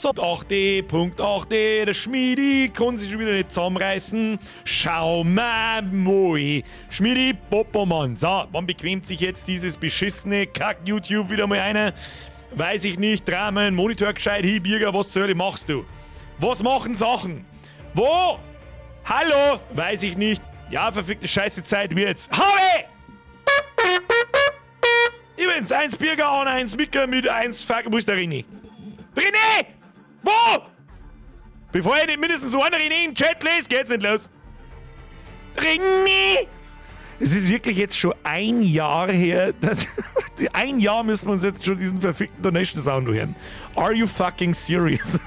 8D.8D, der Schmidi kann sich schon wieder nicht zusammenreißen. Schau mal, moi. Schmidi Popomann. So, wann bequemt sich jetzt dieses beschissene Kack-YouTube wieder mal einer? Weiß ich nicht, Dramen, Monitor gescheit, hi, Birger, was zur Hölle machst du? Was machen Sachen? Wo? Hallo? Weiß ich nicht. Ja, verfickte Scheiße, Zeit wird's. Habe! Ich bin's, 1 Birger an, 1 Micker mit 1 Fuck. Wo ist der René? René! Wo? Bevor ich nicht mindestens einen René im Chat lese, geht's nicht los. René! Es ist wirklich jetzt schon ein Jahr her. Dass, ein Jahr müssen wir uns jetzt schon diesen verfickten Donation Sound hören. Are you fucking serious?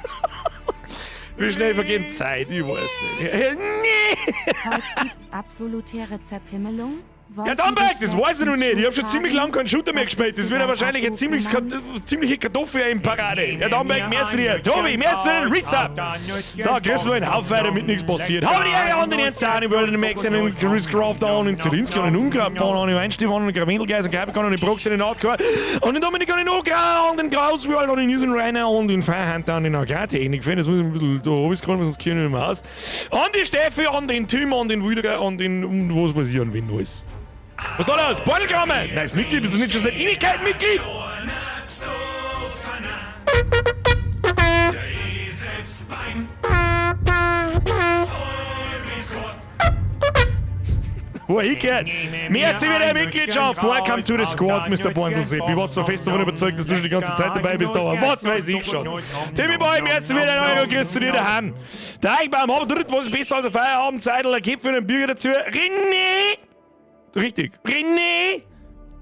Wie schnell vergeht Zeit, ich weiß nicht. Nee! Heute gibt's absolutäre Zerpimmelung. Ja, Damberg, das weiß ich noch nicht. Ich hab schon ziemlich lange keinen Shooter mehr gespielt. Das wird ja wahrscheinlich eine ziemliche Kartoffel in Parade. Ja, Damberg, merci dir. Tobi, merci für den Resub. So, grüß mal einen Haufen, damit nichts passiert. Habe die Ehre an den Ernst an, World in the Max, in Chris Craft an, in Zelinski, und in Ungrab, an in Weinstefan, und in Gravendelgeist, und Capricorn, und in Proxy, und in Hardcore, und in Dominik, und in Ogra, und in Grausworld, und in Usen Rainer, und in Firehunter, und in Agrartechnik. Das muss ich ein bisschen da oben scrollen, sonst kriege ich nicht mehr aus. An die Steffi, an den Tim, an den Wilderer, an den, und was weiß ich, an wen alles. Was soll das? Beutelkramer! Nein, ist Mitglied, bist du nicht schon seit Ewigkeiten Mitglied? Wo er hingehört. Merci für deine Mitgliedschaft. Welcome to the squad, Mr. Borndelsepp. Ich war zwar fest davon überzeugt, dass du schon die ganze Zeit dabei bist, aber was weiß ich schon. Timmy Boy, merci für deinen Euro, grüß zu dir daheim. Der Eichbaum, aber dritt, was ist besser als ein Feierabendzeitl, ein Gipfel und ein Bürger dazu. René! Richtig. René!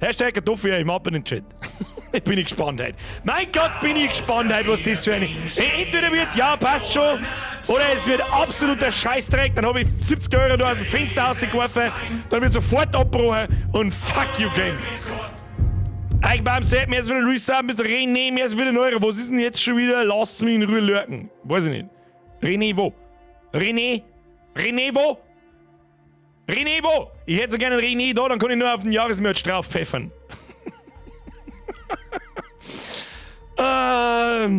Hashtag Kartoffel im Ab in den Chat. Ich bin ich gespannt heute. Mein Gott, bin ich gespannt heute, was das für eine. Entweder wird's, ja, passt schon, oder es wird absoluter Scheißdreck. Dann habe ich 70 Euro da aus dem Fenster rausgeworfen, dann wird sofort abgebrochen und fuck you game. Eichbaum sagt mir jetzt wieder Resub, Mr. René, mir ist wieder ein Euro. Was ist denn jetzt schon wieder? Lass mich in Ruhe lurken. Weiß ich nicht. René wo? René? René wo? René wo? Ich hätte so gerne einen René da, dann kann ich nur auf den Jahresmerch drauf pfeffern. Herr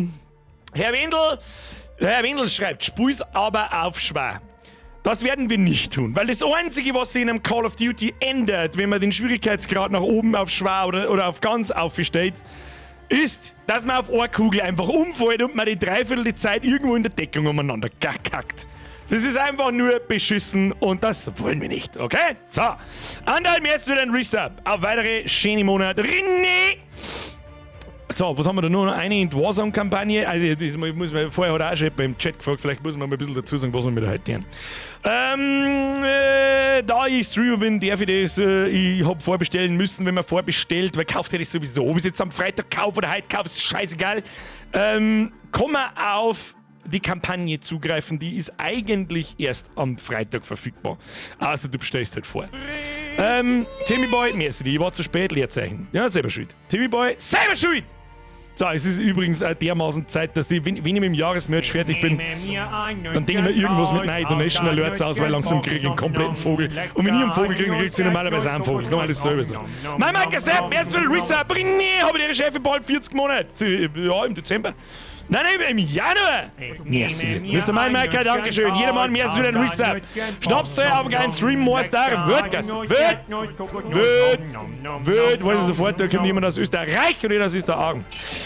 Wendel schreibt, spul's aber auf schwer. Das werden wir nicht tun, weil das Einzige, was sich in einem Call of Duty ändert, wenn man den Schwierigkeitsgrad nach oben auf schwer oder auf ganz aufstellt, ist, dass man auf eine Kugel einfach umfällt und man die Dreiviertel die Zeit irgendwo in der Deckung umeinander kackt. Das ist einfach nur beschissen und das wollen wir nicht, okay? So, Anderl, jetzt wieder ein Resub auf weitere schöne Monate. René! So, was haben wir da nur noch? Eine in die Warzone-Kampagne. Also, das muss man, vorher hat auch schon jemand im Chat gefragt, vielleicht muss man mal ein bisschen dazu sagen, was wir mit heute tun. Da ich Streamer bin, darf ich das, ich hab vorbestellen müssen, wenn man vorbestellt, weil kauft hätte ich sowieso. Ob ich es jetzt am Freitag kaufe oder heute kaufe, ist scheißegal. Kann man auf die Kampagne zugreifen, die ist eigentlich erst am Freitag verfügbar. Also du bestellst halt vor. Timmy Boy, merci, ich war zu spät, Leerzeichen. Ja, selber schuld. Timmy Boy, selber schuld! So, es ist übrigens auch dermaßen Zeit, dass ich, wenn ich mit dem Jahresmerch fertig bin, dann denke ich mir irgendwas mit nein, Donation Alerts aus, weil langsam kriege ich einen kompletten Vogel. Und wenn ich einen Vogel kriege, dann kriegt sie normalerweise auch einen Vogel. Dann alles selber so. Mein Mike Sepp, erst wieder Resub, nee, habe ich ihre Chefin bald 40 Monate. Ja, im Dezember. Nein, nein, im Januar! Merci. Mr. Mindmaker, Dankeschön. Jedermann, mehr als wieder ein Resub. Schnaps aber kein Streammeister. Wird das. Wird. Wird. Wird. Weiß ich sofort, da kommt jemand aus Österreich und jeder aus Österreich.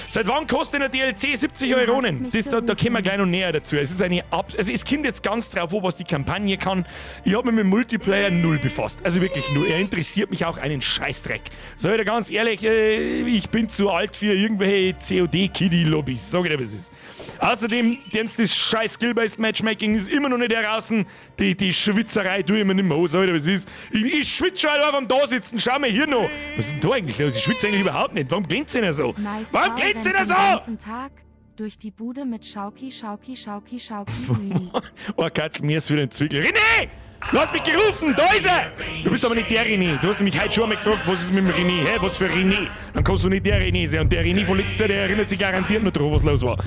Seit wann kostet eine DLC 70 Euronen? Das, da kommen wir gleich noch näher dazu. Es ist eine Ab also es kommt jetzt ganz drauf an, was die Kampagne kann. Ich habe mich mit dem Multiplayer null befasst. Also wirklich null. Er interessiert mich auch einen Scheißdreck. Sag ich dir ganz ehrlich, ich bin zu alt für irgendwelche COD-Kiddie-Lobbys. Sag ich dir, was ist. Außerdem, das scheiß Skill-Based Matchmaking ist immer noch nicht heraus. Die Schwitzerei tue ich mir nicht mehr an, sag ich dir, was ist. Ich schwitze schon einfach am da sitzen, schau mal hier noch. Was ist denn da eigentlich los? Ich schwitze eigentlich überhaupt nicht. Warum glänzt denn so? Warum glänzt denn so? Den ganzen Tag durch die Bude mit Schauki, Schauki, Schauki, Schauki, Lüdi. Oh, Katzel, mir ist wieder ein Zwickel. René! Du hast mich gerufen, da ist er! Du bist aber nicht der René. Du hast nämlich heute schon einmal gefragt, was ist mit dem René? Hä, was für René? Dann kannst du nicht der René sein. Und der René von letzter Jahr, der erinnert sich garantiert noch dran, was los war.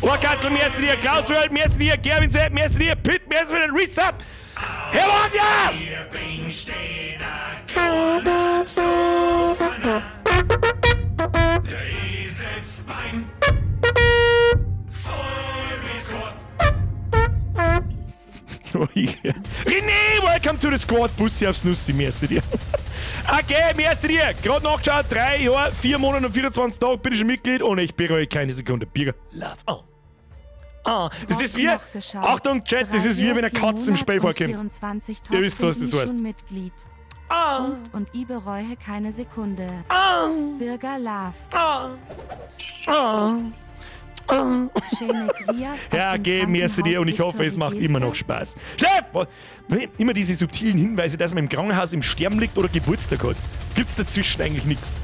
Oh, Katzel, merci dir, Klaus World, merci dir, Gerwin Sepp, merci dir, Pitt, merci für den Resub. Herr Wagner! Ich. René, welcome to the squad. Bussi aufs Nussi, merci dir. Okay, merci dir. Gerade nachgeschaut, 3 Jahre, 4 Monate und 24 Tage bin ich schon Mitglied und ich bereue keine Sekunde. Birger, love on. Ah, das ist wie, Achtung, Chat, das ist wie wenn eine Katze im Spiel vorkommt. Ihr wisst, was das heißt. Mitglied. Ah. Punkt und ich bereue keine Sekunde. Ah. Bürger Love. Ah. Ah. Ah. Schöne Grias Ja, aus dem geh, merci dir und ich Krankenhaus hoffe, es macht Viktor immer noch Spaß. Chef! Immer diese subtilen Hinweise, dass man im Krankenhaus im Sterben liegt oder Geburtstag hat. Gibt's dazwischen eigentlich nichts.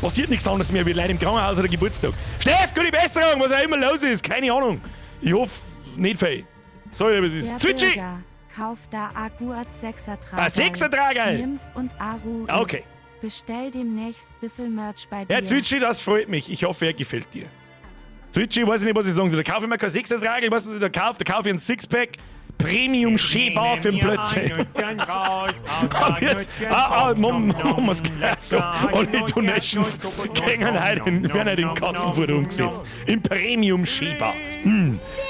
Passiert nichts anderes mehr wie Leute im Krankenhaus oder Geburtstag. Steff, gute Besserung, was auch immer los ist, keine Ahnung. Ich hoffe, nicht viel. Sorry, was ist. Der Zwitschi! Bürger, kauf da Aguat Sechsertragerl. Ah, Sechsertragerl! Nimm's und Aru. Okay. Bestell demnächst bissel Merch bei dir. Herr Zwitschi, das freut mich. Ich hoffe, er gefällt dir. Zwitschi, weiß ich nicht, was ich sagen soll. Da kaufe ich mir kein Sechsertragerl, ich weiß, was ich da kaufe. Da kaufe ich ein Sixpack Premium Schäbar für den Plötze. Aber jetzt, machen wir's gleich so. Alle Donations gehen heute in, werden heute in Katzenfutter umgesetzt. Im Premium Schäbar.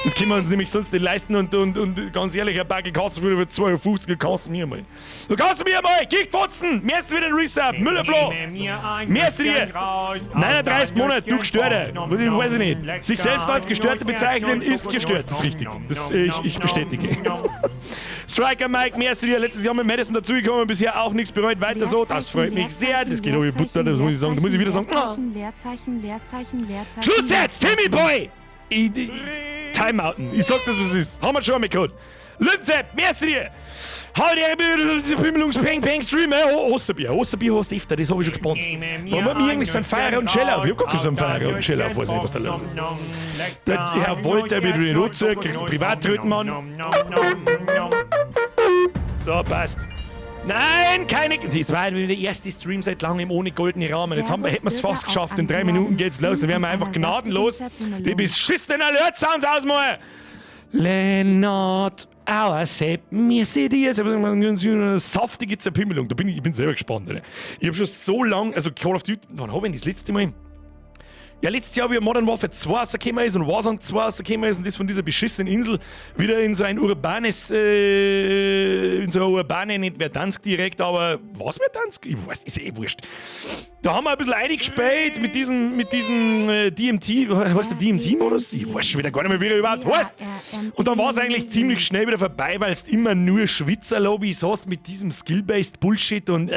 Das können wir uns nämlich sonst nicht leisten und ganz ehrlich, ein Backel Katzenfutter für 2,50 Euro kannst du mir mal. Du kannst mir mal! Kickfotzen! Merci für den Resub! Müllerflo! Merci dir! 39 Monate, du Gestörter! Ich weiß ich nicht. Sich selbst als Gestörter bezeichnen, ist gestört. Das ist richtig. Das, ich bestätige. Striker Mike, merci dir. Letztes Jahr mit Madison dazugekommen, bisher auch nichts bereut. Weiter so, das freut mich sehr. Das geht auch wie Butter, das muss ich sagen. Da muss ich wieder sagen. Ah. Leerzeichen, Leerzeichen, Leerzeichen. Schluss jetzt, Timmy Boy! Ich, Timeouten. Ich sag das, was es ist. Haben wir schon einmal gehabt. Lünzepp, merci dir! Hau die Pimmelungs Peng Peng Stream, Osterbier. Osterbier hast du öfter, das hab ich schon gespannt. Warum haben wir eigentlich so einen Feier und Schellauf? Ich hab gar keinen Feier und Schellauf, weiß nicht, was da los ist. Der Herr Wolter wird wieder Rotze, kriegst einen Privatrötenmann. So, passt. Nein, keine. Das war wieder der erste Stream seit langem ohne goldene Rahmen. Jetzt hätten wir es fast geschafft. In 3 Minuten geht's los. Dann werden wir einfach gnadenlos die beschissenen Alert-Sounds ausmachen. Lennart Auersepp, mir seht ihr jetzt eine saftige Zerpimmelung. Da bin ich bin selber gespannt. Alter. Ich hab schon so lange, also Call of Duty, wann hab ich denn das letzte Mal? Ja, letztes Jahr, wie Modern Warfare 2 rausgekommen ist und Warzone 2 rausgekommen ist und das von dieser beschissenen Insel wieder in so ein urbanes, in so eine urbane, nicht Verdansk direkt, aber was Verdansk? Ich weiß, ist eh wurscht. Da haben wir ein bisschen eingespielt mit diesem DMT, heißt der DMT-Modus? Ich weiß schon wieder gar nicht mehr, wie er überhaupt heißt. Und dann war es eigentlich ziemlich schnell wieder vorbei, weil es immer nur Schwitzer-Lobbys hast mit diesem Skill-Based Bullshit und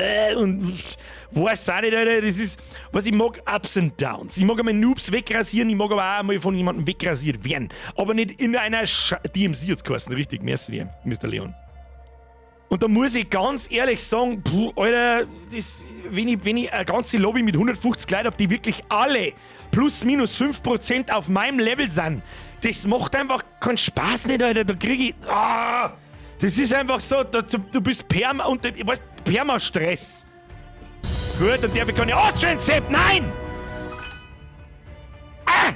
weiß auch nicht, Alter, das ist, was ich mag, Ups and Downs. Ich mag einmal Noobs wegrasieren, ich mag aber auch einmal von jemandem wegrasiert werden. Aber nicht in einer Sch DMZ jetzt geheißen, richtig, merci dir, Mr. Leon. Und da muss ich ganz ehrlich sagen, puh, Alter, das, wenn ich eine ganze Lobby mit 150 Leuten hab, die wirklich alle plus minus 5% auf meinem Level sind, das macht einfach keinen Spaß nicht, Alter. Da krieg ich. Ah, das ist einfach so, da, du bist perma und ich weiß, Perma-Stress. Gut, dann darf ich keine Austrian Sepp, nein! Ah!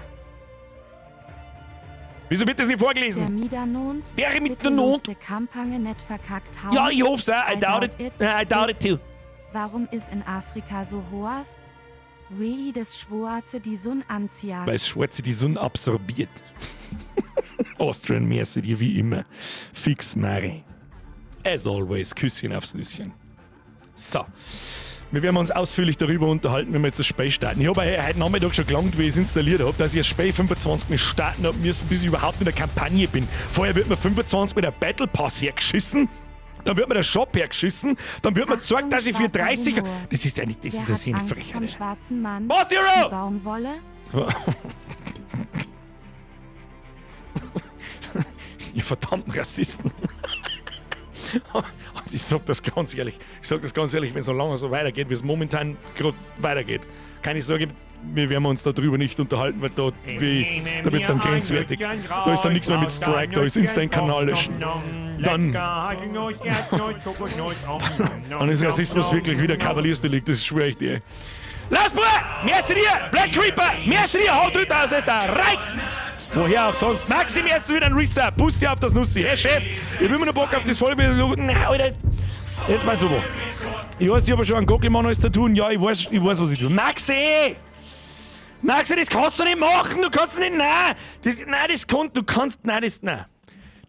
Wieso wird das nicht Der vorgelesen? Midanont. Der mit der Not. Der Kampagne net verkackt haben. Ja, ich hoff's auch. I doubt it. I doubt it too. Warum ist in Afrika so hoas? Wie des Schwarze die Sonne anzieht. Weil das Schwarze die Sonne absorbiert. Austrian merci dir wie immer. Fix Mary. As always, Küsschen aufs Nüsschen. So. Wir werden uns ausführlich darüber unterhalten, wenn wir jetzt das Spiel starten. Ich habe heute Nachmittag schon gelangt, wie ich es installiert habe, dass ich das Spiel 25 Mal starten habe müssen, bis ich überhaupt in der Kampagne bin. Vorher wird mir 25 Mal der Battle Pass hergeschissen. Dann wird mir der Shop hergeschissen. Dann wird mir gezeigt, dass ich für 30. Das ist ja nicht, das Der ist ja hat so eine Angst Frechheit. vom schwarzen Mann. Was, Zero? Die Baumwolle. Ihr verdammten Rassisten. Also ich sag das ganz ehrlich, ich sag das ganz ehrlich, wenn es so lange so weitergeht, wie es momentan gerade weitergeht, keine Sorge, wir werden uns darüber nicht unterhalten, weil da wird es dann grenzwertig. Da ist dann nichts mehr mit Strike, da ist instant Kanal löschen. Dann ist Rassismus wirklich wieder Kavaliersdelikt, das schwöre ich dir. Lass Bub! Merci dir! Black Creeper! Merci dir! Hau drüber aus Österreich! Woher auch sonst? Maxim, jetzt wieder ein Resub. Bussi auf das Nussi. Hey Chef, ich will immer noch Bock auf das Vollbild. Na, Alter. Jetzt mal so. Ich weiß, ich habe schon einen Gockelmann alles zu tun. Ja, ich weiß, was ich tue. Maxi! Maxi, das kannst du nicht machen. Du kannst nicht, nein. Das, nein, das kann, du kannst, nein, das, nein.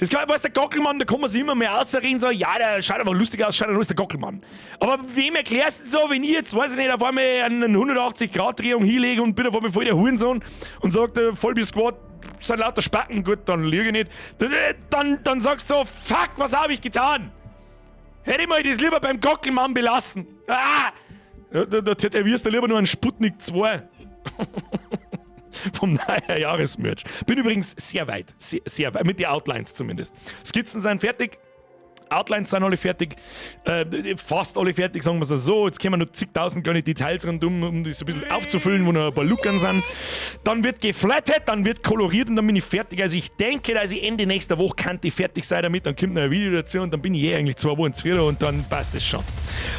Das kann, weißt, der Gockelmann, da kann man sich immer mehr ausreden, so, ja, der schaut aber lustig aus, schaut aus, der Gockelmann. Aber wem erklärst du so, wenn ich jetzt, weiß ich nicht, auf einmal eine 180-Grad-Drehung hinlege und bin auf einmal voll der Hurensohn und sagt, Vollbier Squad sind lauter Spacken, gut, dann lüge ich nicht. Dann sagst du so, fuck, was habe ich getan? Hätte ich mal das lieber beim Gockelmann belassen. Ah! Da tätowierst du lieber nur einen Sputnik 2. Vom neuen Jahresmerch. Bin übrigens sehr weit. Sehr, sehr weit. Mit den Outlines zumindest. Skizzen sind fertig. Outlines sind alle fertig. Fast alle fertig, sagen wir es so. Jetzt kommen noch zigtausend kleine Details rundum, um das ein bisschen aufzufüllen, wo noch ein paar Lücken sind. Dann wird geflattet, dann wird koloriert und dann bin ich fertig. Also ich denke, dass ich Ende nächster Woche kann ich fertig sein damit. Dann kommt noch ein Video dazu und dann bin ich eh eigentlich 2 Wochen zufrieden und dann passt es schon.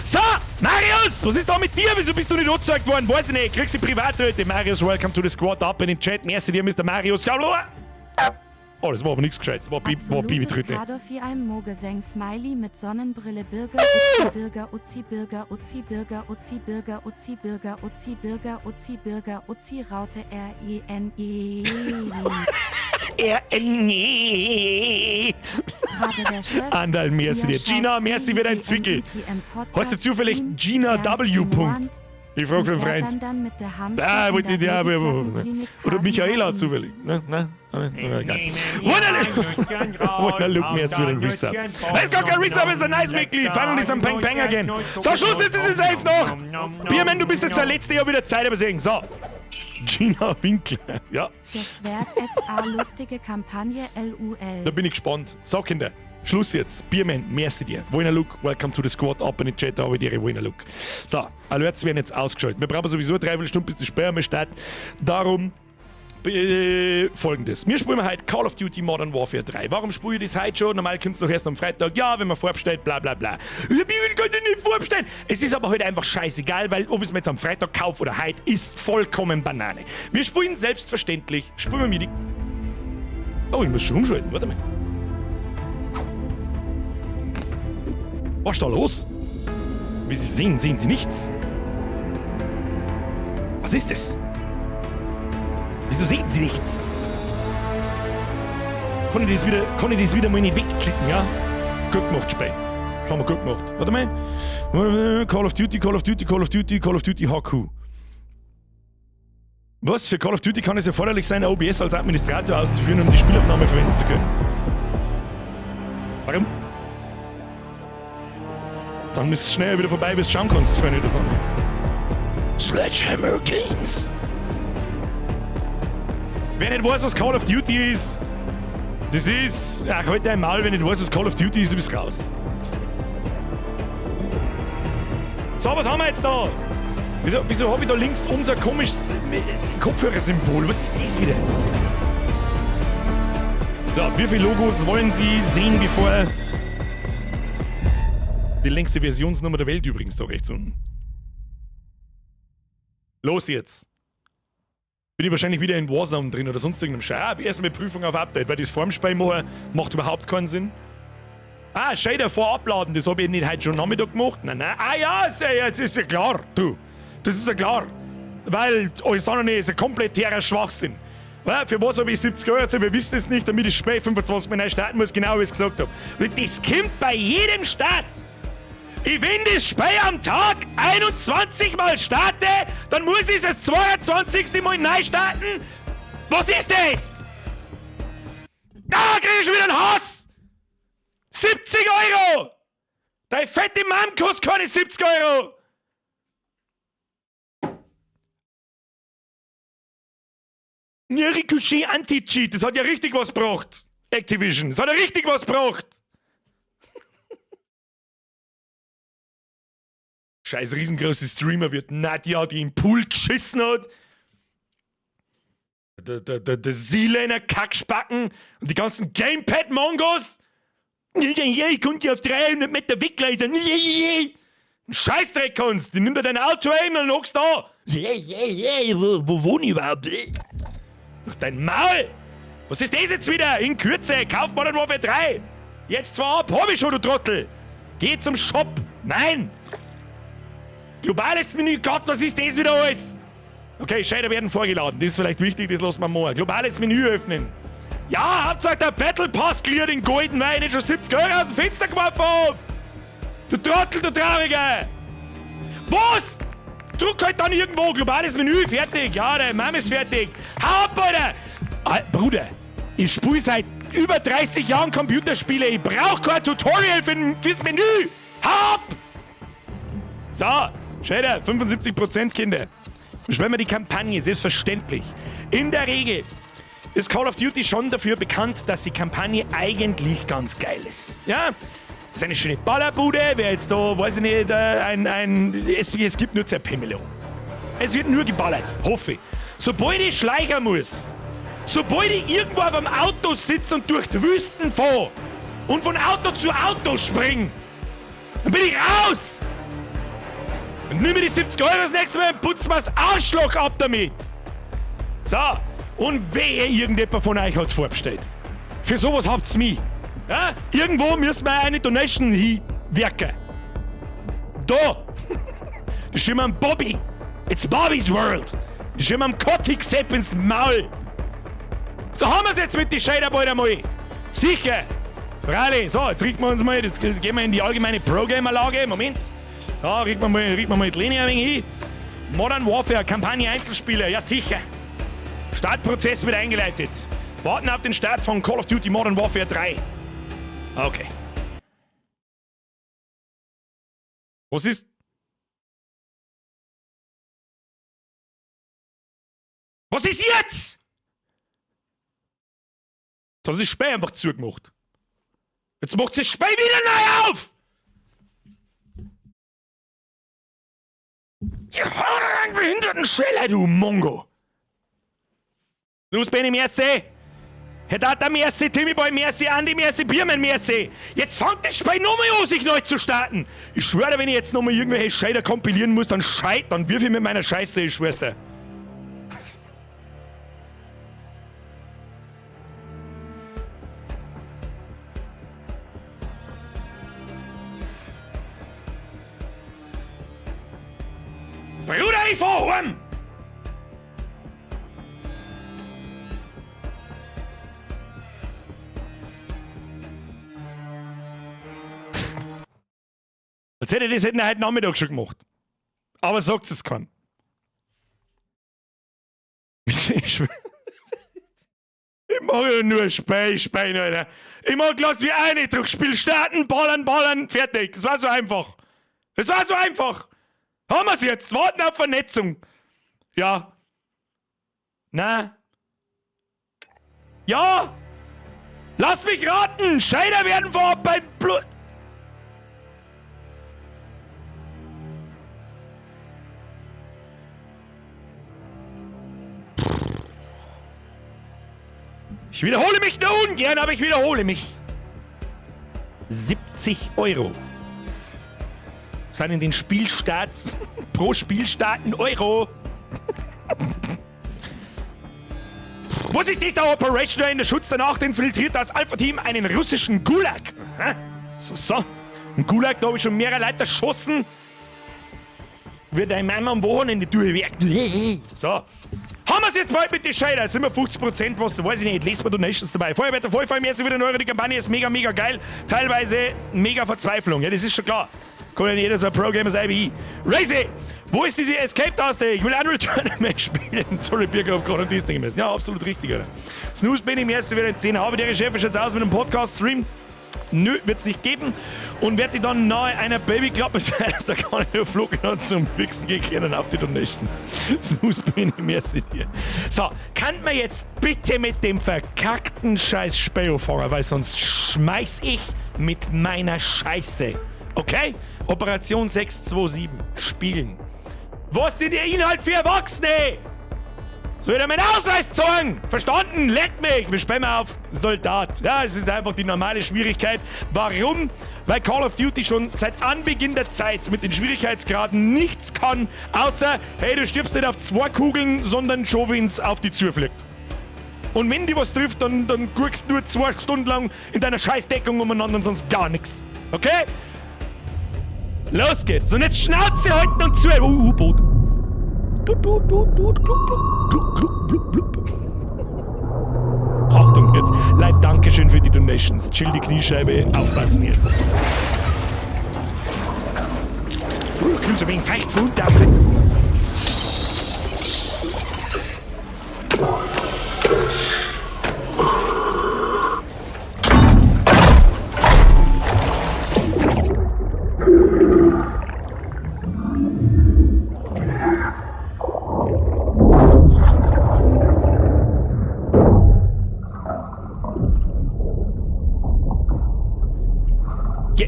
So, Marius, was ist da mit dir? Wieso bist du nicht angezeigt worden? Weiß ich nicht. Kriegst du privat heute. Marius, welcome to the squad. Up in den Chat. Merci dir, Mr. Marius. Oh, das war aber nichts Gescheites. Das war Babytröte. Absolutes einem Mogeseng Smiley mit Sonnenbrille Bürger Uzi Bürger Uzi Bürger Uzi Bürger Uzi Bürger Uzi Bürger Uzi Bürger Uzi Bürger Uzi Raute R E N E R N E. Rabe der Chef. Andal, merci dir. Gina, merci für dein Zwickel. Hast du zufällig Gina W. Punkt? Ich frage für einen Freund. Dann mit der Ah, wollte ich ja, oder Michaela zufällig. Ne? Ne? Egal. Wanna look me as für den Resub. Let's go, kein Resub ist ein nice Mitglied. Finally some Peng Peng again. So, Schluss jetzt, ist es safe noch. Biermann, du bist jetzt der Letzte, ich hab wieder Zeit, aber sehen. So. Gina Winkler. Ja. Das Wert A lustige Kampagne LUL. Da bin ich gespannt. So, Kinder. Schluss jetzt. Bierman, merci dir. Woiner Look, welcome to the squad. Up in den Chat, habe ich dir, Woiner Look. So, Alerts werden jetzt ausgeschaltet. Wir brauchen sowieso eine Dreiviertelstunde, bis die Sperre startet. Darum folgendes. Wir spielen heute Call of Duty Modern Warfare 3. Warum spiele ich das heute schon? Normal kommt es doch erst am Freitag. Ja, wenn man vorbestellt, bla bla bla. Ich will gar nicht vorbestellen. Es ist aber heute einfach scheißegal, weil ob ich es mir jetzt am Freitag kaufe oder heute, ist vollkommen Banane. Wir spielen selbstverständlich, spielen wir mir die. Oh, ich muss schon umschalten, warte mal. Was ist da los? Wie Sie sehen, sehen Sie nichts. Was ist es? Wieso sehen Sie nichts? Kann ich das wieder mal nicht wegklicken, ja? Gut gemacht, Spey. Das haben wir gut gemacht. Warte mal. Call of Duty, Call of Duty, Call of Duty, Call of Duty HQ. Was? Für Call of Duty kann es erforderlich sein, OBS als Administrator auszuführen, um die Spielaufnahme verwenden zu können. Warum? Dann ist es schnell wieder vorbei, bis du schauen kannst, Freunde der Sonne. Sledgehammer Games. Wer nicht weiß, was Call of Duty ist, das ist. Ach, halt dein Maul, wenn nicht weiß, was Call of Duty ist, du bist raus. So, was haben wir jetzt da? Wieso habe ich da links um so ein komisches Kopfhörersymbol? Was ist das wieder? So, wie viele Logos wollen Sie sehen, bevor. Die längste Versionsnummer der Welt übrigens da rechts unten. Los jetzt! Bin ich wahrscheinlich wieder in Warzone drin oder sonst irgendeinem Scheiß. Ah, erstmal Prüfung auf Update, weil das vorm Spiel machen macht überhaupt keinen Sinn. Ah, Shader vorabladen, das habe ich nicht heute schon Nachmittag gemacht. Nein, nein. Ah ja, das ist ja klar, du. Das ist ja klar. Weil alles andere ist ein kompletter Schwachsinn. Ja, für was habe ich 70 Euro? Wir wissen es nicht, damit ich Spiel 25 Mal neu starten muss, genau wie ich es gesagt habe. Das kommt bei jedem Start. Ich wenn das Spiel am Tag 21 Mal starte, dann muss ich es das 22. Mal neu starten. Was ist das? Da krieg ich schon wieder einen Hass! 70 Euro! Deine fette Mom kostet keine 70 Euro! Ja, Ricochet Anti-Cheat, das hat ja richtig was gebracht. Activision, das hat ja richtig was gebracht. Scheiß riesengroße Streamer wird Nadja, die im Pool geschissen hat. Der Seeliner Kackspacken und die ganzen Gamepad-Mongos. Ich konnte auf 300 Meter wegleisen. Ein Scheißdreck kannst. Die nimmt dir dein Auto ein und dann hockst da. Wo wohne ich überhaupt? Ach, dein Maul! Was ist das jetzt wieder? In Kürze, kauf Modern Warfare 3! Jetzt zwar ab, hab ich schon, du Trottel! Geh zum Shop! Nein! Globales Menü, Gott, was ist das wieder alles? Okay, Shader werden vorgeladen, das ist vielleicht wichtig, das lassen wir morgen. Globales Menü öffnen. Ja, Hauptsache der Battle Pass clear den golden, weil ich nicht schon 70 Euro aus dem Fenster geworfen hab! Du Trottel, du Trauriger! Was? Druck halt dann irgendwo, globales Menü, fertig. Ja, der Mom ist fertig. Hau ab, Alter! Ah, Bruder, ich spiele seit über 30 Jahren Computerspiele. Ich brauch kein Tutorial fürs Menü. Hau ab! So, Shader, 75% Kinder. Spielen wir die Kampagne, selbstverständlich. In der Regel ist Call of Duty schon dafür bekannt, dass die Kampagne eigentlich ganz geil ist. Ja, das ist eine schöne Ballerbude. Wer jetzt da, weiß ich nicht, es gibt nur Zerpimmelung. Es wird nur geballert, hoffe ich. Sobald ich schleichen muss, sobald ich irgendwo auf einem Auto sitze und durch die Wüsten fahre und von Auto zu Auto spring, dann bin ich raus! Und nimm mir die 70 Euro das nächste Mal und putz mir das Arschloch ab damit! So, und wehe, irgendjemand von euch hat's vorbestellt. Für sowas habt's mich. Ja? Irgendwo müssen wir eine Donation hinwirken. Da! Das ist immer am Bobby. It's Bobby's World. Das ist immer am Kotik Sepp ins Maul. So haben wir's jetzt mit den Shader bald einmal. Sicher. Rally. So, jetzt richten wir uns mal, jetzt gehen wir in die allgemeine Pro-Gamer-Lage. Moment. So, richten wir mal die Linie ein wenig hin. Modern Warfare, Kampagne Einzelspieler. Ja, sicher. Startprozess wird eingeleitet. Warten auf den Start von Call of Duty Modern Warfare 3. Okay. Was ist? Was ist jetzt? Jetzt hat sich das Spiel einfach zugemacht. Jetzt macht sich das Spiel wieder neu auf! Ich hau einen behinderten Scheller, du Mongo! Los, Benny, merci! Herr Data, merci, Timmy Boy, merci, Andi, merci, Biermann, merci! Jetzt fängt das Spiel nochmal an, sich neu zu starten! Ich schwöre, wenn ich jetzt nochmal irgendwelche Shader kompilieren muss, dann wirf ich mit meiner Scheiße, ich schwör's dir. Bruder, ich fahr heim! Als hätte ich das heute Nachmittag schon gemacht. Aber sagt's es keinem. Ich mach ja nur Spein, Alter. Ich mach Glas wie eine, drück Spiel starten, ballern, ballern, fertig. Das war so einfach. Das war so einfach. Haben wir's jetzt? Warten auf Vernetzung. Ja. Na? Ja! Lass mich raten! Shader werden vorab beim Blut. Ich wiederhole mich nur ungern, aber ich wiederhole mich. 70 Euro. Sind in den Spielstarts pro Spielstart ein Euro. Was ist dieser Operationer in der Schutz danach? Infiltriert das Alpha-Team einen russischen Gulag. Aha. So, so. Ein Gulag, da hab ich schon mehrere Leute erschossen. Wird ein Mann am Wochenende durchwerkt. So. Haben wir's jetzt bald mit den Shader? Sind wir 50%, was weiß ich nicht. Lest mal Donations dabei. Feuerwehr, Vollfall, mir ist wieder eine Euro. Die Kampagne ist mega, mega geil. Teilweise mega Verzweiflung. Ja, das ist schon klar. Kann ja nicht jeder so ein Pro-Gamer sein wie ich. Razy! Wo ist diese Escape-Taste? Ich will Unreal Tournament spielen. Sorry, Birger, hab gerade an das Ding gemessen. Ja, absolut richtig, Alter. Snooze bin ich im ersten wieder in 10. Habe der Chef ist jetzt aus mit einem Podcast-Stream. Nö, wird's nicht geben. Und werd die dann nahe einer Babyklappe sein, dass da gar nicht mehr Flug zum Wichsen gehen können auf die Donations. Snooze bin ich merci dir. So, kann man jetzt bitte mit dem verkackten Scheiß Speo fahren, weil sonst schmeiß ich mit meiner Scheiße. Okay? Operation 627. Spielen. Was ist der Inhalt für Erwachsene? Soll ich mir meinen Ausweis zeigen? Verstanden? Leck mich! Wir spielen auf Soldat. Ja, es ist einfach die normale Schwierigkeit. Warum? Weil Call of Duty schon seit Anbeginn der Zeit mit den Schwierigkeitsgraden nichts kann, außer, hey, du stirbst nicht auf 2 Kugeln, sondern schon, wenn's auf die zufliegt. Und wenn die was trifft, dann guckst du nur 2 Stunden lang in deiner Scheißdeckung umeinander und sonst gar nix. Okay? Los geht's. Und jetzt Schnauze halten und zu. U-Boot. Tut, tut, tut, tut, kluck, kluck, kluck, kluck, blub, blub. Achtung. Jetzt. Leute, Dankeschön für die Donations. Chill die Kniescheibe, aufpassen jetzt. Kommt so ein wenig feucht von unten auf.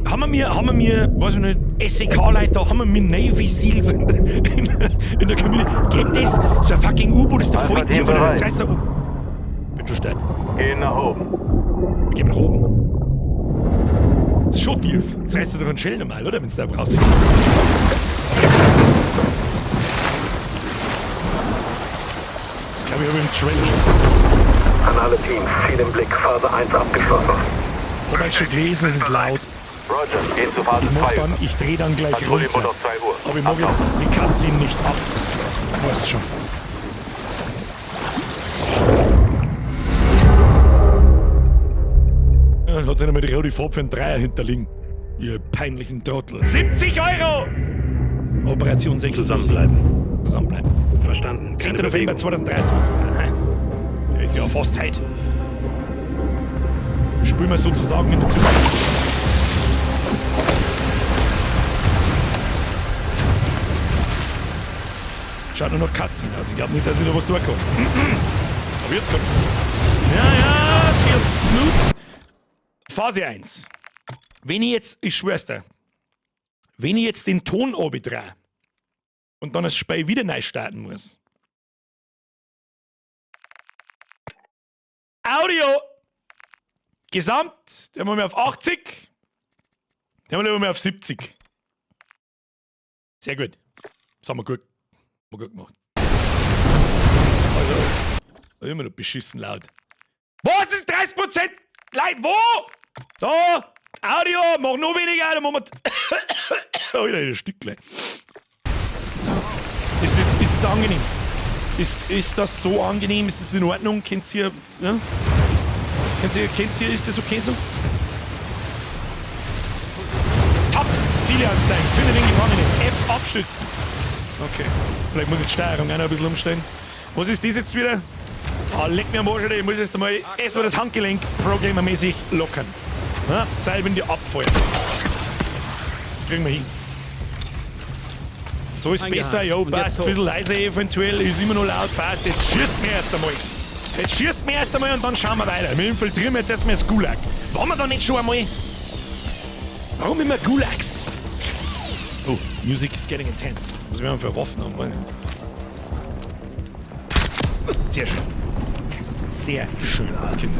Haben wir mir, weiß ich nicht, SEK-Leute, haben wir mir Navy Seals in der Community? Geht das? So ein fucking U-Boot ist der voll tief oder der Zeister. Oh. Bin schon steil. Gehen nach oben. Wir gehen nach oben. Das ist schon tief. Das reißt du doch einen Shell normal, oder? Wenn du da brauchst. Das glaube ich, habe ich im Trailer schon gesehen. An alle Teams, Ziel im Blick, Phase 1 abgeschlossen. Hab ich schon gelesen, es ist laut. Roger, gehen zu Phase Ich mach 2. dann, ich dreh dann gleich Patrouille runter. auf 2 Uhr. Aber ich mag jetzt die Cutscene nicht ab. Weißt schon. Dann hat sich nochmal die rote Farbe für einen Dreier hinterlegen. Ihr peinlichen Trottel. 70 Euro! Operation 6. Zusammenbleiben. Zusammenbleiben. Verstanden. 10. Keine November Bewegung. 2023. Aha. Der ist ja fast heute. Spülen wir sozusagen in der Zukunft. Schaut nur noch Cutscene aus. Ich glaube nicht, dass ich da was tun kann. Aber jetzt kommt's. Ja, ja, feels smooth. Phase 1. Wenn ich jetzt, ich schwör's dir, wenn ich jetzt den Ton runterdrahe und dann das Spiel wieder neu starten muss. Audio! Gesamt, der machen wir auf 80. Der machen wir auf 70. Sehr gut. Das haben wir gut, haben wir gut gemacht. Also, immer noch beschissen laut. Was ist 30%? Leid, wo? Da! Audio, mach noch weniger, dann machen wir. Alter, ein Stückle. Ist das angenehm? Ist das so angenehm? Ist das in Ordnung? Kennt ihr, ja? Kennt ihr, ist das okay so? Top! Ziele anzeigen, finde den Gefangenen, F abstützen. Okay, vielleicht muss ich die Steuerung auch noch ein bisschen umstellen. Was ist das jetzt wieder? Ah, leck mir am Arsch, Alter. Ich muss jetzt einmal erstmal das Handgelenk Pro-Gamer-mäßig lockern. Na, Seil, wenn die abfeuern. Das kriegen wir hin. So ist Eingehakt. besser, ja, Und passt. jetzt Ein bisschen leiser eventuell, ist immer noch laut, passt. Jetzt schießt mir erst einmal. Jetzt schießt mir erst einmal und dann schauen wir weiter. Wir infiltrieren jetzt erstmal das Gulag. Waren wir da nicht schon einmal? Warum immer Gulags? Oh, Music is getting intense. Was werden wir für Waffen haben? Sehr schön. Sehr schön, Kinder.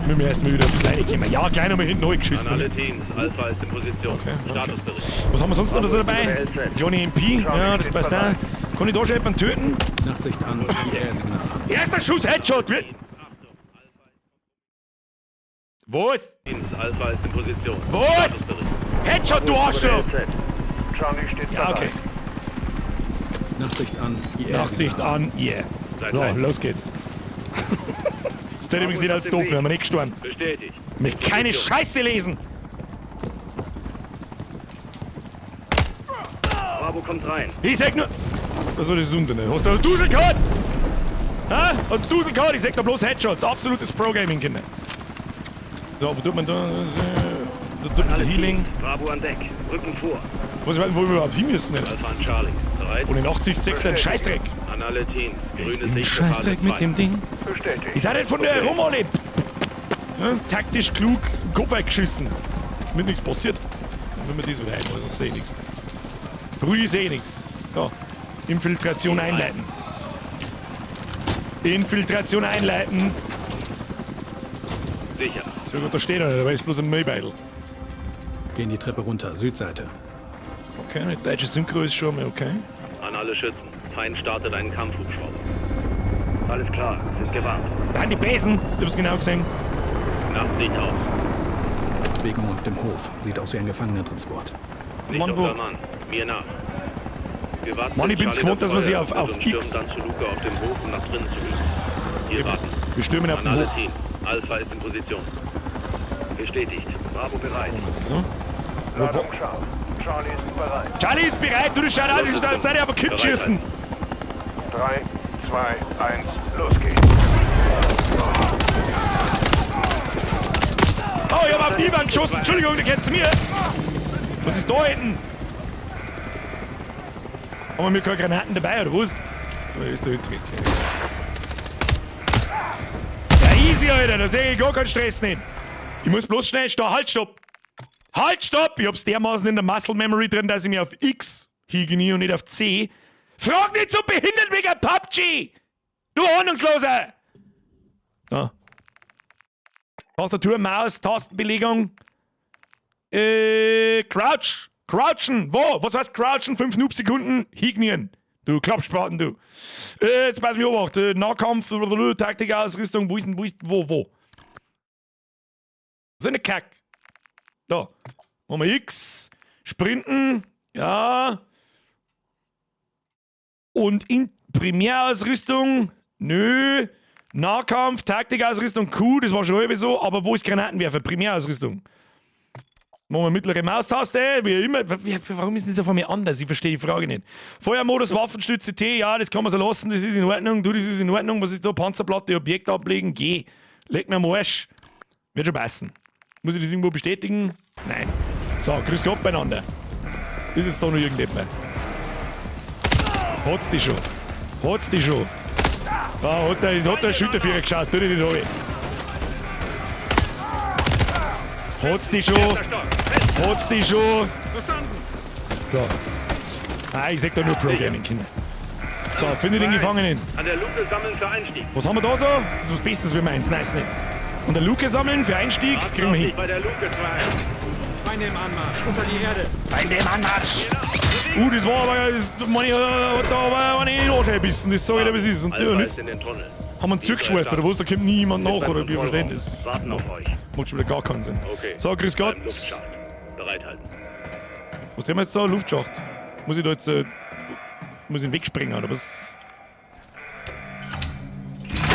Müssen wir erstmal wieder ein bisschen reinkommen. Ja, gleich nochmal hinten An hochgeschissen. alle Teams, Alpha ist in Position. Okay, okay. Statusbericht. Was haben wir sonst noch so dabei? Johnny MP, ja, das passt auch. Kann ich da schon jemanden töten? Nachtsicht an, IR-Signal. Erster Schuss, Headshot! Was? Teams, Alpha ist in Position. Was? Headshot, du Arschloch! Charlie steht Ja, okay. Nachtsicht an, IR-Signal. Nachtsicht an, yeah. So, los geht's. Das zählt übrigens nicht als doof, wir haben nicht gestorben. Bestätigt. Ich möchte keine Scheiße lesen! Bravo kommt rein. Ich sag nur. Das war das ist Unsinn. Hast du einen Dusel gehabt? Ha? Einen Dusel gehabt? Ich sag da bloß Headshots. Absolutes Pro-Gaming, Kinder. So, wo tut man da? Da tut man so Healing. Bravo an Deck. Rücken vor. Was, wo wir überhaupt hin müssen? Nicht? Alpha an Charlie. Bereit? Und in 80 ein Scheißdreck. An alle Teams. Grünes Ist ein Licht für Phase Scheißdreck mit 2. dem Ding. Bestätigt. Ich darf nicht von der rum, alle. Ja, taktisch klug, Kopf weggeschissen. Mit nichts passiert. Dann wenn wir das wieder einmal, sonst sehe ich nichts. Brudi sehe ich nichts. So. Infiltration einleiten. Infiltration einleiten. Sicher. So gut, da steht er nicht, aber ist bloß ein Müllbeutel. Gehen die Treppe runter, Südseite. Okay, eine deutsche Synchro ist schon mal okay. An alle Schützen. Feind startet einen Kampfhubschrauber. Alles klar, sind gewarnt. Nein, die Besen! Ich hab's genau gesehen. Nachtsicht aus. Bewegung auf dem Hof. Sieht aus wie ein Gefangenentransport. Nicht Mann, wo- unser Mann. Mir nach. Wir warten Mann, ich bis bin's Charlie gewohnt, das dass man sich Feuer auf und stürmen X dann zu Luca auf dem Hof, um nach drinnen zu üben. Hier warten. Wir stürmen auf An den alle Hof. Teams. Alpha ist in Position. Bestätigt. Bravo bereit. So. Ladung scharf. Charlie ist bereit. Charlie ist bereit, du, das schaut aus, ich als sei auf ein Kind schießen. 3, 2, 1, los geht's. Oh, ich hab auf die Wand geschossen. Entschuldigung, der gehört zu mir. Was ist da hinten? Haben wir keine Granaten dabei, oder was? Da ist der hinten. Ja, easy, Alter, da sehe ich gar keinen Stress nicht. Ich muss bloß schnell stehen. Halt, stopp! Halt, stopp! Ich hab's dermaßen in der Muscle Memory drin, dass ich mir auf X hingenie und nicht auf C. Frag nicht so behindert wegen PUBG! Du Ahnungsloser! Ja. Tastatur, Maus, Tastenbelegung. Crouch. Crouchen. Wo? Was heißt crouchen? 5 Noob-Sekunden. Hignien. Du Klappspaten, du. Jetzt pass mich obacht. Nahkampf, blablabla, Taktikausrüstung. Wo ist denn, wo ist, wo, wo? So eine Kack. Da. Machen wir X. Sprinten. Ja. Und in Primärausrüstung. Nö. Nahkampf, Taktikausrüstung, Q, das war schon halb so, aber wo ist Granatenwerfer? Primärausrüstung. Machen wir mittlere Maustaste, wie immer. Warum ist das auf einmal anders? Ich verstehe die Frage nicht. Feuermodus, Waffenstütze T, ja, das kann man so lassen, das ist in Ordnung. Du, das ist in Ordnung. Was ist da? Panzerplatte, Objekt ablegen, G. Leg mir am Arsch. Wird schon passen. Muss ich das irgendwo bestätigen? Nein. So, grüß Gott beieinander. Ist jetzt da noch irgendjemand? Hat's die schon? Hat's die schon? Ah, hat der Schüttervierer geschaut, tu dich nicht an. Hat's die schon? Hat's die schon? So. Ah, ich sag da nur Pro-Gaming, Kinder. So, finde den Gefangenen. An der Luke sammeln für Einstieg. Was haben wir da so? Das ist was Besseres wie meins. Nice, nicht. Und der Luke sammeln für Einstieg, kriegen wir hin. Bei der Luke 2. Feinde im Anmarsch, unter die Erde. Feinde im Anmarsch! Das war aber, das, meine, hat da aber eine Arsch gebissen, das sag ich dir, wie es ist. Und Alpha und ist jetzt in den Tunnel. haben wir einen Zirkschwester, oder was? Da kommt niemand nach, oder wie verstehen das? Warten auf euch. Macht schon wieder gar keinen Sinn. Okay. So, grüß Gott. Beim Luftschacht. Bereithalten. Was haben wir jetzt da? Luftschacht. Muss ich da jetzt, muss ich ihn wegspringen, oder was?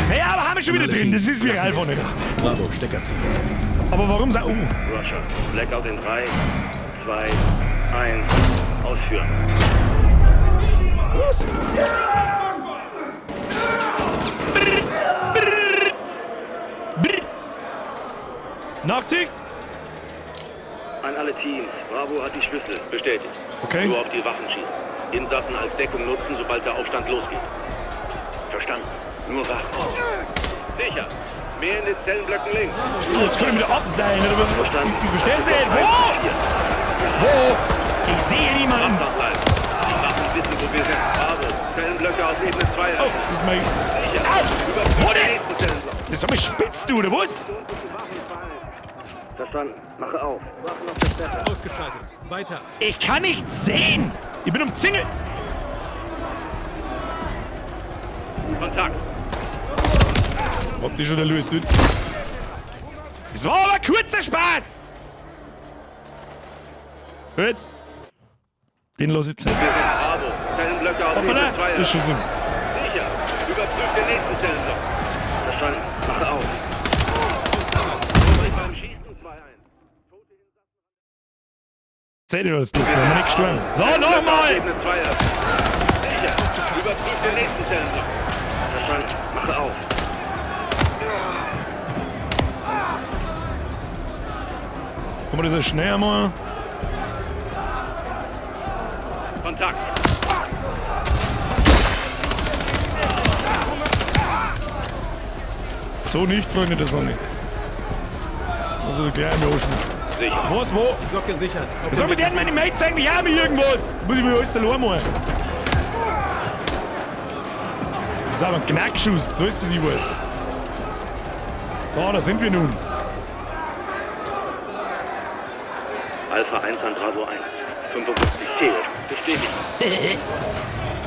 Naja, aber haben wir schon wieder drin, das ist mir einfach nicht. Bravo, Stecker ziehen. Aber warum sa- Oh, Roger. Blackout in 3, 2, 1. Ausführen. was? Brrr. Brrr. Nachzug? An alle Teams. Bravo hat die Schlüssel. Bestätigt. Okay. Nur auf die Wachen schießen. Insassen als Deckung nutzen, sobald der Aufstand losgeht. Verstanden. Nur Wachen. Sicher. Mehr in den Zellenblöcken links. Oh, jetzt kann ich wieder abseilen, oder was? Verstanden. Ich versteh's nicht. Wo? Wo? Ich sehe niemanden. Wachsam bleiben. Die Wachen wissen, wo wir sind. Bravo. Zellenblöcke auf Ebene 2. Oh, das ist mein... Sicher. Au! Überprüft Wo den denn? nächsten Zellenblock. Das ist aber spitz, du, oder was? Verstanden. Mache auf. Wachen auf der Treppe. Ausgeschaltet. Weiter. Ich kann nichts sehen. Ich bin umzingelt. Kontakt. Hab die schon der Louis, du. Das war aber kurzer Spaß. Gut. Den lass ich jetzt. Wir sind Bravo. Zellenblöcke auf Hoppala. Ebene 2. Ist schon so. Sicher. Überprüft den nächsten Zellenblock. Verstanden. Mache auf. Beim Schießen 2-1. Zählt ihr das, du? Wir haben nicht gestorben. So, nochmal. Ebene 2 Sicher. Überprüft den nächsten Zellenblock. Verstanden. Mache auf. Kann man das so schnell einmal? Kontakt. So nicht, Freunde der Sonne. Also gleich im Ocean. Sicher. Was, wo? Block gesichert. Auf Was soll mit denen meine Mates eigentlich auch mit irgendwas? Muss ich mir alles allein machen? Das ist aber ein Knackschuss, so ist es, was ich weiß. So, da sind wir nun. Alpha 1 an Bravo 1. 55 zählt. Bestätigt.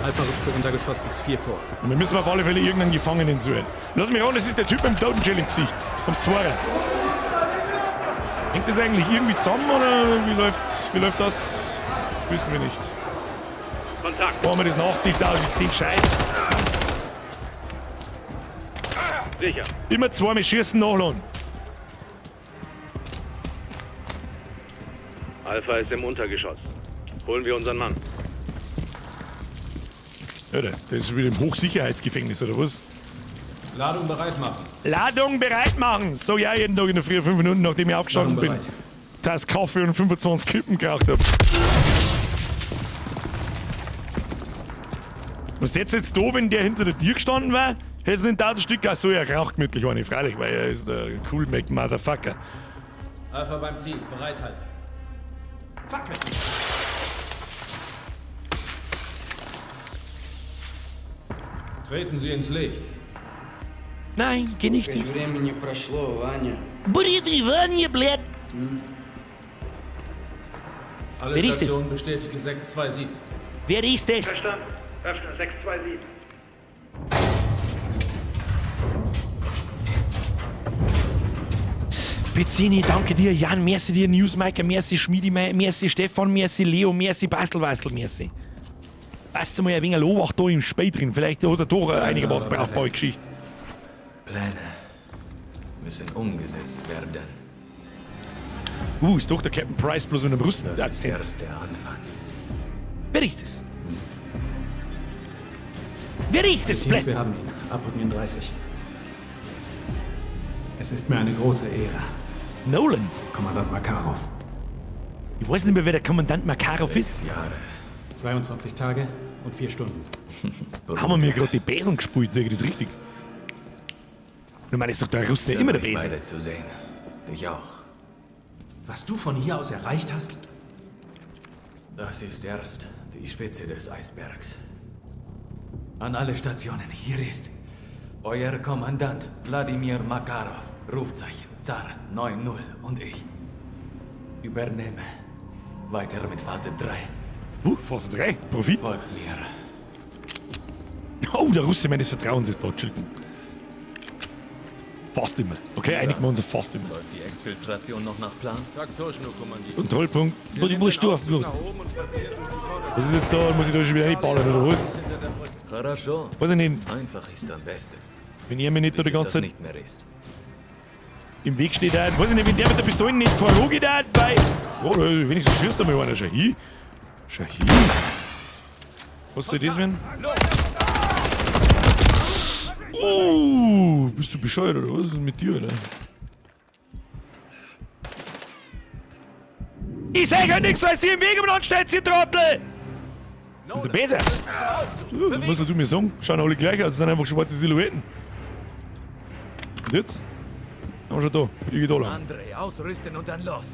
Alpha rückt zu Untergeschoss X4 vor. Und wir müssen auf alle Fälle irgendeinen Gefangenen suchen. Lass mich ran, das ist der Typ mit dem Totengel im Gesicht. Vom Zwarer. Hängt das eigentlich irgendwie zusammen oder wie läuft das? Wissen wir nicht. Kontakt. Machen wir das Nachtsicht aus, ich seh Scheiß. Sicher. Immer zweimal schießen, nachladen. Alpha ist im Untergeschoss. Holen wir unseren Mann. Ja, der ist wieder im Hochsicherheitsgefängnis, oder was? Ladung bereit machen. Ladung bereit machen! So, ja, jeden Tag in der Früh 5 Minuten, nachdem ich aufgestanden Ladung bin. bereit. Tasse Kaffee und 25 Kippen geraucht hab. Was jetzt da, wenn der hinter der Tür gestanden war, hätte es nicht 1000 Stück auch so, er raucht gemütlich eine, freilich, weil er ist der cool Mac Motherfucker. Alpha beim Ziel. Bereithalten. Fackel! Treten Sie ins Licht. Nein, geh nicht ins Времени прошло, Ваня. Bridi, Vanya, blöd! Alle Wer ist es? Stationen bestätige 627. Wer ist es? Verstanden. Öffne 627. Pizzini, danke dir. Jan, merci dir. Newsmaker, merci Schmiedi, merci Stefan, merci Leo, merci Bastel, Bastel, merci. Passt mal ein wenig Obacht da im Spiel drin. Vielleicht hat er doch einigermaßen brauchbare Geschichte. Pläne müssen umgesetzt werden. Ist doch der Captain Price bloß mit einem Russen. Das ist Akzent. erst der Anfang. Wer ist es? Wer ist es, Teams, Blä? wir haben ihn. Abrücken in 30. Es ist mir eine große Ehre, Nolan. Kommandant Makarov. Ich weiß nicht mehr, wer der Kommandant Makarov ist. 6 Jahre. 22 Tage und 4 Stunden. Haben wir mir gerade die Besen gespielt, sag ich das richtig? Ich meine, ist doch der Russe immer der Euch Besen. beide zu sehen. Dich auch. Was du von hier aus erreicht hast? Das ist erst die Spitze des Eisbergs. An alle Stationen, hier ist euer Kommandant Wladimir Makarov, Rufzeichen Zar 9-0 und ich übernehme weiter mit Phase 3. Phase 3, Profit. Folgt mir. Oh, der Russe meines Vertrauens ist da, Entschuldigung. Fast immer. Okay, einigen wir uns auf fast immer. Läuft die Exfiltration noch nach Plan? Taktisch nur, Kommandier. Kontrollpunkt. Wo bist du aufgeguckt? Nach oben und spazieren durch die Vordertür. Was ist jetzt da? Muss ich da schon wieder reinballern oder was? Хорошо. Weiß ich nicht. Einfach ist am besten. Wenn ihr mir nicht da Bis die es ganze das Zeit nicht mehr ist. im Weg steht, auch, weiß ich nicht, wenn der mit der Pistole nicht vorangeht, auch, weil. Oh, da, wenigstens schießt er mal einer. Schau hin. Schau hin. Was soll das werden? Oh, bist du bescheuert oder was ist denn mit dir, oder? Ich sag ja nichts, weil sie im Weg umeinander steht, ihr Trottel! Das ist ja besser. Was soll du mir sagen? Schauen alle gleich aus, das sind einfach schwarze Silhouetten. Und jetzt? Haben wir schon da. Ich geh da lang. Andrei, ausrüsten und dann los.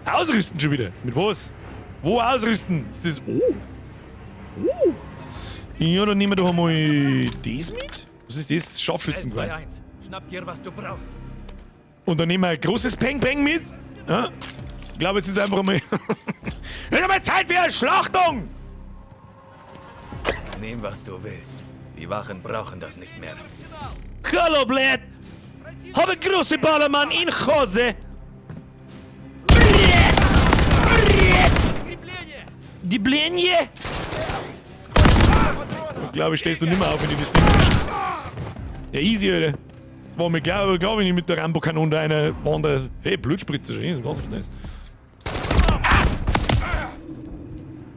Ausrüsten schon wieder. Mit was? Wo ausrüsten? Ist das. Oh. Oh. Ja, dann nehmen wir doch einmal das mit. Was ist das? Scharfschützengewehr. 2-1. Schnapp dir, was du brauchst. Und dann nehmen wir ein großes Peng Peng mit. Ja? Ich glaube, jetzt ist einfach einmal. Jetzt ist einmal Zeit für eine Schlachtung! Nimm, was du willst. Die Wachen brauchen das nicht mehr. Hallo, blöd! Habe große Ballermann in Hose! Die Blenie? Ich glaube, stehst du nimmer auf, wenn du das Ding bist. Ja, easy, Alter. War mir klar, glaub ich nicht mit der Rambo-Kanone da einer Wander. Hey, Blutspritze, schon, ganz nice. Ah!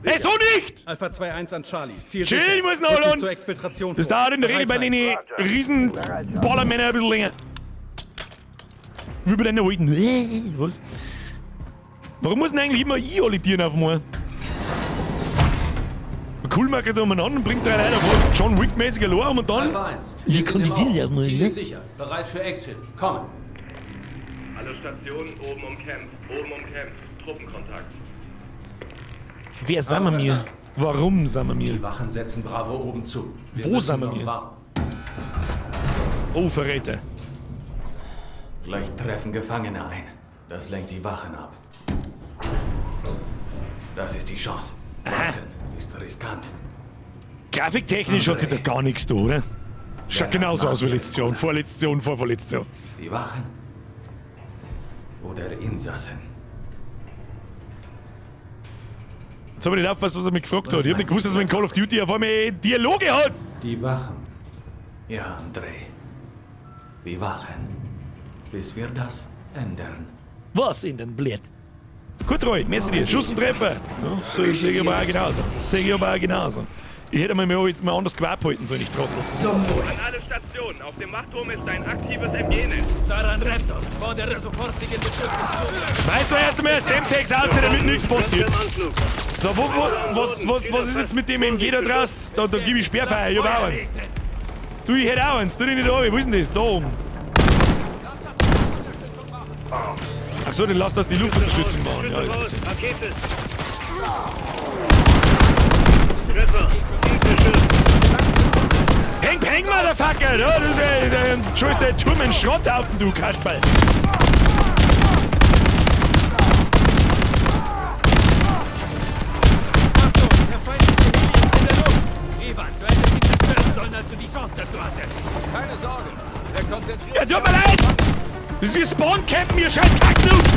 Hey, so nicht! Alpha 2-1 an Charlie. Ziel Chill, sicher. ich muss noch Rücken lohnen. zur Exfiltration Das vor. dauert in der Regel bei den riesen Ballermännern ein bisschen länger. Wie bei den alten. Was? Warum muss denn eigentlich immer ich alle Tieren aufmachen? Cool macht er umeinander und bringt drei Leute auf John Wick-mäßig Alarm und dann. Alpha 1. Ich Wir kann sind die im Deal Aufzug. aufmachen, Ziel ne? ist sicher. Bereit für Exfil. Kommen. Alle Stationen oben umkämpft. Oben umkämpft. Truppenkontakt. Wer sind wir mir? Warum sind wir mir? Die Wachen setzen Bravo oben zu. Wir Wo müssen sind wir noch mir? warten. Oh, Verräter. Gleich treffen Gefangene ein. Das lenkt die Wachen ab. Das ist die Chance. Warten ist riskant. Grafiktechnisch hat sich da gar nichts da, oder? Schaut Ja, genauso aus wie mach letztes Jahr und vorletztes Jahr und vorvorletztes Jahr. Die Wachen oder Insassen. Jetzt hab ich nicht aufgepasst, was er mich gefragt Was hat. Ich hab nicht meinst gewusst, du? dass man in Call of Duty auf einmal Dialoge hat. Die Wachen. Ja, Andrei. Wie Wachen. Bis wir das ändern. Was in den Blöd? Gut, Roy, merci dir. Schuss und Treffer. Ja, so sehe ich aber auch genauso. Sehe ich aber auch genauso. Ich hätte mal jetzt mal anders Gewerbe halten sollen, ich Trottel. An alle Stationen. Auf dem Wachturm ist ein aktives MG-Netz. Saran Raptor, fordere sofortigen Beschuss des Schutzes. Schmeiß mal erst einmal Semtex aus, damit nichts passiert. So, was ist jetzt mit dem MG da draußen? Da gebe ich Sperrfeuer, ich hab auch eins. Du, ich hätte auch eins, tu dich nicht an, wo ist denn das? Da oben. Achso, dann lass das die Luftunterstützung machen. Ja, das ist Rakete. Treffer. Peng, peng, Motherfucker! Ja, das ist schon ist der Turm ein Schrotthaufen, du Kasperl! Achtung, der feindliche Heli ist in der Luft. Ivan, du hättest ihn zerstören sollen, als du die Chance dazu hattest. Keine Sorge. Er konzentriert Ja, tut mir leid! Das ist wie Spawn-Campen, ihr scheiß Kacknoobs!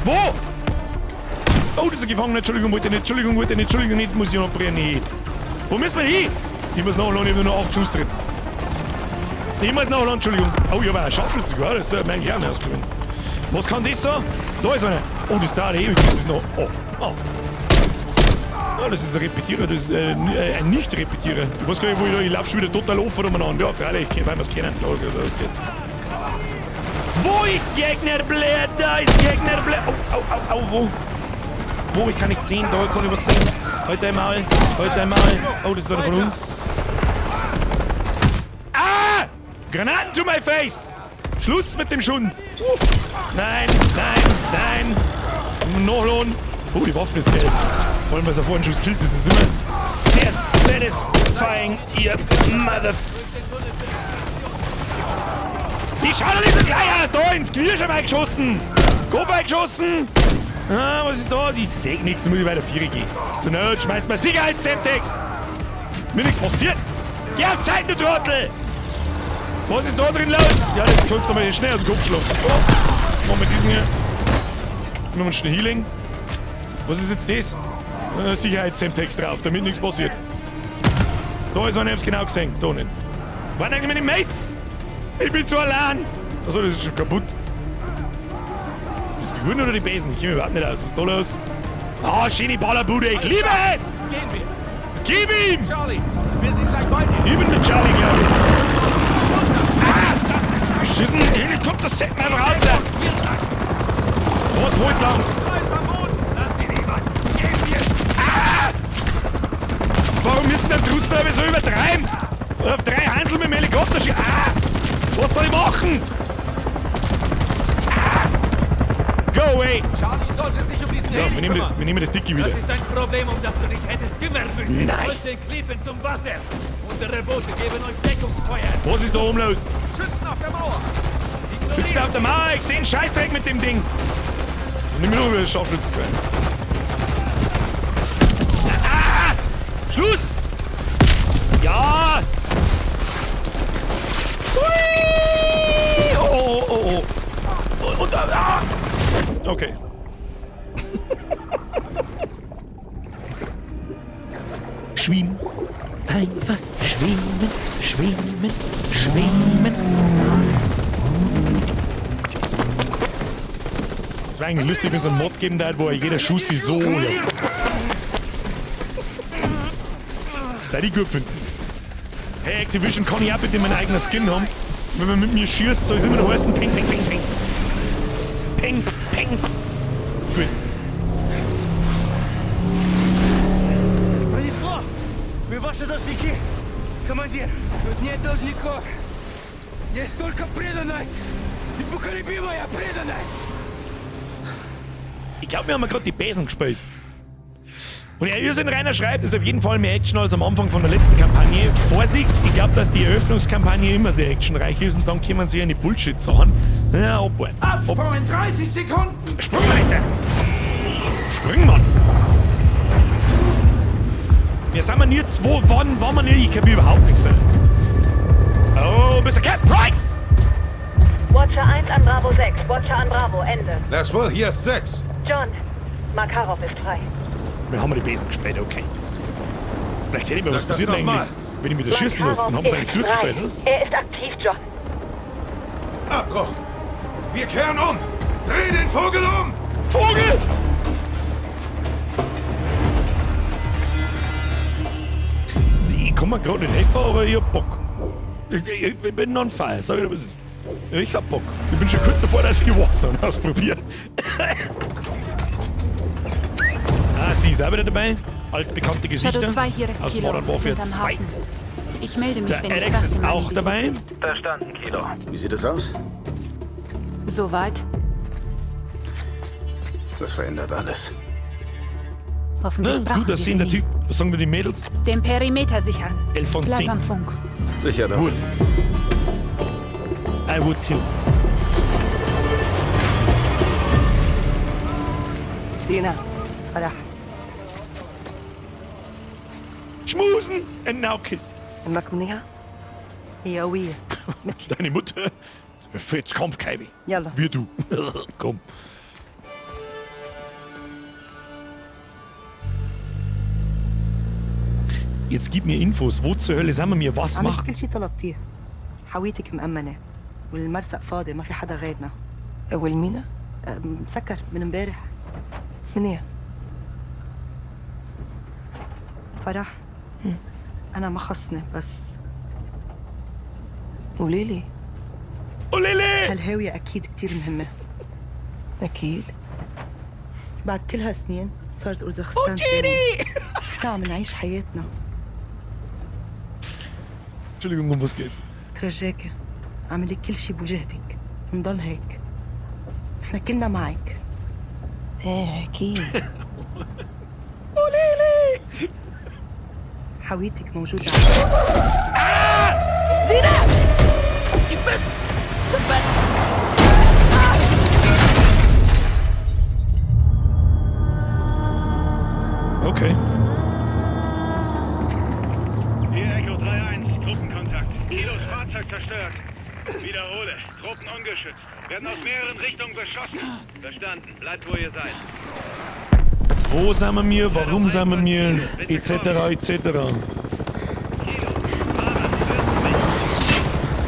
Wo? Oh, das ist ein Gefangener. Entschuldigung, wollte nicht. Entschuldigung, wollte nicht. Entschuldigung, nicht. Muss ich noch brennen. Nicht. Wo müssen wir hin? Ich muss nachladen, ich habe nur noch 8 Schuss drin. Ich muss nachladen, Entschuldigung. Oh, ich habe auch Scharfschütze gehabt. Das soll mein Gern ausprobieren. Was kann das so? Da ist einer. Oh, das dauert ewig, bis das noch. Oh, oh. Oh, das ist ein Repetierer, das ist ein Nicht-Repetierer. Ich weiß gar nicht, wo ich da. Ich laufe schon wieder total offen umeinander. Ja, freilich, weil wir es kennen. Los, los geht's. Wo ist Gegner, Blair? Da ist Gegner, Blair. Au, au, au, au, wo? Wo? Ich kann nicht sehen, da kann ich was sehen. Heute einmal, heute einmal. Oh, das ist einer von uns. Ah! Granaten to my face! Schluss mit dem Schund! Nein, nein, nein! Nachladen! Oh, die Waffe ist geil. Vor allem, weil es auf einen Schuss killt, das ist immer sehr satisfying, ihr Motherf... Die schauen doch nicht so gleich aus! Da, ins Knie schon mal geschossen! Kopf eingeschossen! Ah, was ist da? Ich seh nichts, muss ich weiter Viere gehen. So, na, jetzt schmeißt mal Sicherheits-Semtex! Mir nichts passiert! Geh auf Zeit, du Trottel! Was ist da drin los? Ja, das kannst du mal schnell auf den Kopf schlagen. Oh, machen wir diesen hier. Machen wir schnell Healing. Was ist jetzt das? Sicherheits-Semtex drauf, damit nichts passiert. Da ist einer, ich hab's genau gesehen. Da nicht. Waren eigentlich meine Mates? Ich bin zu allein! Achso, das ist schon kaputt. Ist die Figuren oder die Besen? Ich kenn mich überhaupt nicht aus. Was ist da los? Ah, schöne Ballerbude, ich liebe es! Gehen wir. Gib ihm! Charlie, wir sind gleich bei dir. Ich bin mit Charlie, glaube ich. Ah! Beschissen, Helikopter set mir einfach raus! Was, wo ist lang? Ah! Warum müssen denn die Russen aber so übertreiben? Und auf 3 Hansel mit dem Helikopter schießen. Ah! Was soll ich machen? Ah! Go away! Charlie sollte sich um diesen So, Heli kümmern. wir nehmen das Dicke wieder. Das ist ein Problem, um das du dich hättest kümmern müssen. Nice. Folgt den Kliepen zum Wasser. Unsere Boote geben euch Deckungsfeuer. Was ist da oben los? Schützen auf der Mauer. Schützen auf der Mauer. Ich seh einen Scheißdreck mit dem Ding. Nimm mir nur wieder Scharfschützen rein. Ah! Schluss! Ja! Hui! Oh, oh, oh, oh. Und, ah! Okay. Schwimmen. Einfach schwimmen, schwimmen, schwimmen. Es wäre eigentlich lustig, wenn es einen Mod geben würde, wo jeder Schuss sich so. Ja. Da die gut finden. Hey Activision, kann ich auch bitte meinen eigenen Skin haben? Wenn man mit mir schießt, soll es immer noch heißen: Peng, peng, peng, peng. Peng, peng. Das ist gut. Пронесло! Мы ваши должники! Командир! Тут нет должников! Есть только преданность! Непоколебимая преданность! Ich glaub, wir haben gerade die Besen gespielt. Und ja, Irrsinn Rainer schreibt, ist auf jeden Fall mehr Action als am Anfang von der letzten Kampagne. Vorsicht, ich glaub, dass die Eröffnungskampagne immer sehr actionreich ist und dann kommen sie in die Bullshit-Sachen. Ja, abwarten. Absprung in 30 Sekunden! Sprungmeister! Springmann! Wir sind wir jetzt, wo, wann, wann wir nicht? Ich kapier überhaupt nichts. Oh, Mr. Captain Price! Watcher 1 an Bravo 6, Watcher an Bravo, Ende. Laswell, hier ist 6. John, Makarov ist frei. Wir haben die Besen gespielt, okay. Vielleicht hätte ich mir was Sag das passiert noch mal. eigentlich. Wenn ich mich da schießen lasse, dann haben sie eigentlich Makarov ist durchgespielt, frei. oder? Er ist aktiv, John. Abbruch! Wir kehren um! Dreh den Vogel um! Vogel! Ich kann mir gerade nicht helfen, aber ich hab Bock. Ich bin on fire, sag ich dir, was ist. Ich hab Bock. Ich bin schon kurz davor, dass ich Warzone ausprobiere. Ah, sie ist auch wieder dabei. Altbekannte Gesichter. Shadow 2, hier ist aus Kilo. Modern Wir Warfare sind am 2. Hafen. Ich melde mich, Der wenn die Alex Fracht ist in meinem auch Besitz dabei. ist. Verstanden, Kilo. Wie sieht es aus? Soweit. Das verändert alles. Hoffentlich Ne? brauchen Gut wir sie aussehender nie. Typ. Was sagen wir die Mädels? Den Perimeter sichern. 11 von Bleib 10. am Funk. Sicher doch. Would. I would too. دينا فرح Schmusen and now kiss. امك منيحة؟ هي قوية Deine Mutter. Jetzt Kampf, Kaibi. يلا Wir du. Komm. Jetzt gib mir Infos. Wo zur Hölle sind wir mir? Was عملت macht? كل شي طلبتيه حاويتك مأمنة والمرسق فاضي ما في حدا غيرنا والمينا؟ مسكر من امبارح منيح فرح أنا ما خصني بس قولي لي قولي لي هالهاوية أكيد كتير مهمة أكيد بعد كل هالسنين صارت أوزخستان تاني نحن عم نعيش حياتنا Entschuldigung, um was geht's? ترجاكي اعملي كل شي بوجهدك نضل هيك نحن كلنا معك ايه اكيد قولي حاويتك موجودة دينا Okay. Hier Echo 3-1, Truppenkontakt. Kilos Fahrzeug zerstört. Wiederhole, Truppen ungeschützt. Werden aus mehreren Richtungen beschossen. Verstanden, bleibt wo ihr seid. Wo sind wir mir? Warum sind wir mir? Etc. etc.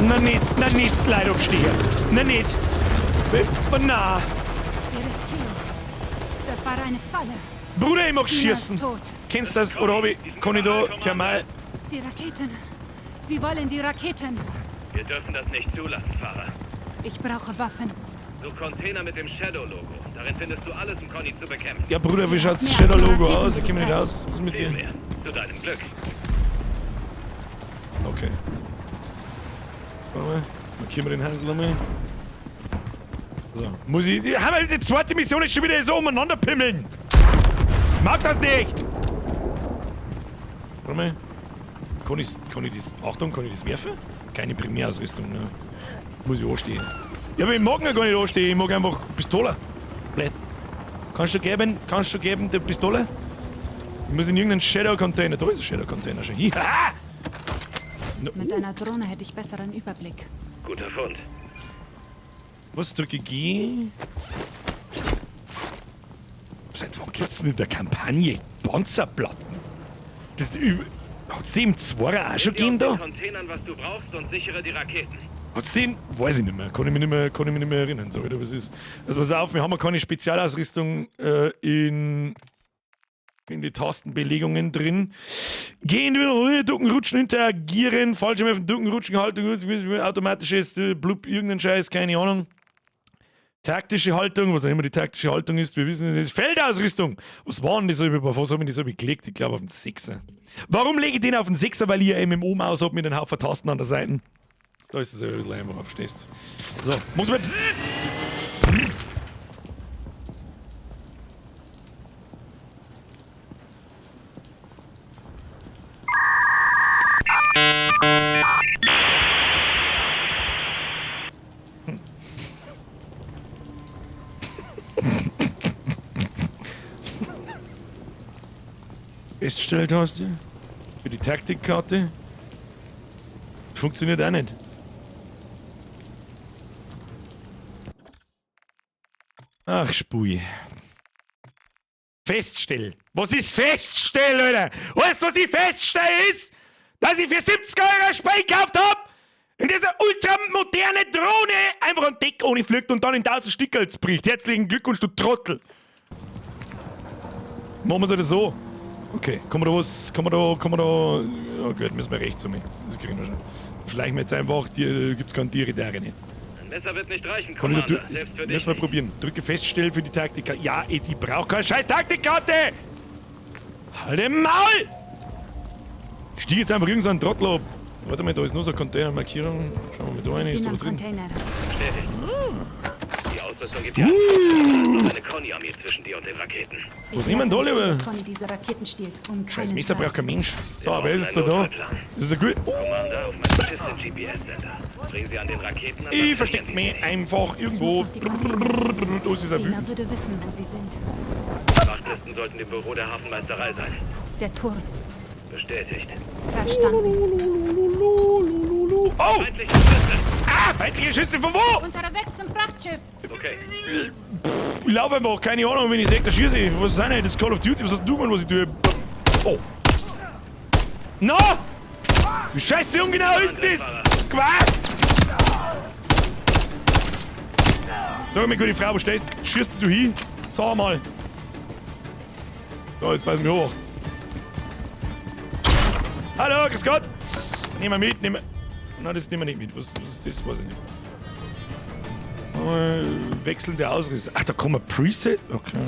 Na nicht, na nicht, Leute aufstehen. Na nicht. Na. Hier ist Kilo. Das war eine Falle. Bruder, ich mag Dina ist schießen. tot. Kennst du das? Oder hab ich, kann ich da thermal. Die Raketen. Sie wollen die Raketen. Wir dürfen das nicht zulassen, Fahrer. Ich brauche Waffen. Such Container mit dem Shadow-Logo. Darin findest du alles, um Conny zu bekämpfen. Ja, Bruder, wie schaut's Mehr als Shadow-Logo Raketen aus? Ich kenn mich nicht geliefert. aus. Was ist mit Viel dir? mehr. Zu deinem Glück. Okay. Warte mal. Markieren wir den Hansel nochmal. So. Muss ich. Haben wir die zweite Mission ist schon wieder so umeinander pimmeln? Mag das nicht! Warte mal. Kann ich das. Achtung, kann ich das werfen? Keine Primärausrüstung, ne? Muss ich anstehen. Ja, aber ich mag noch gar nicht anstehen, ich mag einfach Pistole. Blöd. Kannst du geben, kannst du geben, die Pistole? Ich muss in irgendeinen Shadow-Container. Da ist ein Shadow-Container schon. Hier. Ah! No. Mit einer Drohne hätte ich besseren Überblick. Guter Fund. Was drücke G? Seit wann gibt's denn in der Kampagne Panzerplatten? Das ist über. Hat's die im Zwarer auch schon Nimm gegeben dir aus da? den Containern, was du brauchst und sichere die Raketen. Hat's den? Weiß ich nicht mehr. Kann ich mich nicht mehr, kann ich mich nicht mehr erinnern. So, oder was ist. Also pass auf, wir haben ja keine Spezialausrüstung in die Tastenbelegungen drin. Gehen, ducken, rutschen, interagieren, falsch werfen, ducken, rutschen, Haltung, automatisches, blub, irgendein Scheiß, keine Ahnung. Taktische Haltung, was auch immer die taktische Haltung ist, wir wissen es nicht. Feldausrüstung! Was war denn das? Auf was habe ich das hab ich gelegt? Ich glaube auf den Sechser. Warum lege ich den auf den Sechser? Weil ich ein MMO-Maus habe mit einem Haufen Tasten an der Seite. Da ist es ja ein bisschen einfacher, verstehst. So, muss man. Psst. Feststelltaste für die Taktikkarte. Funktioniert auch nicht. Ach, Spui. Feststell. Was ist Feststell, Alter? Weißt du, was ich feststelle ist? Dass ich für 70 Euro ein Spiel gekauft hab, in dieser ultramoderne Drohne einfach ein Deck ohne fliegt und dann in 1000 Stücke bricht. Herzlichen Glückwunsch, du Trottel. Machen wir es so. Okay, kann man da was, kann man da, oh gut, müssen wir rechts um. Das kriegen wir schon. Schleichen wir jetzt einfach, die, gibt's keine Tiere da nicht. Ein Messer wird nicht reichen, Kann ich Commander. da, Selbst für dich müssen wir probieren. Drücke feststellen für die Taktik. Ja, ich brauche keine scheiß Taktikkarte! Halt den Maul! Ich stieg jetzt einfach irgend so einen Trottel ab. Warte mal, da ist nur so eine Containermarkierung. Schauen wir mal da rein, Ich ist bin da am was drin? Container. Bestätigt. Die Ausrüstung gibt ja noch eine Conny-Armee zwischen dir und den Raketen. Was nehmen da Ich lasse lieber? nicht zu, dass Conny diese Raketen stiehlt. Um Scheiß keinen Messer braucht Preis. kein Mensch. So, wer ist jetzt da da? Das ist ein gut. Oh, Commander, auf meinem Schiff sind GPS-Sender. Bringen Sie an den Raketen an. ich versteck mich einfach irgendwo. Da ist er Lena wütend. würde wissen, wo sie sind. Frachtlisten sollten im Büro der Hafenmeisterei sein. Der Turm. Bestätigt. Verstanden. Oh! Feindliche Schüsse! Ah, feindliche Schüsse von wo? Unterwegs zum Frachtschiff. Okay. Ich laufe einfach, keine Ahnung, wenn ich sehe, da schieße ich. Was ist denn das? Call of Duty, was hast du gemacht, was ich tue? Oh. No! Wie scheiße ungenau ist das? Quatsch! Sag mir, gute Frau, wo stehst du? Schießt du hin? Sag mal. So, jetzt pass mich hoch. Hallo, grüß Gott! Nehmen wir mit, nehmen wir. Nein, das nehmen wir nicht mit. Was ist das? Weiß ich nicht. Wechselnde Ausrüstung. Ach, da kommt ein Preset? Okay.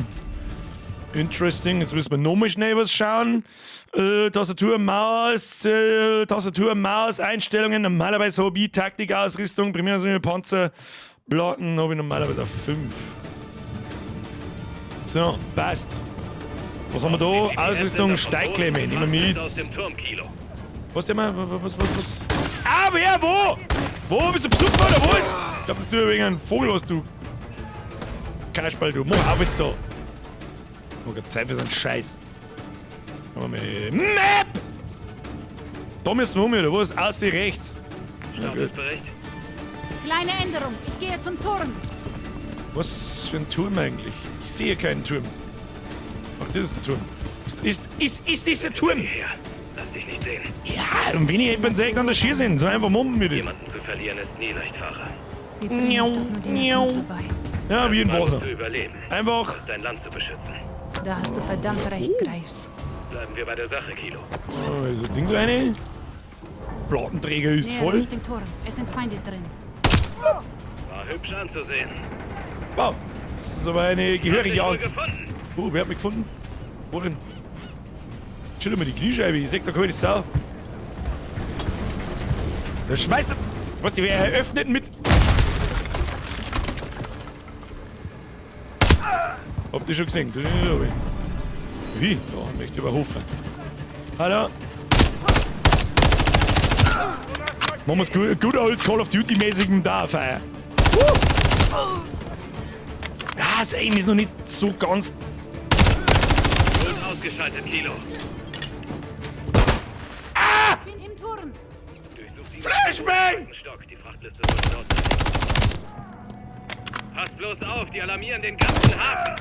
Interesting. Jetzt müssen wir nochmal schnell was schauen. Tastatur, Maus, Tastatur, Maus, Einstellungen. Normalerweise habe ich Taktikausrüstung, Primär Panzer, Platten habe ich normalerweise auf 5. So, passt. Was haben wir da? Ausrüstung, Steigklemme. Nehmen wir mit. Aus dem Turm, Kilo. Was denn mal? Was? Ah, wer? Wo? Wo? Bist du besoffen oder was? Ich glaub, das ist wegen einem Vogel, was du. Kasperl, du. Mach auf jetzt da. Oh Gott, Zeit für so einen Scheiß. Machen wir mal. Map! Da müssen wir um, oder was? Ausseh rechts. Na gut. Kleine Änderung. Ich gehe zum Turm. Was für ein Turm eigentlich? Ich sehe keinen Turm. Ach, das ist der Turm. Ist das der Turm? Lass dich nicht sehen. Ja, und wenn ich jemanden sehe, kann der schier sind. So einfach mummen wir das. Jemanden zu verlieren ist nie leicht, Fahrer. Wie bringe ich das nur Dinas Mutter bei? Ja, wie in Wasser. Zu überleben. Einfach. Dein Land zu beschützen. Da hast du verdammt recht, Greaves. Bleiben wir bei der Sache, Kilo. Oh, ist das Ding da rein? Platenträger ist Nähere voll. mich dem Turm. Es sind Feinde drin. War hübsch anzusehen. Wow, das ist aber eine gehörige Hast dich wohl Angst. gefunden? Oh, wer hat mich gefunden? Wo denn? Chill mal die Kniescheibe, ich sag da keine Sau. Da schmeißt er. Was, die wer eröffnet mit. Habt ihr schon gesehen? Wie? Da möchte ich überhofen. Hallo? Machen wir's gut, good old Call of Duty mäßigen da Feier. Ah, das Aim ist noch nicht so ganz. Gut ausgeschaltet, Kilo. Ah! Bin im Turm. Flashbang! Stock, die Frachtliste sollte dort sein. Passt bloß auf, die alarmieren den ganzen Hafen.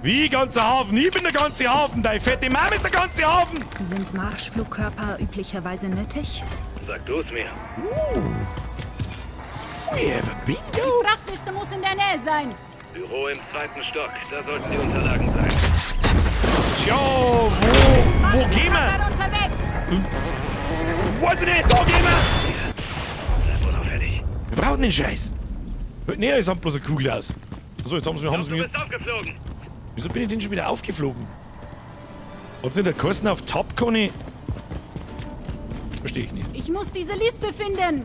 Wie ganzer Hafen? Ich bin der ganze Hafen, deine fette Mama ist der ganze Hafen! Sind Marschflugkörper üblicherweise nötig? Sag du's mir. We have a bingo! Die Frachtliste muss in der Nähe sein. Büro im zweiten Stock, da sollten die Unterlagen sein. Tja, wo gehen wir? Marschflugkörper unterwegs. Weiß ich nicht, da gehen wir! Bleib unauffällig. Wir brauchen den Scheiß. Nee, es haben bloß eine Kugel aus. So, jetzt haben sie, haben sie Du mich bist jetzt. aufgeflogen. Wieso bin ich denn schon wieder aufgeflogen? Hat's nicht der Kosten auf Top, Conny? Verstehe ich nicht. Ich muss diese Liste finden.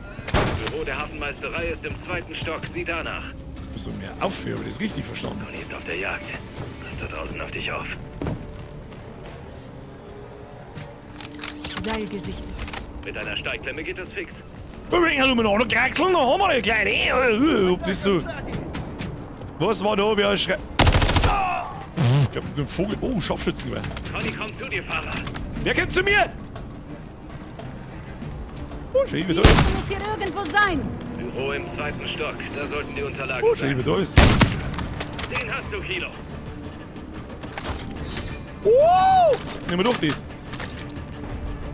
Büro der Hafenmeisterei ist im zweiten Stock. Sieh danach. Muss doch mehr aufhören, habe ich das richtig verstanden? Conny ist auf der Jagd. Pass da draußen auf dich auf. Seil gesichtet. Mit einer Steigklemme geht das fix. Wir bringen halt umeinander kraxeln, da haben wir ja gleich. Ob das so. Was war da? Wer schreit. Ich glaube, das ist ein Vogel. Oh, Scharfschützengewehr. Conny kommt zu dir, Fahrer. Wer kommt zu mir? Oh, schön, Die wer da ist. Liste muss hier irgendwo sein. Büro im zweiten Stock. Da sollten die Unterlagen Oh, schön, sein. wer da ist. Den hast du, Kilo. Oh! Nehmen wir doch das.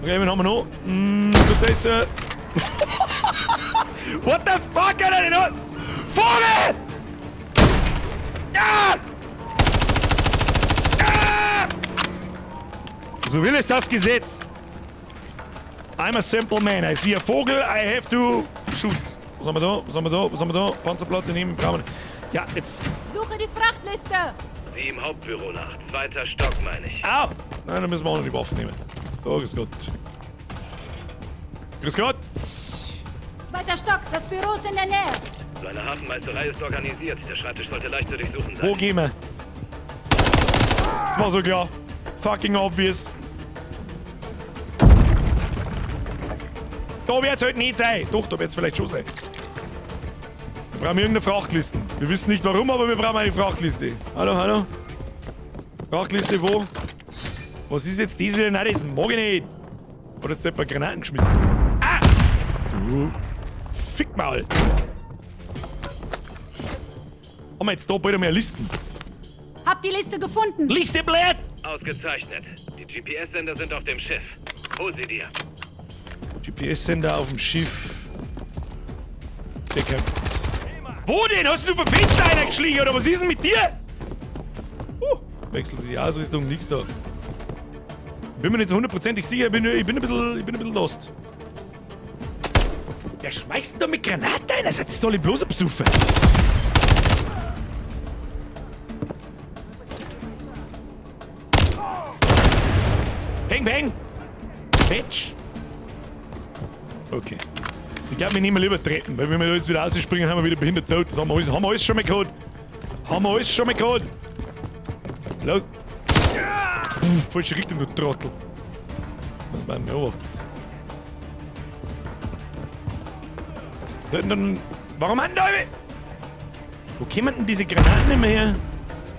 Okay, wen haben wir noch? Das ist. What the fuck, Alter? Vogel! Ah! Ah! So will es das Gesetz. I'm a simple man. I see a Vogel, I have to shoot. Was haben wir da? Was haben wir da? Was haben wir da? Panzerplatte nehmen, brauchen wir nicht. Ja, jetzt. Suche die Frachtliste! Sieh im Hauptbüro nach. Zweiter Stock, meine ich. Au! Nein, dann müssen wir auch noch die Waffen nehmen. So, grüß Gott. Grüß Gott! Zweiter Stock, das Büro ist in der Nähe. Seine Hafenmeisterei ist organisiert. Der Schreibtisch sollte leicht zu durchsuchen sein. Wo gehen wir? Das war so klar. Fucking obvious. Da wird's halt nicht sein. Doch, da wird's vielleicht schon sein. Wir brauchen irgendeine Frachtliste. Wir wissen nicht warum, aber wir brauchen eine Frachtliste. Hallo, hallo. Frachtliste wo? Was ist jetzt das wieder? Nein, das mag ich nicht. Hat jetzt etwa Granaten geschmissen. Ah! Du Fickmaul. Haben wir jetzt da bald einmal Listen? Hab die Liste gefunden. Liste, blöd! Ausgezeichnet. Die GPS-Sender sind auf dem Schiff. Hol sie dir. GPS-Sender auf dem Schiff. Der kann. Wo denn? Hast du vom Fenster einer oder was ist denn mit dir? Wechselt sich die Ausrüstung, nix da. Bin mir nicht so hundertprozentig sicher, ich bin ein bisschen lost. Der schmeißt denn da mit Granaten ein? Das hat sich alle bloß absaufen. Peng, peng! Bitch! Okay. Ich glaube, wir nehmen lieber Treppen, weil wenn wir da jetzt wieder rausspringen, haben wir wieder behindert tot. Das haben wir alles schon mal gehabt. Haben wir alles schon mal gehabt. Los! Puh, falsche Richtung, du Trottel. Das war mir Dann, warum haben da? Wo kommen denn diese Granaten immer her?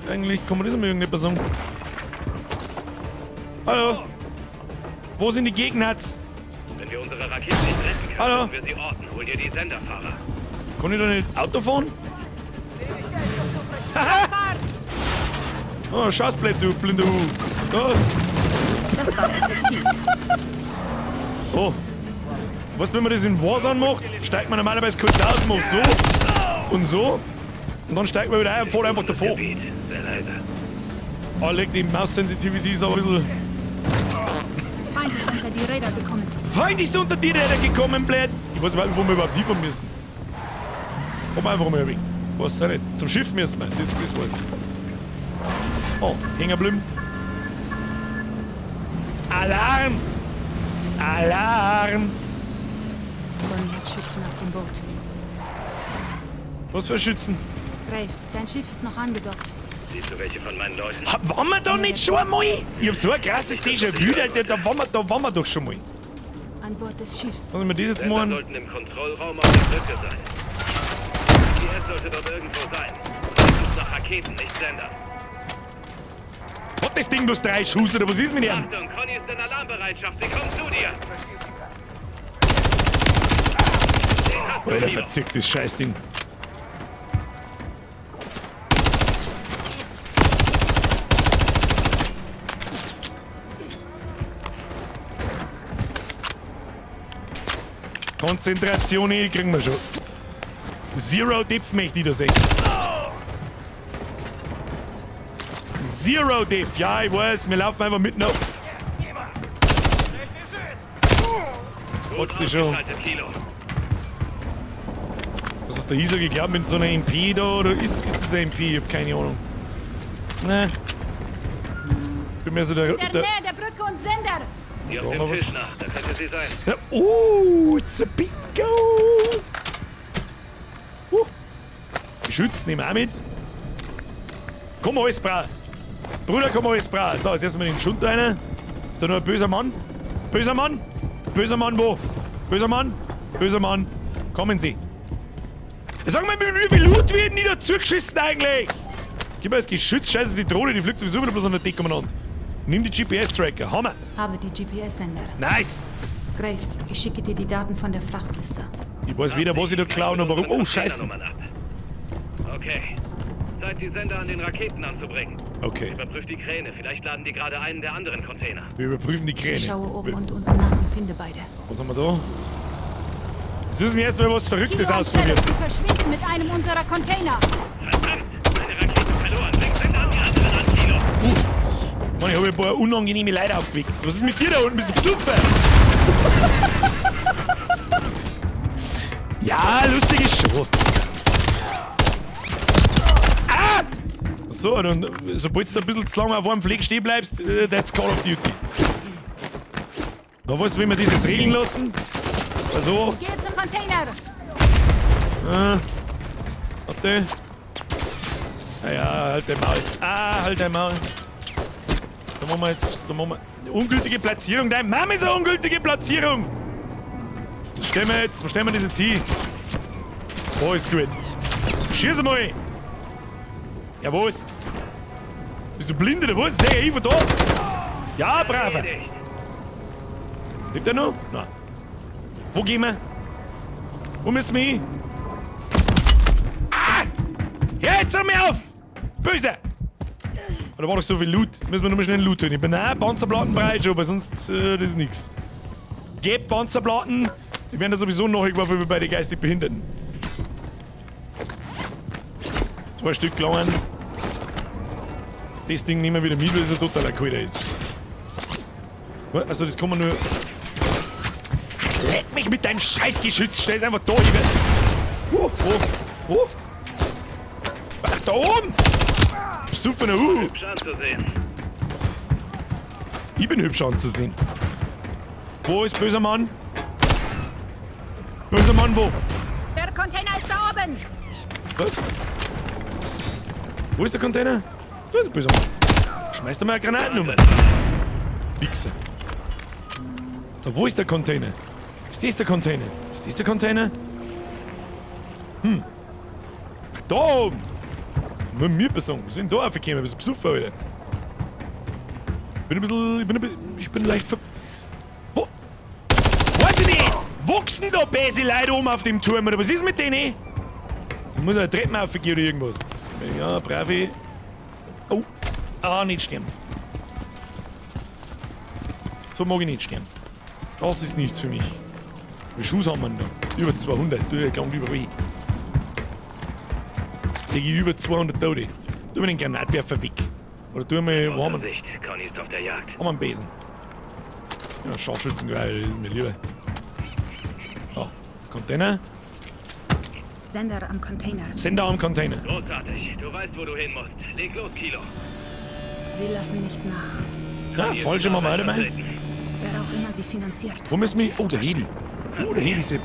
Eigentlich kann man das mal irgendetwas sagen. Hallo? Wo sind die Gegner? Wenn wir unsere Raketen nicht retten können, Hallo? müssen wir sie orten. Hol dir die Senderfahrer. Kann ich da nicht Auto fahren? Haha! Oh, Schaßblät, du blinde U. Oh. Das war effektiv. Oh. Weißt du, wenn man das in Warzone macht, steigt man normalerweise kurz aus, macht so und so. Und dann steigt man wieder ein und fährt einfach davor. Oh, leg die Maus-Sensitivität ist aber ein bisschen... Feind ist unter die Räder gekommen. Feind ist unter die Räder gekommen, blöd! Ich weiß überhaupt nicht, wo wir überhaupt hinfahren müssen. Komm einfach mal weg. Weiß auch nicht. Zum Schiff müssen wir. Das weiß ich. Oh, hängen. Alarm! Alarm! Conny hat Schützen auf dem Boot. Was für Schützen? Graves, dein Schiff ist noch angedockt. Siehst du welche von meinen Leuten? Waren wir da nicht schon einmal? Ich hab so ein krasses Déjà-vu, da waren wir doch schon mal. An Bord des Schiffs. Sollen wir das jetzt Sender machen? sollten im Kontrollraum auf der Brücke sein. GPS sollte dort irgendwo sein. Sucht nach Raketen, nicht Sender. Hat das Ding bloß 3 Schuss oder was ist mit ihm? Achtung, Conny ist in Alarmbereitschaft. Sie kommen zu dir. Alter, verzücktes Scheißding. Konzentration, die kriegen wir schon. Zero Depth möchte ich da sehen. Zero Depth, ja, ich weiß, wir laufen einfach mitten auf. Wolltest du schon? Was hast du Isa geglaubt mit so einer MP da? Oder ist das eine MP? Ich hab keine Ahnung. Ne. Bin mir so der. In der Nähe der Brücke und Sender! Die auf dem Tisch nach, da könnte sie sein. Ja, it's a bingo! Geschütz nehmen wir auch mit. Komm, alles bra. Bruder, komm, alles bra. So, jetzt erstmal den Schund einer. Ist da nur ein böser Mann? Böser Mann? Böser Mann wo? Böser Mann? Böser Mann? Kommen Sie. Sag mal, wie viel Loot werden die da zugeschissen eigentlich? Gib mir das Geschütz, scheiße, die Drohne, die fliegt sowieso wieder bloß an der Decke umeinander. Nimm die GPS-Tracker, Hammer. Habe die GPS-Sender. Nice. Graves, ich schicke dir die Daten von der Frachtliste. Ich weiß weder, was ich da klaue, noch warum. Oh, scheiße. Okay. Zeit, die Sender an den Raketen anzubringen. Okay. Überprüf die Kräne. Vielleicht laden die gerade einen der anderen Container. Wir überprüfen die Kräne. Ich schaue oben und unten nach und finde beide. Was haben wir da? Jetzt müssen wir erstmal was Verrücktes Kilo an ausprobieren. Shadow, sie verschwinden mit einem unserer Container. Mann, ich habe ein paar unangenehme Leute aufgeweckt. Was ist mit dir da unten? Bist du besoffen? Ja, lustig ist schon. Ah! So, dann, sobald du ein bisschen zu lange auf einem Fleck stehen bleibst, that's Call of Duty. Na, was, will wir das jetzt regeln lassen? Also. Geh zum Container. Warte. Naja, halt dein Maul. Ah, halt dein Maul. Da machen wir jetzt. Da machen wir. Ungültige Platzierung. Dein Mama ist eine ungültige Platzierung! Das stellen wir jetzt. Wo stellen wir das jetzt hin? Oh, ist gut. Schieß mal! Ja, was? Bist du blind oder was? Seh ich von da? Ja, braver! Lebt er noch? Nein. Wo gehen wir? Wo müssen wir hin? Ah! Jetzt hör mir auf! Böse! Oh, da war doch so viel Loot. Müssen wir nur mal schnell Loot holen. Ich bin auch Panzerplatten breit schon, aber sonst das ist nix. Gebt Panzerplatten! Die werden da sowieso noch irgendwann wie bei den geistig Behinderten. 2 Stück gelangen. Das Ding nehmen wir wieder mit, weil es ein totaler Kalter ist. Also das kann man nur... Ach, leck mich mit deinem Scheißgeschütz! Stell's einfach da hin! Wo? Wo? Wo? Ach, da oben! Besoffener U! Hübsch anzusehen. Ich bin hübsch anzusehen. Wo ist böser Mann? Böser Mann, wo? Der Container ist da oben. Was? Wo ist der Container? Da ist der böse Mann. Schmeißt da mal eine Granatennummer. Wichser. So, wo ist der Container? Ist das der Container? Ist das der Container? Hm. Ach, da oben! Nur mir besorgen. Wir sind da aufgekommen. Bist du besoffen, Alter? Ich bin ein bisschen. Ich bin, ein bisschen, ich bin leicht ver. Wo? Weiß ich nicht! Wuchsen da böse Leute oben auf dem Turm, oder was ist mit denen? Ich muss eine Treppe raufgehen oder irgendwas. Ja, bravi. Oh. Ah, nicht sterben. So mag ich nicht sterben. Das ist nichts für mich. Wie viel Schuss haben wir denn da? Über 200. Du, ich klang über weh. Sehe ich über 200 Tote. Tu mir den Granatwerfer weg. Oder tu mir. Wo haben wir? Vorsicht, Conny ist auf der Jagd. Haben wir einen Besen? Ja, Scharfschützengewehr, das ist mir lieber. So, Container. Sender am Container. Sender am Container. Großartig. Du weißt, wo du hin musst. Leg los, Kilo. Sie lassen nicht nach. Na, Fallschirm haben wir auch nicht mehr. Wer auch immer sie finanziert. Wo müssen wir? Oh, der Heli. Oh, der Heli-Sepp.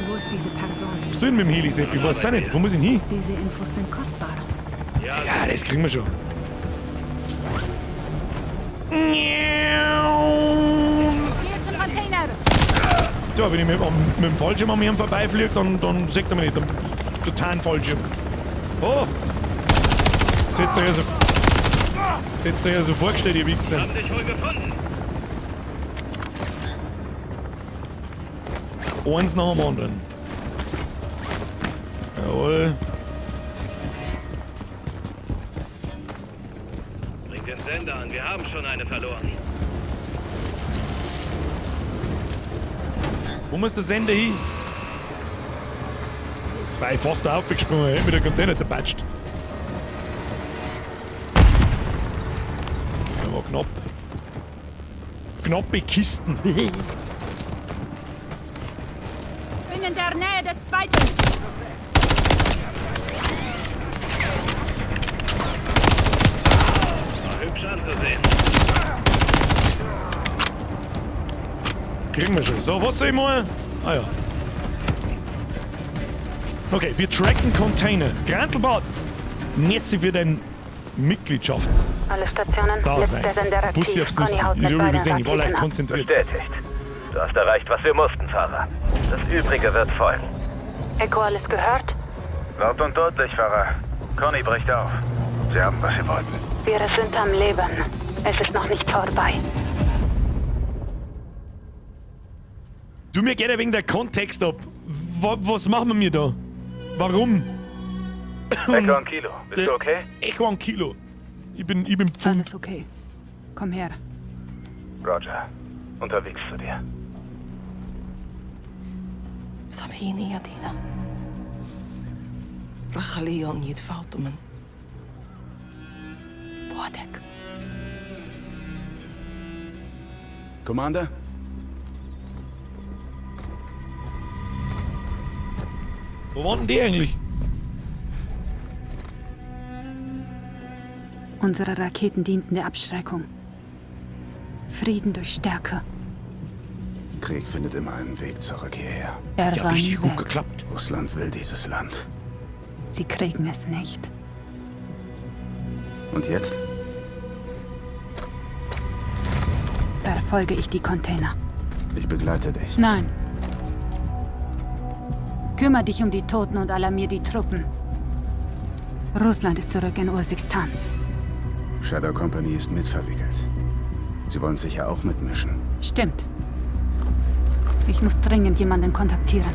Wo ist diese Person? Was tut denn mit dem Heli-Sepp? Ich weiß es auch nicht. Wo muss ich denn hin? Diese Infos sind kostbar. Ja, das kriegen wir schon. Geh zum Container! Ja, wenn ich mit dem Fallschirm an mir vorbeifliege, dann sagt er mir nicht. Dann totalen Fallschirm. Oh! Das hätte sich ja so, das hätte sich ja so vorgestellt, ihr Wichser. Haben dich wohl gefunden. Eins nach dem anderen. Jawohl. Bring den Sender an. Wir haben schon eine verloren. Wo muss der Sender hin? Zwei fast aufgesprungen, ey, mit der Container zerpatscht. Ja, war knapp. Knappe Kisten. Bin in der Nähe des zweiten. War hübsch anzusehen. Kriegen wir schon. So, was soll ich machen? Ah ja. Okay, wir tracken Container. Grantelbad! Merci für dein Mitgliedschafts. Alle Stationen, Da letzter sein. Sender aktiv. Bussi aufs Conny Nussi. haut Ich mit hab beiden übersehen, ich war leicht Raketen ab. konzentriert. Bestätigt. Du hast erreicht, was wir mussten, Fahrer. Das Übrige wird folgen. Echo, alles gehört? Laut und deutlich, Fahrer. Conny bricht auf. Sie haben, was sie wollten. Wir sind am Leben. Es ist noch nicht vorbei. Du, mir geht ein wenig der Kontext ab. Was machen wir mir da? Warum? Echo an Kilo. Bist du okay? Echo an Kilo. Ich bin Pfund. Alles okay. Komm her. Roger. Unterwegs zu dir. سامحيني يا دينا رح خليهم يدفعوا ثمن بعدك. Commander? Wo waren denn die eigentlich? Unsere Raketen dienten der Abschreckung. Frieden durch Stärke. Krieg findet immer einen Weg zurück hierher. Er Ja, war richtig nie gut weg. geklappt. Russland will dieses Land. Sie kriegen es nicht. Und jetzt? Verfolge ich die Container. Ich begleite dich. Nein. Kümmer dich um die Toten und alarmier die Truppen. Russland ist zurück in Urzikstan. Shadow Company ist mitverwickelt. Sie wollen sicher auch mitmischen. Stimmt. Ich muss dringend jemanden kontaktieren.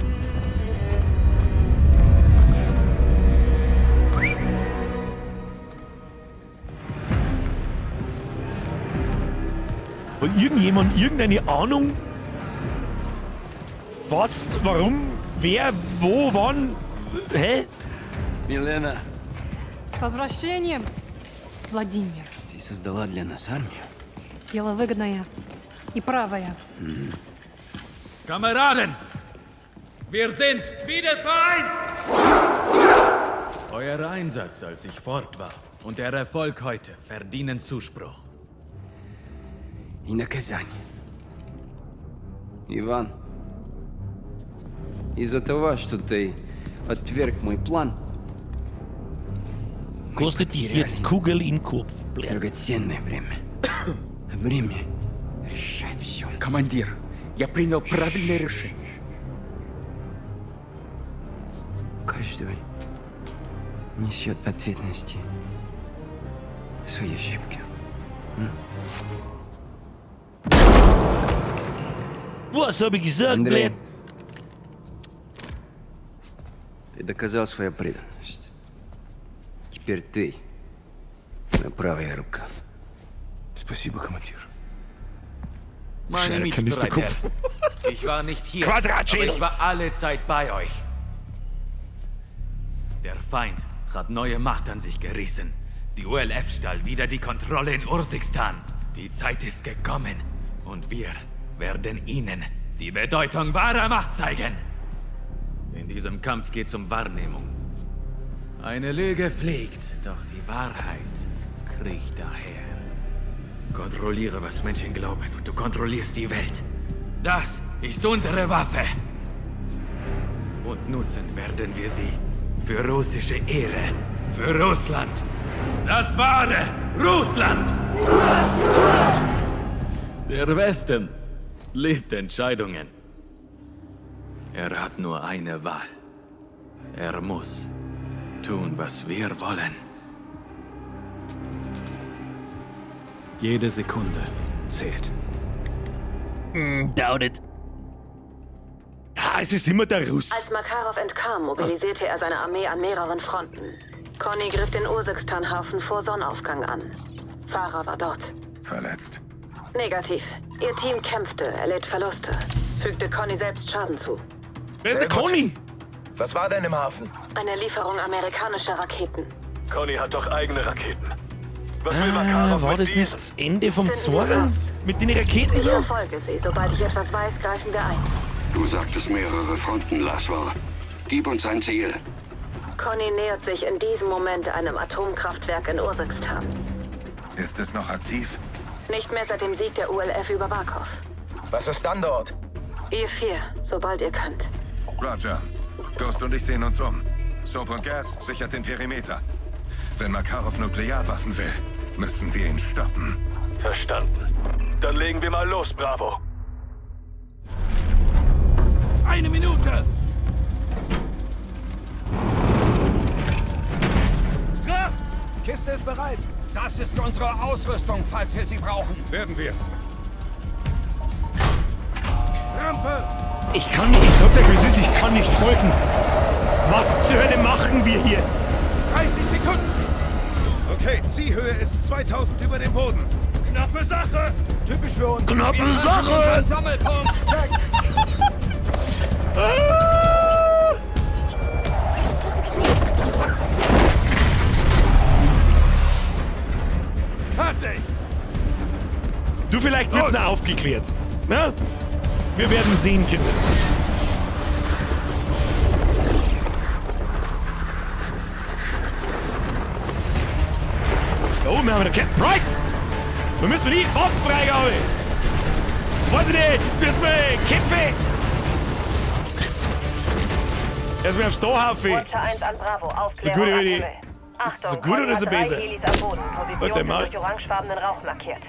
Hat irgendjemand irgendeine Ahnung? Was, warum, wer, wo, wann? Hä? Милена, С возвращением, Владимир. ты создала для нас армию? Дело выгодное и правое. Kameraden! Wir sind wieder vereint! Euer Einsatz, als ich fort war, und der Erfolg heute verdienen Zuspruch. И наказание. Иван, из-за того, что ты отверг мой план, Kostet dich jetzt Kugel in Kopf. Blöd. драгоценное время. Время решает все. Командир, я принял правильное решение. Каждый несет ответственности за свои ошибки. Was habe ich gesagt, Андрей, blöd? ты доказал свою преданность. Теперь ты моя правая рука. Спасибо, командир. Meine Scheiße, Mitstreiter, Kopf. ich war nicht hier, Quadratschädel. aber ich war alle Zeit bei euch. Der Feind hat neue Macht an sich gerissen. Die ULF stahl wieder die Kontrolle in Urzikstan. Die Zeit ist gekommen und wir werden ihnen die Bedeutung wahrer Macht zeigen. In diesem Kampf geht's um Wahrnehmung. Eine Lüge fliegt, doch die Wahrheit kriecht daher. Kontrolliere, was Menschen glauben, und du kontrollierst die Welt. Das ist unsere Waffe. Und nutzen werden wir sie für russische Ehre, für Russland. Das wahre Russland! Der Westen liebt Entscheidungen. Er hat nur eine Wahl. Er muss tun, was wir wollen. Jede Sekunde zählt. Doubt it. Ah, es ist immer der Russ. Als Makarov entkam, mobilisierte er seine Armee an mehreren Fronten. Conny griff den Urzikstan-Hafen vor Sonnenaufgang an. Farah war dort. Verletzt. Negativ. Ihr Team kämpfte, erlitt Verluste, fügte Conny selbst Schaden zu. Wer ist der Conny? Was war denn im Hafen? Eine Lieferung amerikanischer Raketen. Conny hat doch eigene Raketen. Was will Ah, Makarov war mit das diesen? nicht das Ende vom Finden wir's Zweier? raus. Mit den Raketen Ich so? verfolge sie. Sobald ich etwas weiß, greifen wir ein. Du sagtest mehrere Fronten, Laswell. Gib uns ein Ziel. Conny nähert sich in diesem Moment einem Atomkraftwerk in Urzikstan. Ist es noch aktiv? Nicht mehr seit dem Sieg der ULF über Barkov. Was ist dann dort? Ihr vier, sobald ihr könnt. Roger. Ghost und ich sehen uns um. Soap und Gas sichert den Perimeter. Wenn Makarov Nuklearwaffen will, müssen wir ihn stoppen. Verstanden. Dann legen wir mal los, Bravo. Eine Minute! Griff! Kiste ist bereit. Das ist unsere Ausrüstung, falls wir sie brauchen. Werden wir. Rampe! Ich kann nicht, ich sag's euch, wie es ist, ich kann nicht folgen. Was zur Hölle machen wir hier? 30 Sekunden! Okay. Okay, Ziehhöhe ist 2000 über dem Boden. Knappe Sache! Typisch für uns. Knappe Wir treffen Sache! uns am Sammelpunkt. Check. Ah! Fertig! Du, vielleicht wird's noch aufgeklärt. Na? Wir werden sehen, Kinder. Da oben haben wir den Captain Price! Wo müssen wir hin? Waffenfreigabe! Weiß ich nicht! Müssen wir kämpfen! Erstmal aufs Torhaufen! Watcher 1 an Bravo, Ist so Aufklärung gut am oder die- Himmel. Ist so Achtung, gut oder Conny so hat drei besser? Helis am Boden. Warte Position sind mal. durch orangefarbenen Rauch markiert.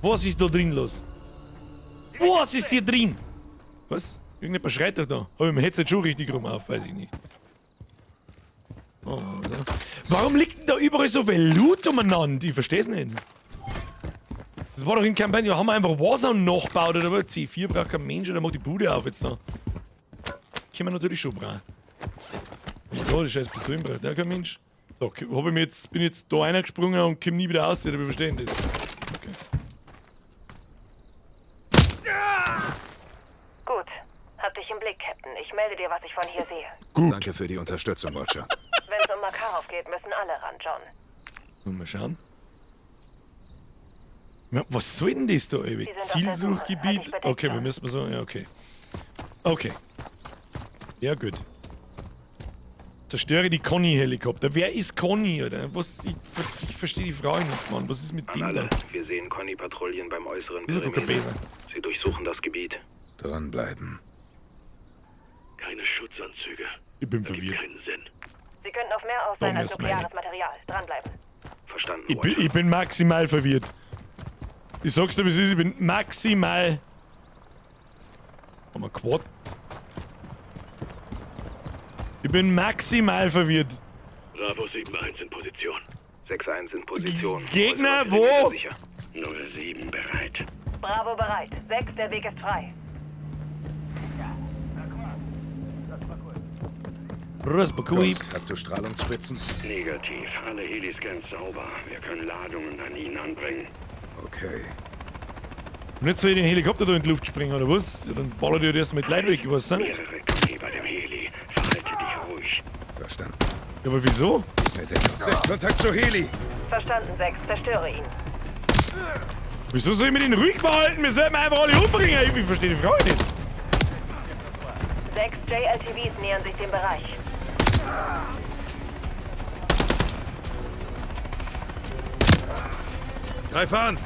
Was ist da drin los? Was ist hier drin? Was? Irgendjemand schreit doch da. Hab ich mein Headset schon richtig rum auf? Weiß ich nicht. Oh, oder? Warum liegt denn da überall so viel Loot umeinander? Ich versteh's nicht. Das war doch in Kampagne, da haben wir einfach Warzone nachgebaut oder was? C4 braucht kein Mensch, der macht die Bude auf jetzt da. Können wir natürlich schon brauchen. Oh mein Gott, die scheiß Pistolen braucht ja kein Mensch. So, hab ich mir jetzt, bin jetzt da reingesprungen und komm nie wieder raus, oder wie verstehen das? Okay. Gut. Hab dich im Blick, Captain. Ich melde dir, was ich von hier sehe. Gut. Danke für die Unterstützung, Roger. Wenn es um Makarov geht, müssen alle ran, John. Mal schauen. Ja, was soll denn das da, ey? Zielsuchgebiet? Okay, wir müssen mal so. Ja, okay. Okay. Ja, gut. Zerstöre die Conny-Helikopter. Wer ist Conny, oder? Was, ich verstehe die Frage nicht, Mann. Was ist mit An dem alle, da? wir sehen Conny-Patrouillen beim äußeren Ist doch kein Perimeter. Besser. Sie durchsuchen das Gebiet. Dranbleiben. Keine Schutzanzüge. Ich bin verwirrt. Keinen Sinn. Sie könnten auf mehr aus sein Da als müssen wir nukleares Material. Dranbleiben. Verstanden. Ich bin maximal verwirrt. Ich sag's dir, wie es ist, ich bin maximal. Haben wir Quad? Ich bin maximal verwirrt. Bravo 7-1 in Position. 6-1 in Position. Gegner, Äußerer wo? Perimeter Sicher. 07 bereit. Bravo bereit. 6, der Weg ist frei. Ghost, hast du Strahlungsspitzen? Negativ. Alle Heliscans sauber. Wir können Ladungen an ihnen anbringen. Okay. Und jetzt soll ich den Helikopter da in die Luft springen, oder was? Ja, dann ballert ihr das mit Leuten weg, ich weiß nicht. Mehrere Conny bei dem Heli. Verhalte dich ruhig. Verstanden. Ja, aber wieso? Gib mir Deckung. Sichtkontakt zu Heli! Verstanden, 6. Zerstöre ihn. Wieso soll ich mich denn ruhig verhalten? Wir sollten einfach alle umbringen. Ich verstehe die Frage nicht. 6 JLTVs nähern sich dem Bereich. Greif an!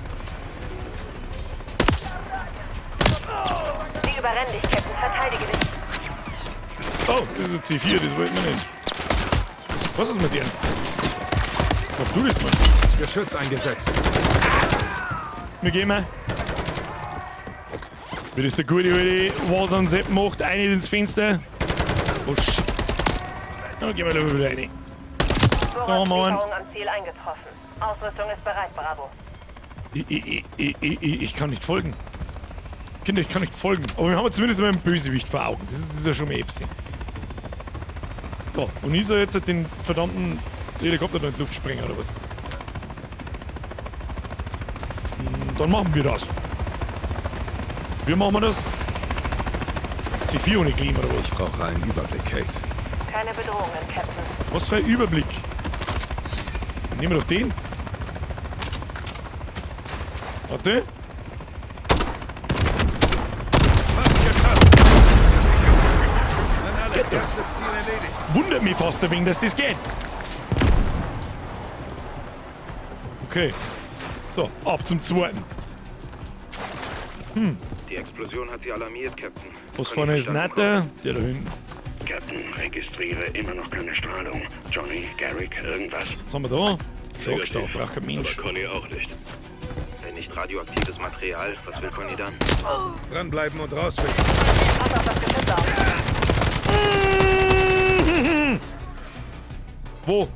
Sie überrennen dich, Captain. Verteidige dich. Oh, das ist ein C4, das wollten wir nicht. Was ist mit dir? Mach du das mal. Geschütz eingesetzt. Wir gehen mal. Wie das der gute alte Warzone Sepp macht, eine ins Fenster. Oh shit. Dann gehen wir lieber wieder rein. Da haben wir einen. Vorratslieferung am Ziel eingetroffen. Ausrüstung ist bereit, Bravo. Ich kann nicht folgen. Kinder, ich kann nicht folgen. Aber wir haben zumindest mal einen Bösewicht vor Augen. Das ist ja schon mal etwas. So, und ich soll jetzt den verdammten Helikopter da in die Luft sprengen, oder was? Dann machen wir das. Wie machen wir das? C4 ohne Klima, oder was? Ich brauche einen Überblick, Kate. Keine Bedrohungen, Captain. Was für ein Überblick. Dann nehmen wir doch den. Warte. An alle, Geht doch. erstes Ziel erledigt. Wundert mich fast ein wenig, dass das geht. Okay. So, ab zum zweiten. Die Explosion hat sie alarmiert, Captain. Was vorne ist nicht der? Der da hinten. Captain, registriere immer noch keine Strahlung. Johnny, Garrick, irgendwas. Was haben wir da? Schockstab, braucht kein Mensch. Aber Conny auch nicht. Wenn nicht radioaktives Material, was will Conny dann? Dranbleiben und rausfinden. Pass auf das Geschütz auf. Wo?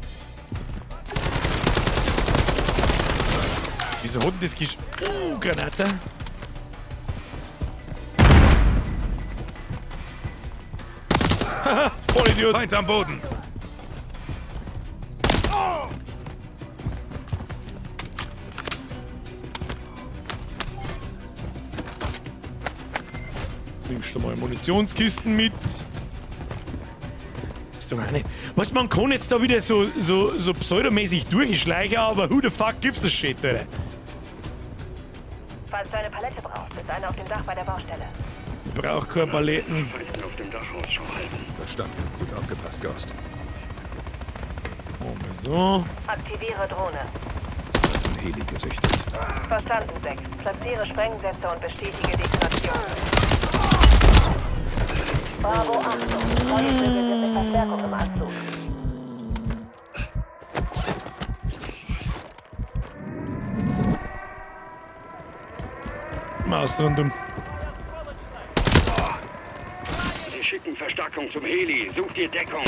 Wieso hat denn das Gesch... Granate. Haha. Vollidiot. Feind am Boden. Nimmst du mal Munitionskisten mit? Ist doch auch nicht. Was, man kann jetzt da wieder so pseudomäßig durchschleichen, aber who the fuck gives a shit, Alter? Falls du eine Palette brauchst, ist eine auf dem Dach bei der Baustelle. Ich brauch keine Paletten. Feinden auf dem Dach Ausschau halten. Verstanden. Gut aufgepasst, Ghost. Machen wir so. Aktiviere Drohne. Zweiten Heli gesichtet. Verstanden, 6. Platziere Sprengsätze und bestätige Detonation. Bravo, Achtung. Conny-Vögel sind mit Verstärkung im Anflug. Maus rundum. Sie schicken Verstärkung zum Heli. Such dir Deckung.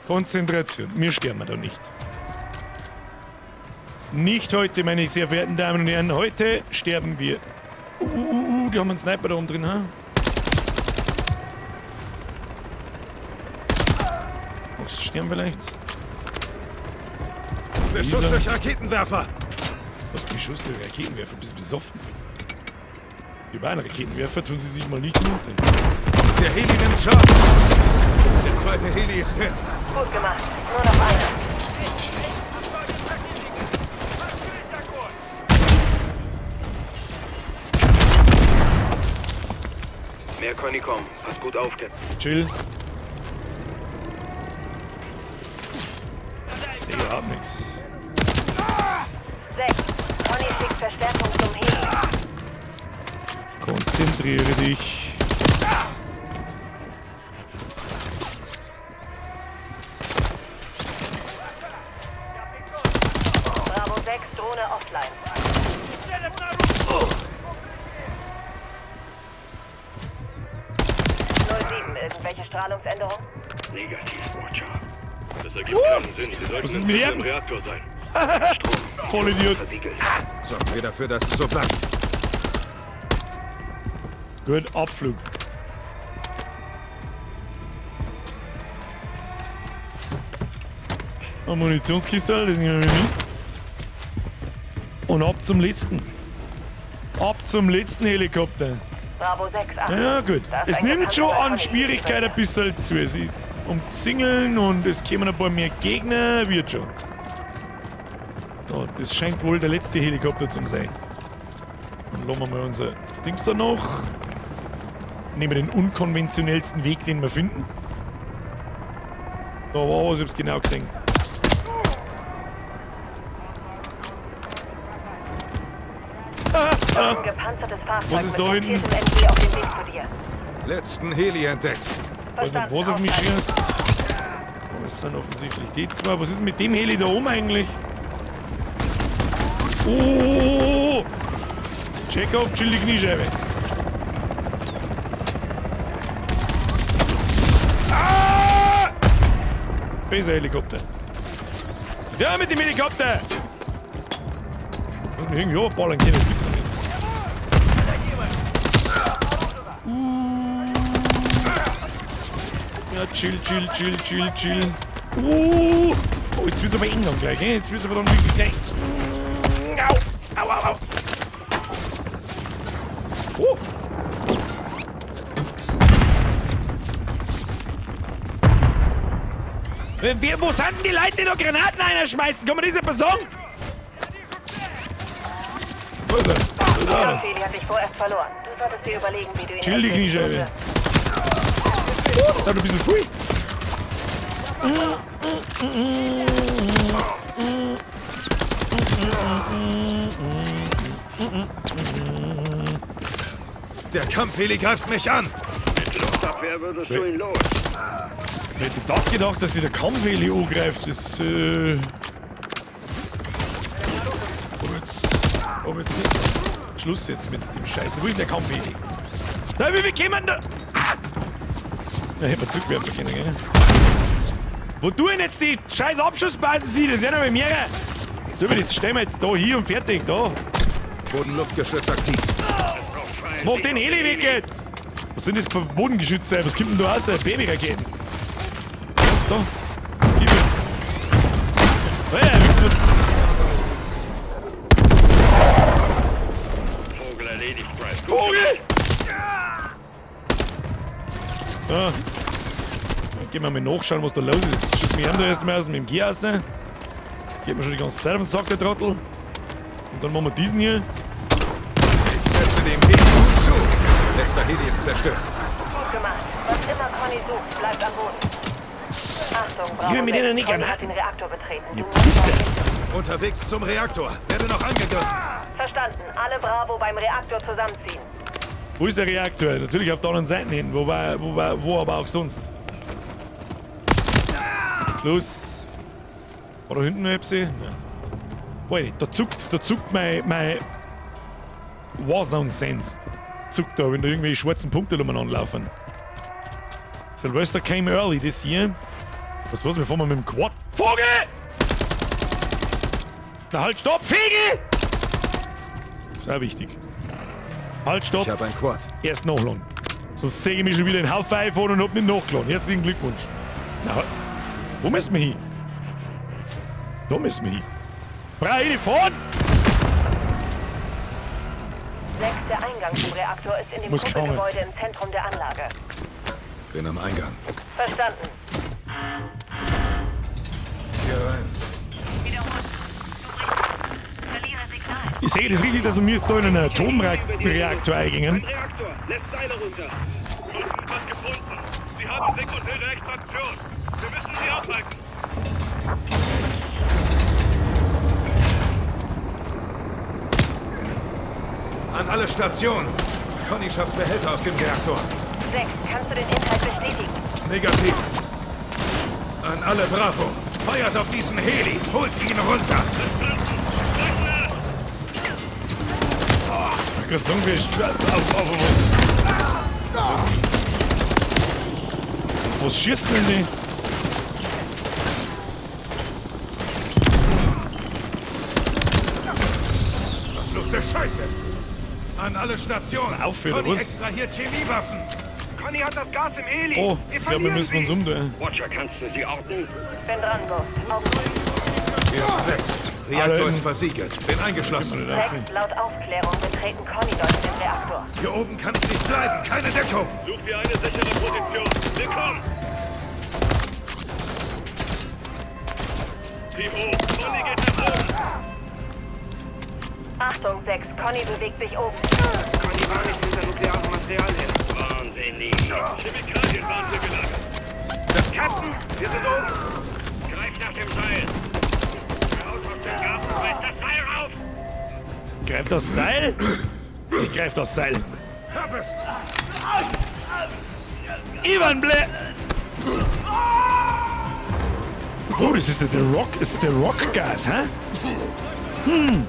Konzentration. Mir sterben wir da nicht. Nicht heute, meine sehr verehrten Damen und Herren. Heute sterben wir. Die haben einen Sniper da oben drin, ha? Magst du sterben vielleicht? Beschuss durch Raketenwerfer! Was, Beschuss durch Raketenwerfer? Bist du besoffen? Die beiden Raketenwerfer tun sie sich mal nicht runter. Der Heli nimmt Schaden! Der zweite Heli ist hin. Gut gemacht. Nur noch einer. Mehr Conny kommen. Pass gut auf, Captain. Chill. Ich sehe überhaupt nichts. 6. Conny schickt Verstärkung zum Heli. Konzentriere dich. Bravo 6, Drohne offline. 07, irgendwelche Strahlungsänderungen? Negativ, Watcher. Das ergibt keinen Sinn. Sie sollten Was ist mit im ihm? Reaktor sein. Vollidiot. Versiegelt. Sorgen wir dafür, dass es so bleibt. Gut, Abflug. Eine Munitionskiste, das nehmen wir mit. Und ab zum letzten. Ab zum letzten Helikopter. Bravo 6, Achtung. Ja, gut. Da ist Es ein nimmt schon gepanzerter an Conny Schwierigkeit ein bisschen zu. Sie umzingeln und es kommen ein paar mehr Gegner. Wird schon. So, das scheint wohl der letzte Helikopter zu sein. Dann lassen wir mal unser Dings da noch. Nehmen wir den unkonventionellsten Weg, den wir finden. Da war was, ich hab's genau gesehen. Ein gepanzertes Fahrzeug Was ist mit da hinten? montiertem MG auf dem Weg zu dir. Letzten Heli entdeckt. Weiß nicht, was auf mich schießt. Aber es sind offensichtlich die zwei. Was ist denn mit dem Heli da oben eigentlich? Oh! Check auf, chill die Kniescheibe. Ah! Besser Helikopter. Was ist ja mit dem Helikopter? Muss mich irgendwie hochballern können, das gibt's doch nicht. Ja, chill, chill, chill, chill, chill. Oh, jetzt wird's aber eng dann gleich, eh? Jetzt wird's aber dann wirklich gleich. Au, au, au, au. Oh. Wo sind denn die Leute, die noch Granaten einschmeißen? Kann man diese Person? Wo ist er? Da. Kampfheli hat dich vorerst verloren. Du solltest dir überlegen, wie du ihn Chill die Kniescheibe. Oh, das ist ein bisschen früh. Der Kampfheli greift mich an! Mit Luftabwehr würdest du ihn los. Wer hätte das gedacht, dass sich der Kampfheli angreift? Das, Ob jetzt nicht. Schluss jetzt mit dem Scheiß. Wo ist der Kampfheli? Da, wie kommen da? Ah! Ja, hätte man zurückwerfen können, gell? Wo du denn jetzt die scheiß Abschussbasis hin? Das werden aber mehrere. Du, das stellen wir jetzt da hier und fertig, da. Bodenluftgeschütz aktiv. Mach den Heli weg jetzt! Was sind das für Bodengeschütze? Was kommt denn da raus? Babyraketen. Was ist da? Gib ihm. Alter, Vogel erledigt, Price. Vogel! Ah. Dann gehen wir mal nachschauen, was da los ist. Schießt mich an da erstmal aus dem MG raus. Geht mir schon die ganze Zeit auf den Sack, der Trottel. Und dann machen wir diesen hier. Ich setze dem Heli gut zu. Letzter Heli ist zerstört. Gut gemacht. Was immer Conny sucht, bleibt am Boden. Achtung, Bravo Ich will mit denen 6. nicht Conny gern hat den Reaktor betreten. Ihr Du musst Pisser. Unterwegs zum Reaktor. Werde noch angegriffen. Verstanden. Alle Bravo beim Reaktor zusammenziehen. Wo ist der Reaktor? Natürlich auf der anderen Seite hin. Wobei, wo aber auch sonst. Schluss. War da hinten noch etwas? Nein. Wait, da zuckt mein Warzone Sense. Zuckt da, wenn da irgendwelche schwarzen Punkte umeinander laufen. Silvester came early this year. Was was? Wir fahren mal mit dem Quad. Vogel! Na halt, stopp! Vogel! Sehr wichtig. Halt, stopp! Ich habe ein Quad. Erst nachladen. Sonst sehe ich mich schon wieder in Haufen iPhone und hab nicht nachgeladen. Herzlichen Glückwunsch. Na, halt. Wo müssen wir hin? Da müssen wir hin. Brauch ich nicht fahren? 6. Der Eingang zum Reaktor ist in dem Muss kommen. Kuppelgebäude im Zentrum der Anlage. Bin am Eingang. Verstanden. Hier rein. Ich sehe das richtig, dass wir jetzt da in einen Atomreaktor eingehen. Reaktor, lässt Seile runter. Unten was gefunden. Sie haben sekundäre Extraktion. Wir müssen sie aufhalten. An alle Stationen. Conny schafft Behälter aus dem Reaktor. 6. Kannst du den Inhalt bestätigen? Negativ. An alle Bravo. Feuert auf diesen Heli. Holt ihn runter. Ich wollte gerade sagen, wir auf was. Was schießt denn die? Verfluchte Scheiße. An alle Stationen. Müssen wir aufhören, Conny was? extrahiert Chemiewaffen. Conny hat das Gas im Heli. Oh, ich glaube, wir müssen uns umdrehen. Watcher, kannst du sie orten? Bin dran, Ghost. Auf Hier ist 6. Reaktor ist versiegelt. Bin eingeschlossen. 6. Laut Aufklärung betreten Conny-Leute den Reaktor. Hier oben kann ich nicht bleiben. Keine Deckung. Such dir eine sichere Position. Wir kommen. Team O, Conny geht nach oben. Achtung, 6. Conny bewegt sich oben. Conny war nicht hinter nuklearem Material her. Wahnsinnig. Chemikalien waren hier gelagert. Captain, wir sind oben. Greif nach dem Seil. Raus aus dem Garten, reiß das Seil rauf. Greif das Seil? Ich greif das Seil. Hab es. Ivan Ble. Oh, das ist der The Rock, ist der Rock Gas, hä? Hm.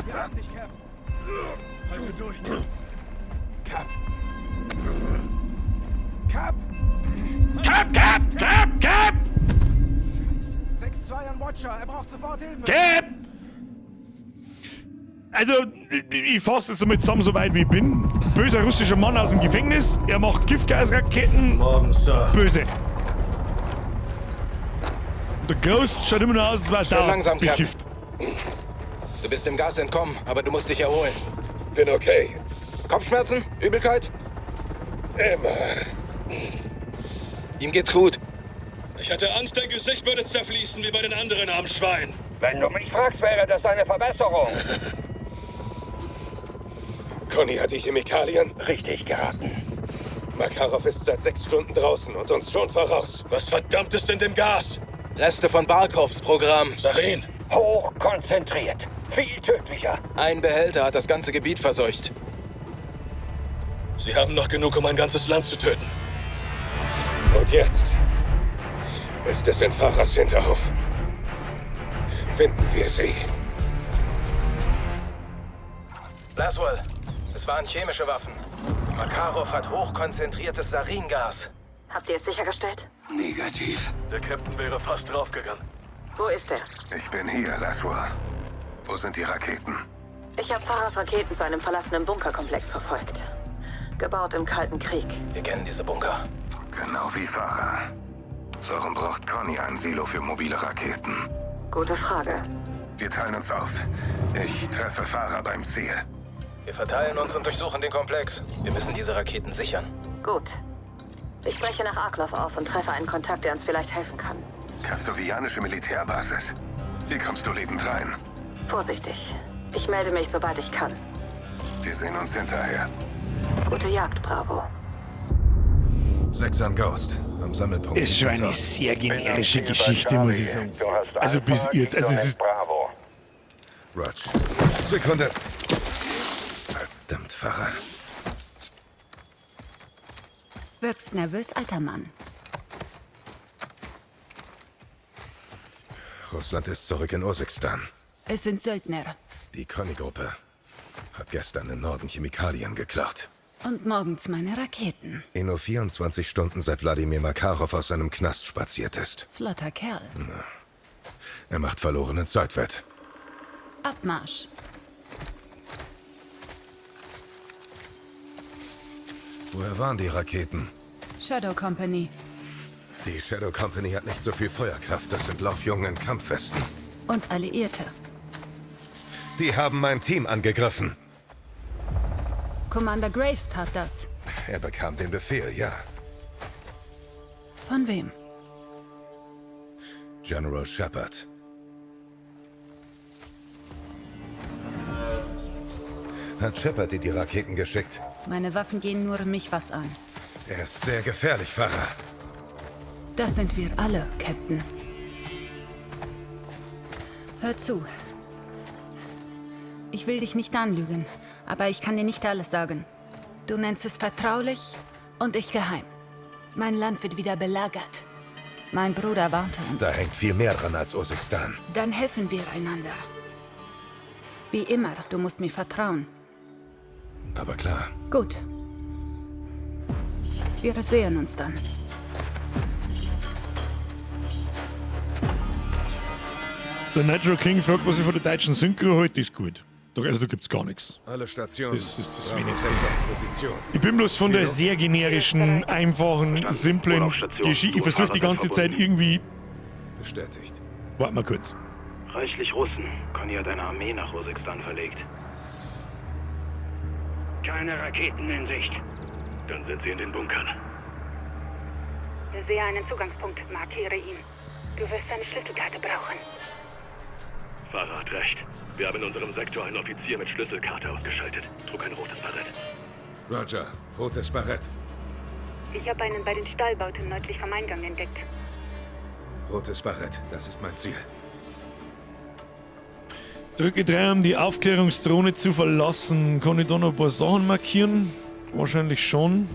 Wir haben dich, Cap. Halte durch, Cap. Cap. Cap! Cap, Cap, Cap, Cap! Scheiße. 6-2 an Watcher. Er braucht sofort Hilfe. Cap! Also, ich fasse jetzt einmal zusammen, so weit wie ich bin. Böser russischer Mann aus dem Gefängnis. Er macht Giftgasraketen. Morgen, Sir. Böse. Und der Ghost schaut immer noch aus, als wäre Schön da langsam, Cap. bekifft. Du bist dem Gas entkommen, aber du musst dich erholen. Bin okay. Kopfschmerzen? Übelkeit? Immer. Ihm geht's gut. Ich hatte Angst, dein Gesicht würde zerfließen wie bei den anderen armen Schweinen. Wenn du mich fragst, wäre das eine Verbesserung. Conny hat die Chemikalien. Richtig geraten. Makarov ist seit 6 Stunden draußen und uns schon voraus. Was verdammt ist in dem Gas? Reste von Barkovs Programm. Sarin. Hochkonzentriert. Viel tödlicher. Ein Behälter hat das ganze Gebiet verseucht. Sie haben noch genug, um ein ganzes Land zu töten. Und jetzt ist es in Fahrers Hinterhof. Finden wir sie. Laswell, es waren chemische Waffen. Makarov hat hochkonzentriertes Saringas. Habt ihr es sichergestellt? Negativ. Der Captain wäre fast draufgegangen. Wo ist er? Ich bin hier, Laswell. Wo sind die Raketen? Ich habe Farahs Raketen zu einem verlassenen Bunkerkomplex verfolgt. Gebaut im Kalten Krieg. Wir kennen diese Bunker. Genau wie Farah. Warum braucht Conny ein Silo für mobile Raketen? Gute Frage. Wir teilen uns auf. Ich treffe Farah beim Ziel. Wir verteilen uns und durchsuchen den Komplex. Wir müssen diese Raketen sichern. Gut. Ich breche nach Arklov auf und treffe einen Kontakt, der uns vielleicht helfen kann. Kastovianische Militärbasis. Wie kommst du lebend rein? Vorsichtig. Ich melde mich, sobald ich kann. Wir sehen uns hinterher. Gute Jagd, Bravo. 6 an Ghost. Am Sammelpunkt. Ist schon eine sehr generische Geschichte, muss ich sagen. Also bis jetzt, also es ist Bravo. Rog. Sekunde. Verdammt, Farah. Wirkst nervös, alter Mann. Russland ist zurück in Urzikstan. Es sind Söldner. Die Conny-Gruppe hat gestern im Norden Chemikalien geklaut. Und morgens meine Raketen. In nur 24 Stunden, seit Wladimir Makarov aus seinem Knast spaziert ist. Flotter Kerl. Er macht verlorene Zeit wett. Abmarsch. Woher waren die Raketen? Shadow Company. Die Shadow Company hat nicht so viel Feuerkraft. Das sind Laufjungen in Kampfwesten. Und Alliierte. Die haben mein Team angegriffen. Commander Graves tat das. Er bekam den Befehl, ja. Von wem? General Shepard. Hat Shepard dir die Raketen geschickt? Meine Waffen gehen nur mich was an. Er ist sehr gefährlich, Farah. Das sind wir alle, Captain. Hör zu. Ich will dich nicht anlügen, aber ich kann dir nicht alles sagen. Du nennst es vertraulich und ich geheim. Mein Land wird wieder belagert. Mein Bruder warnte uns. Da hängt viel mehr dran als Urzikstan. Dann helfen wir einander. Wie immer, du musst mir vertrauen. Aber klar. Gut. Wir sehen uns dann. Der Nitro King fragt, was ich von der deutschen Synchro halte, ist gut. Da, also da gibt's gar nichts. Alle Stationen. Das ist das Bravo Wenigste. 6 auf Position. Ich bin bloß von der sehr generischen, einfachen, simplen Urlaubsstation. Geschichte. Ich versuche die ganze Zeit irgendwie. Bestätigt. Warte mal kurz. Reichlich Russen. Conny hat eine Armee nach Urzikstan verlegt. Keine Raketen in Sicht. Dann sind sie in den Bunkern. Sehe einen Zugangspunkt. Markiere ihn. Du wirst eine Schlüsselkarte brauchen. Farah hat recht. Wir haben in unserem Sektor einen Offizier mit Schlüsselkarte ausgeschaltet. Trug ein rotes Barett. Roger, rotes Barett. Ich habe einen bei den Stallbauten nördlich vom Eingang entdeckt. Rotes Barett, das ist mein Ziel. Drücke 3, um die Aufklärungsdrohne zu verlassen. Kann ich da noch ein paar Sachen markieren? Wahrscheinlich schon.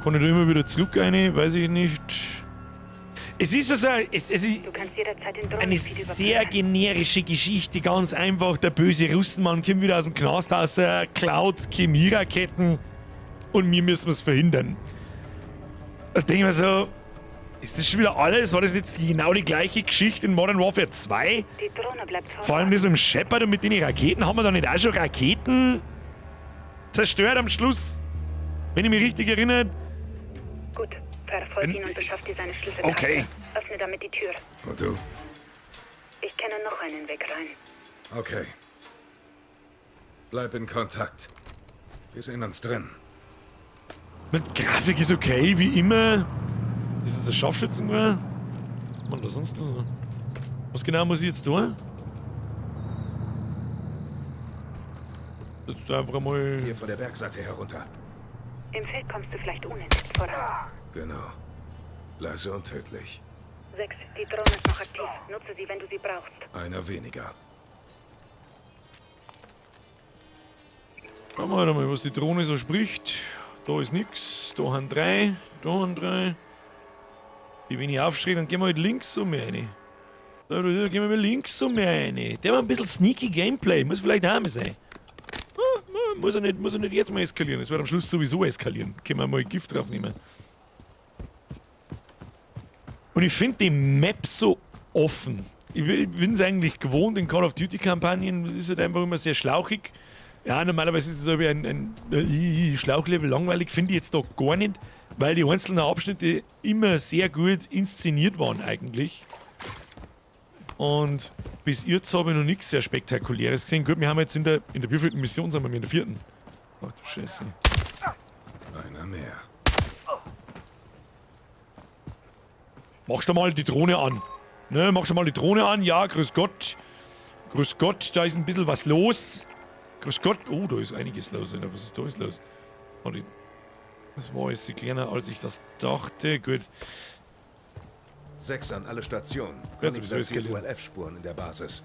Kann ich da immer wieder zurück eine? Weiß ich nicht. Es ist also, es ist Du kannst jederzeit den eine Drohnenfeed sehr generische Geschichte, ganz einfach. Der böse Russenmann kommt wieder aus dem Knast raus, klaut Chemieraketen und wir müssen es verhindern. Da denke ich mir so, ist das schon wieder alles? War das jetzt genau die gleiche Geschichte in Modern Warfare 2? Die Drohne bleibt vor. Vor allem das mit dem Shepard und mit den Raketen, haben wir da nicht auch schon Raketen zerstört am Schluss? Wenn ich mich richtig erinnere. Gut, verfolg ihn und beschaff dir seine Schlüsselkarte. Okay. Öffne damit die Tür. Und du? Ich kenne noch einen Weg rein. Okay. Bleib in Kontakt. Wir sehen uns drin. Mit Grafik ist okay, wie immer. Ist das ein Scharfschützengewehr? Mann, was sonst noch? Was genau muss ich jetzt tun? Jetzt einfach mal. Hier von der Bergseite herunter. Im Feld kommst du vielleicht unentdeckt voran. Genau. Leise und tödlich. 6. Die Drohne ist noch aktiv. Nutze sie, wenn du sie brauchst. Einer weniger. Schauen wir halt einmal, was die Drohne so spricht. Da ist nix. Da haben drei. Da haben drei. Die, wenn ich aufschreie, dann gehen wir halt links um rein. Da gehen wir mal links um rein. Der war ein bisschen sneaky Gameplay. Muss vielleicht auch mal sein. Ah, Muss er nicht jetzt mal eskalieren. Es wird am Schluss sowieso eskalieren. Können wir mal Gift drauf nehmen. Und ich finde die Map so offen. Ich bin es eigentlich gewohnt in Call of Duty Kampagnen. Das ist halt einfach immer sehr schlauchig. Ja, normalerweise ist es so wie ein Schlauchlevel langweilig, finde ich jetzt da gar nicht, weil die einzelnen Abschnitte immer sehr gut inszeniert waren eigentlich. Und bis jetzt habe ich noch nichts sehr Spektakuläres gesehen. Gut, wir haben jetzt in der wievielten Mission sind wir? In der vierten. Ach du Scheiße. Einer mehr. Machst du mal die Drohne an. Ne, machst du mal die Drohne an. Ja, grüß Gott. Grüß Gott, da ist ein bisschen was los. Grüß Gott. Oh, da ist einiges los. Alter. Was ist da alles los? Oh, das war jetzt kleiner, als ich das dachte. Gut. 6 an alle Stationen. Gut, sowieso platziert eskaliert. ULF-Spuren in der Basis.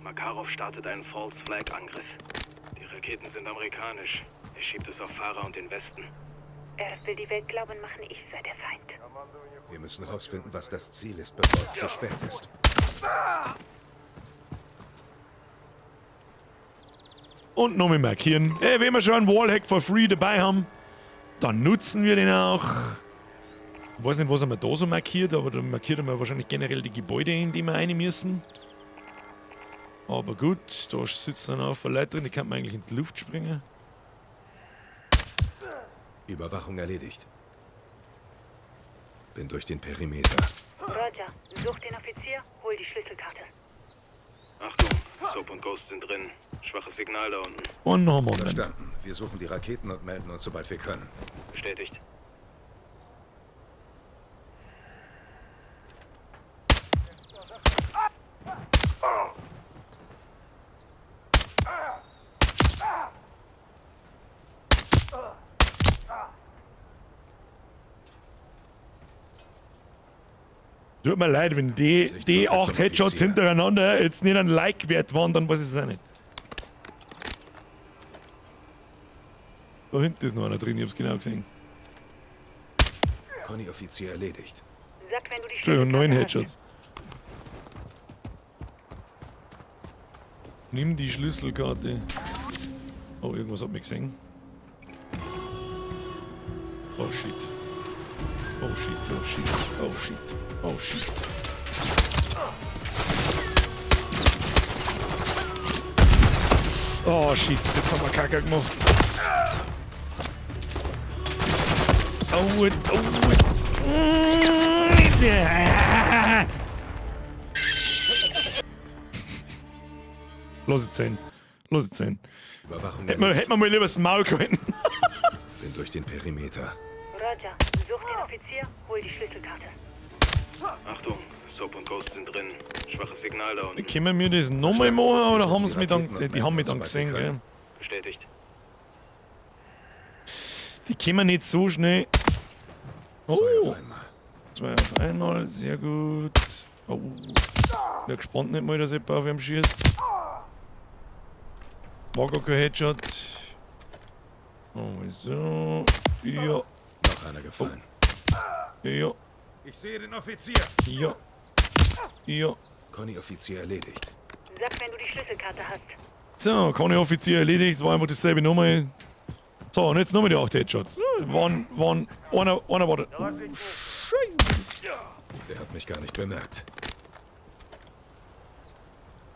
Makarov startet einen False Flag-Angriff. Die Raketen sind amerikanisch. Er schiebt es auf Fahrer und den Westen. Er will die Welt glauben machen, ich sei der Feind. Wir müssen rausfinden, was das Ziel ist, bevor es zu spät ist. Und nochmal markieren. Ey, wenn wir schon einen Wallhack for free dabei haben, dann nutzen wir den auch. Ich weiß nicht, was er mir da so markiert, aber da markiert er mir wahrscheinlich generell die Gebäude, in die wir rein müssen. Aber gut, da sitzt dann auch eine Leute drin, die kann man eigentlich in die Luft springen. Überwachung erledigt. Bin durch den Perimeter. Roger, such den Offizier, hol die Schlüsselkarte. Achtung, Soap und Ghost sind drin. Schwaches Signal da unten. Und noch einmal. Verstanden. Wir suchen die Raketen und melden uns, sobald wir können. Bestätigt. Tut mir leid, wenn die 8 Headshots hintereinander jetzt nicht ein Like wert waren, dann weiß ich es auch nicht. Da hinten ist noch einer drin, ich hab's genau gesehen. Conny-Offizier erledigt. Sag, wenn du die Entschuldigung, 9 Headshots. Nimm die Schlüsselkarte. Oh, irgendwas hat mich gesehen. Oh shit. Oh shit, oh shit, oh shit, oh shit. Oh shit, jetzt haben wir Kacke gemacht. Oh, oh, jetzt. Lass es sein. Lass es sein. Überwachung Hätten wir mal lieber das Maul gehalten. Bin durch den Perimeter. Roger, such den Offizier, hol die Schlüsselkarte. Achtung, Soap und Ghost sind drin. Schwaches Signal da unten. Können wir das nochmal machen oder haben sie mich dann. Die haben mich dann gesehen, gell? Bestätigt. Die kommen nicht so schnell. Oh. 2 auf einmal. 2 auf einmal, sehr gut. Oh. Bin gespannt nicht mal, dass jemand auf ihn schießt. War gar kein Headshot. Oh, so. Ja. Noch einer gefallen. Oh. Ja. Ich sehe den Offizier. Ja. Ja. Conny-Offizier erledigt. Sag, wenn du die Schlüsselkarte hast. So, Conny-Offizier erledigt. Es war einfach dasselbe nochmal. So, und jetzt nochmal die 8 Headshots. Waren, einer war da. Oh, Scheiße. Der hat mich gar nicht bemerkt.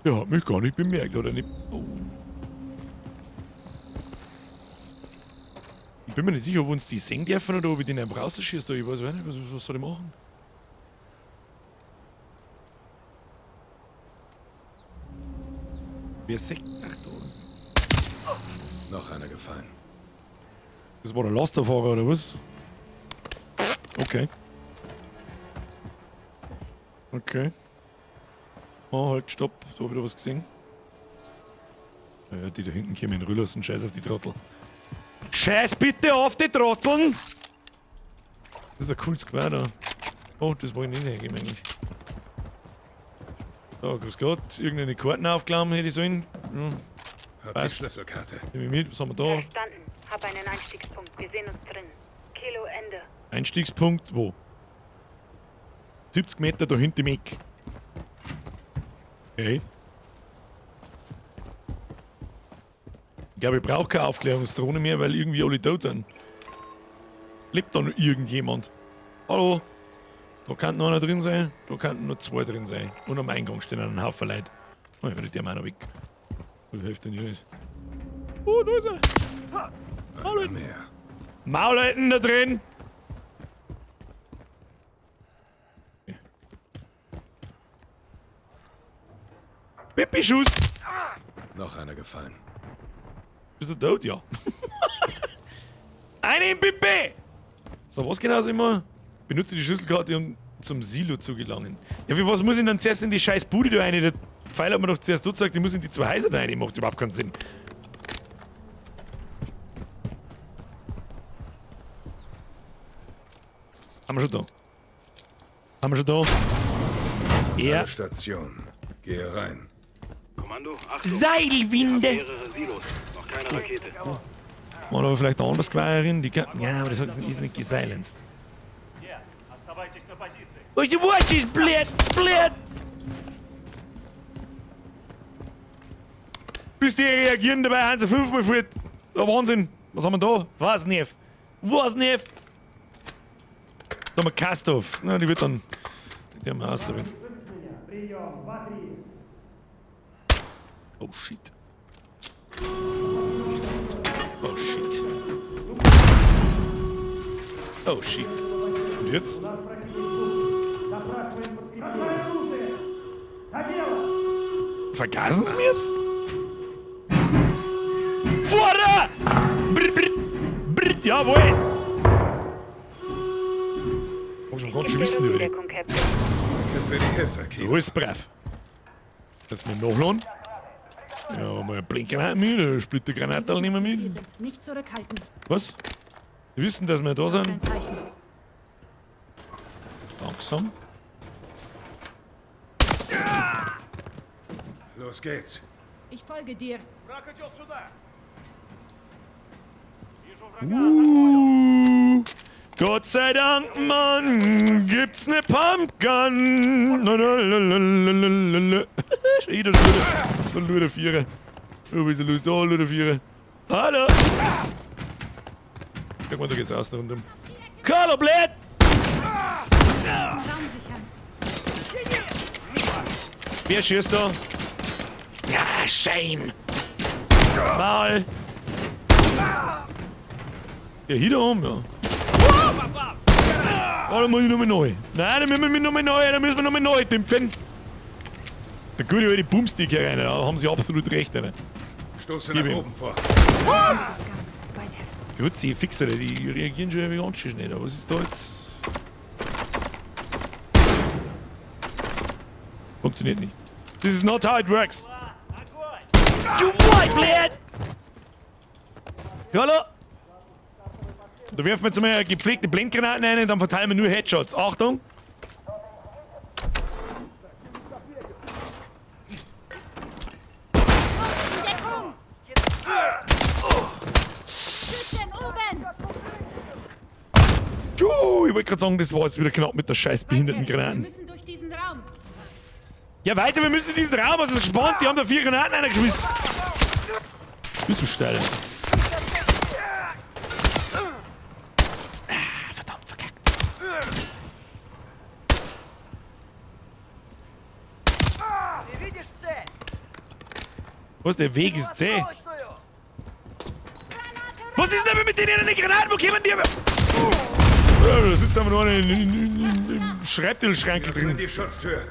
Der hat mich gar nicht bemerkt, oder nicht? Oh. Ich bin mir nicht sicher, ob uns die sehen dürfen oder ob ich den einfach rausschieße. Ich weiß nicht, was soll ich machen? Wer sagt? Ach, da ist. Noch einer gefallen. Das war der Lasterfahrer, oder was? Okay. Okay. Oh, halt, stopp. Da hab ich wieder was gesehen. Ja, die da hinten kommen in Rüllersen. Scheiß auf die Trottel. Scheiß bitte auf die Trotteln! Das ist ein cooles Gewehr da. Oh, das wollte ich nicht hergeben eigentlich. So, grüß Gott. Irgendeine Karten aufgenommen hätte ich sollen. Hm. Hab die Schlüsselkarte. Nehme ich mit. Was haben wir da? Verstanden. Hab einen Einstiegspunkt. Wir sehen uns drin. Kilo Ende. Einstiegspunkt wo? 70 Meter da hinten im Eck. Okay. Ich glaube, ich brauche keine Aufklärungsdrohne mehr, weil irgendwie alle tot sind. Lebt da noch irgendjemand? Hallo? Da kann noch einer drin sein, da könnten nur zwei drin sein. Und am Eingang stehen ein Haufen Leute. Oh, ich werde der mal noch weg. Oh, hilft denn hier nicht. Oh, da ist er. Maul Maul halten da drin! Pipi-Schuss! Noch einer gefallen. Bist du tot? Ja. Eine im Pipi! So, was genau soll ich machen? Benutze die Schlüsselkarte, um zum Silo zu gelangen. Ja, für was muss ich denn zuerst in die scheiß Bude da rein? Der Pfeil hat mir doch zuerst gesagt, ich muss in die zwei Häuser da rein. Macht überhaupt keinen Sinn. Haben wir schon da. Haben wir schon da. Ja. Alle Station. Gehe rein. Kommando, Achtung. Seilwinde! Wir haben mehrere Silos. Noch keine Rakete. Oder aber vielleicht eine anders Quererin, die kann. Ja, aber das ist nicht gesilenced. Оставайтесь, блядь, блядь! Bis die reagieren dabei, haben sie fünfmal fort. Der Wahnsinn. Was haben wir da? Was nicht? Was nicht? Da haben wir Kastov. Na, die wird dann. Die haben wir ausprobieren. Oh shit. Oh shit. Oh shit. Und jetzt? Vergasen sie mir jetzt? Vorder! Brr, brr, brr, jawohl! Muss man ganz schön wissen über die. Danke für die Hilfe, Kilo. So ist brav. Lass mich nachladen. Ja, mal eine Blinkgranate mit, eine Splittergranate nehmen wir mit. Sind nicht zurückhalten. Was? Die wissen, dass wir da sind. Ein Zeichen. Langsam. Los geht's. Ich folge dir. Gott sei Dank, Mann, gibt's ne Pumpgun. Lalalalalalala. Schon wieder da nur der Vierer. Oh, bist du los? Da nur der Vierer. Hallo! Guck mal, da geht's außen rundum. Carlo, blöd! Wer schießt da? Ja, shame! Mal! Der hier da oben, ja. Oh, da muss ich nochmal neu. Nein, da müssen wir nochmal neu, da müssen wir nochmal neu dämpfen. Der gute alte Boomstick hier rein, da haben sie absolut recht, Alter. Stoße Gib nach ihm. oben vor. Gut, sie Fixer, die reagieren schon irgendwie ganz schön schnell. Aber was ist da jetzt? Funktioniert nicht. This is not how it works. You what, blöd? Hallo? Da werfen wir jetzt mal gepflegte Blendgranaten ein und dann verteilen wir nur Headshots. Achtung! Deckung! Schützen oben! Du, ich wollte gerade sagen, das war jetzt wieder knapp mit der scheiß behinderten Wir Granaten. müssen durch diesen Raum. Ja, weiter, wir müssen in diesen Raum. Also gespannt, die haben da 4 Granaten reingeschmissen. Bist du steil? Ah, verdammt, verkackt. Was, der Weg ist zäh. Was ist denn mit denen in den Granaten? Wo kommen die? Ja, da sitzt einfach nur einer im Schreibtischschrank drin. Die Schutztür.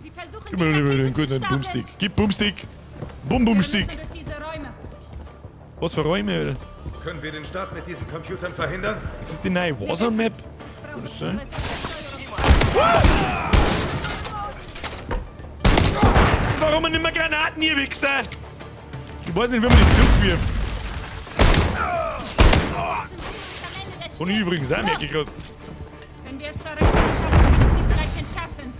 Sie versuchen, Gib mir lieber den guten Boomstick. Gib Boomstick. Bum Boomstick. Wir müssen durch diese Räume. Was für Räume, Alter? Können wir den Start mit diesen Computern verhindern? Ist das die neue Warzone Map? Kann das sein? Warum nicht mehr Granaten hier, Wichser? Ich weiß nicht, wie man die zurückwirft. Und ich übrigens auch, merke ich gerade. Wenn wir es zur Rakete schaffen, kann ich sie vielleicht entschärfen.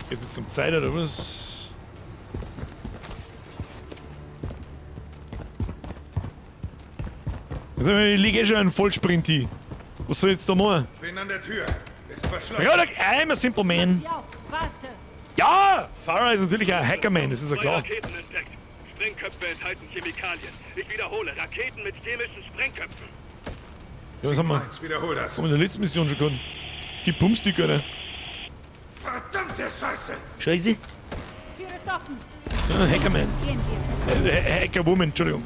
Geht's jetzt zum Zeit oder was? Also, ich liege eh schon einen Vollsprint hin. Was soll ich jetzt da machen? Bin an der Tür. Ist verschlossen. Ja, I'm a simple man. Sieh auf, warte. Ja! Farah ist natürlich ein Hackerman, das ist ja Zwei klar. Raketen entdeckt. Sprengköpfe enthalten Chemikalien. Ich wiederhole, Raketen mit chemischen Sprengköpfen. Ja, was haben wir? Eins, wiederhol das. Haben wir in der letzten Mission schon gehabt. Gib Bumstick, Alter. Verdammte Scheiße! Scheiße. Tür ist offen. Ja, Hackerman. Gehen wir. Hackerwoman, Entschuldigung.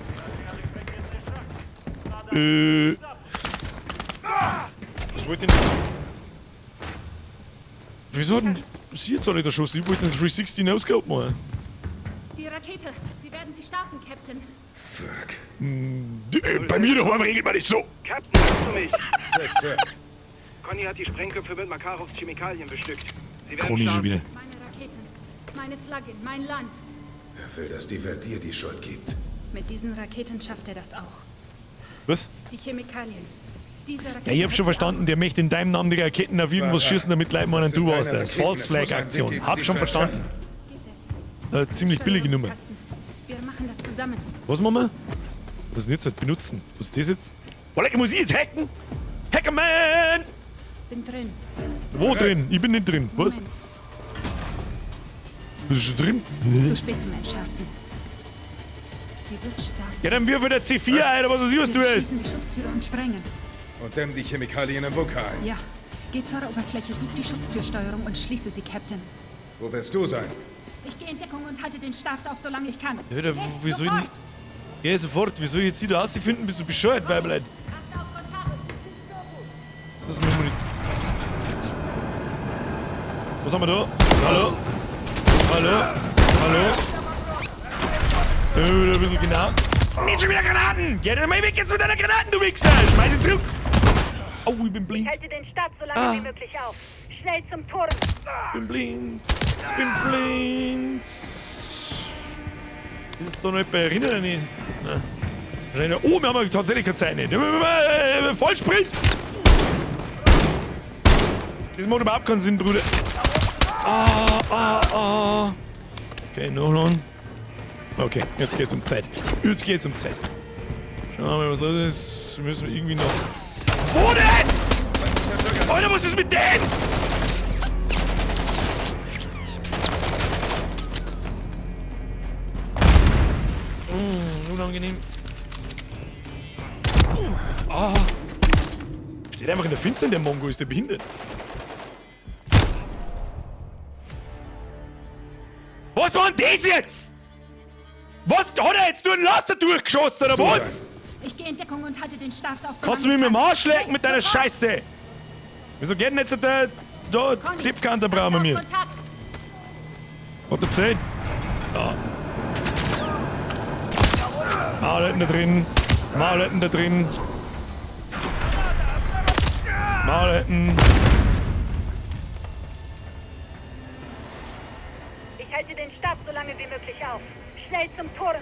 Was wollte denn. Wieso hat denn sie jetzt alle erschossen? Ich wollte den 360 No-Scope machen. Die Rakete. Sie werden sie starten, Captain. Fuck. Bei mir daheim regelt man das so. Captain, hörst du mich? Sechs hört. Conny hat die Sprengköpfe mit Makarovs Chemikalien bestückt. Sie werden Conny schon starten. wieder. Meine Raketen. Meine Flagge. Mein Land. Er will, dass die Welt dir die Schuld gibt. Mit diesen Raketen schafft er das auch. Was? Die Chemikalien. Diese Rakete Ja, ich hab schon hat sie verstanden, der möchte in deinem Namen die Raketen auf irgendwas Farah, schießen, damit Leute meinen, das du sind warst keine das. Raketen, False es muss Flag einen Aktion. Weg geben, Hab sie schon zu verstanden. Ziemlich billige Nummer. Wir machen das zusammen. Was machen wir? Was denn jetzt? Benutzen. Was ist das jetzt? Boah, muss ich jetzt hacken? Hackerman! Bin drin. Wo drin? Ich bin nicht drin. Was? Bist du schon drin? Zu spät zum Entschärfen. Sie wird starten. Ja, dann wirf wieder C4 ein, oder was weiß ich, was du Wir willst. schließen die Schutztüre und sprengen. Und dämm die Chemikalien im Bunker ein. Ja. Geh zur Oberfläche, such die Schutztürsteuerung und schließe sie, Captain. Wo wirst du sein? Ich gehe in Deckung und halte den Start auf, solange ich kann. Ja, da, Geh, wie soll ich sofort! denn- Ja, sofort. Wie soll ich jetzt sie da rausfinden? Bist du bescheuert, Weiblein? Das ist mir nicht. Was haben wir da? Hallo? Hallo? Hallo? Wieder ein bisschen genau. Nicht schon wieder Granaten! Geh denn mal weg jetzt mit deiner Granaten, du Wichser! Schmeiß sie zurück! Au, ich bin blind. Ich halte den Start so lange Ah. wie möglich auf. Schnell zum Turm. Bin blind. Bin blind. Ist da noch jemand erinnert oder nicht? Nein. Oh, wir haben ja tatsächlich keine Zeit nicht. Vollsprint! Das macht überhaupt keinen Sinn, Bruder. Ah, ah, ah. Okay, noch. Okay, jetzt geht's um Zeit. Jetzt geht's um Zeit. Schauen wir mal, was los ist. Wir müssen irgendwie noch. Wo denn? Alter, was ist mit denen? Unangenehm. Ah. Steht einfach in der Finsternis, der Mongo, ist der behindert? Was war denn das jetzt? Was? Hat er jetzt nur einen Laster durchgeschossen oder was? Ich gehe in Deckung und halte den Start auf, Kannst du mich mit dem Arsch lecken mit deiner Scheiße? Wieso geht denn jetzt der da Tippkante brauchen wir mir? Hat er 10? Ja. Mauletten da drin. Mauletten da drin. Mauletten. Ich halte den Start so lange wie möglich auf. Schnell zum Turm.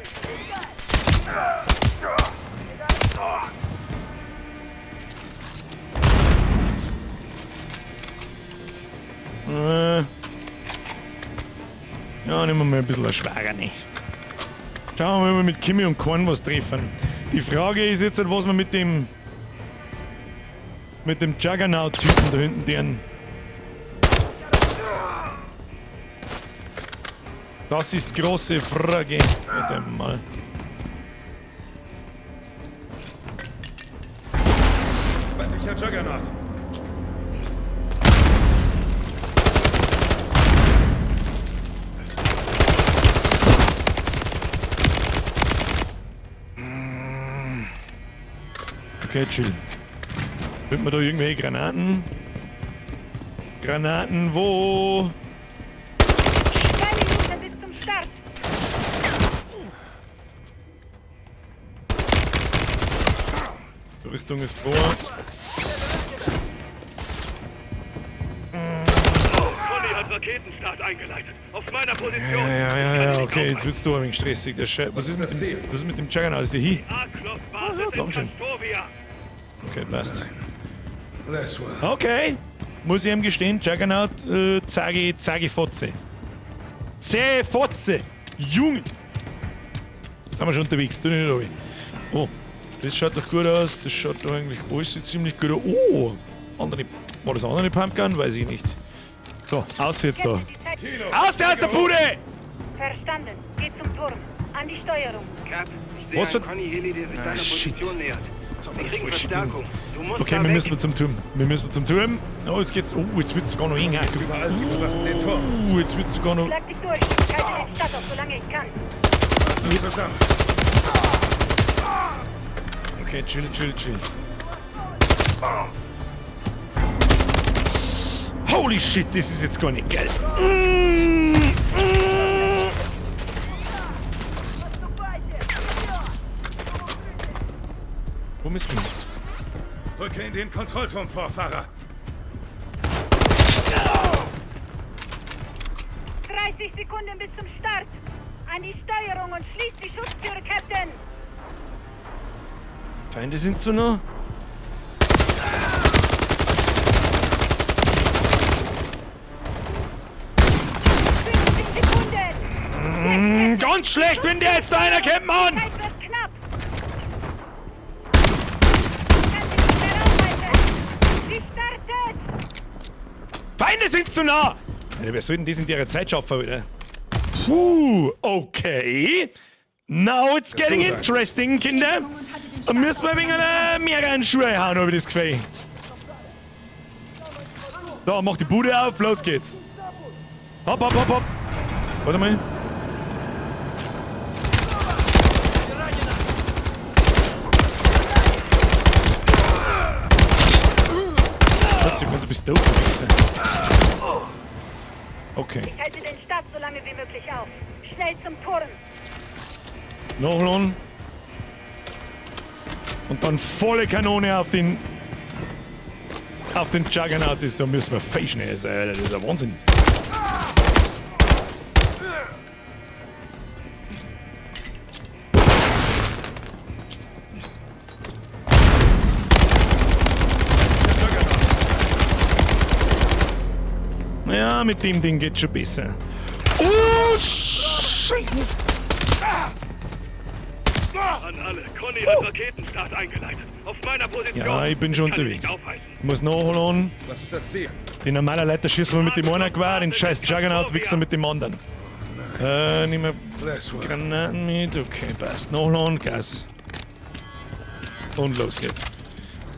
Ja, nehmen wir mal ein bisschen eine Schwager ne. Schauen wir mal, ob wir mit Kimi und Korn was treffen. Die Frage ist jetzt, was wir mit dem Juggernaut-Typen da hinten, deren. Das ist große Frage. Warte mal. Feindlicher Juggernaut. Okay, chill. Findet man da irgendwelche Granaten? Granaten wo? 2 Minuten bis zum Start. Die Rüstung ist vor. Conny hat Raketenstart eingeleitet. Auf meiner Position. Ja, okay, jetzt wird's doch ein wenig stressig, der Scheiß. Was ist mit dem, was ist mit dem Juggernaut? Ist der hier? Ah, ja, dankeschön. Okay, passt. Okay, muss ich ihm gestehen, Juggernaut, zeige Fotze. Zäh Fotze! Junge! Sind wir schon unterwegs, tu nicht runter. Oh, das schaut doch gut aus, das schaut doch eigentlich alles ziemlich gut aus. Oh, andere, war das eine andere Pumpgun? Weiß ich nicht. So, aus jetzt da. Aus aus der Bude! Verstanden. Geh zum Turm. An die Steuerung. Cap, ich sehe Was einen für- Conny Heli, der sich Ah, deiner shit. Position nähert. Jetzt haben Wir wir das kriegen falsche Ding. Verstärkung. Du musst Okay, da wir weg. müssen zum Turm. Wir müssen zum Turm. Oh, jetzt geht's. Oh, jetzt wird's sogar noch enger. Überall, sie bewachen den Turm. Oh, jetzt wird's sogar noch. Schlag dich durch. Ich halte den Start auf, solange ich kann. Also zusammen. Okay, chill, chill, chill. Holy shit, das ist jetzt gar nicht geil. Wo müssen wir hin? Rücke in den Kontrollturm vor, Fahrer. 30 Sekunden bis zum Start. An die Steuerung und schließ die Schutztüre, Captain. Feinde sind so nah. Sekunden. Ganz schlecht, wenn der jetzt da einer kennt, Mann! Zeit wird knapp. Kann sich nicht mehr aufhalten. Sie startet. Feinde sind zu nah! Alter, wer soll denn das in ihrer Zeit schaffen, Alter? Puh, okay. Now it's getting interesting, Kinder. Da müssen wir wegen einer mehreren Schuhe hauen, hab ich das Gefühl. So, mach die Bude auf, los geht's. Hopp, hopp, hopp, hopp. Warte mal. Was, du bist doof, du Wichser. Okay. Ich halte den Start so lange wie möglich auf. Schnell zum Turm. Nachladen. Und dann volle Kanone auf den Juggernaut. Das, da müssen wir fein schnell sein, Alter. Das ist ein Wahnsinn. Ja, mit dem Ding geht's schon besser. Oh, Scheiße! An alle. Conny hat Raketenstart eingeleitet. Auf meiner Position. Ja, ich bin schon Kann ihn unterwegs. nicht aufhalten. Ich muss nachladen. Was ist das Ziel? Den normalen Leiter schießen wir mit dem einen Gewehr, den scheiß Juggernaut wichsen mit dem anderen. Nehmen wir Granaten mit. Okay, passt. Nachladen, Gas. Und los geht's.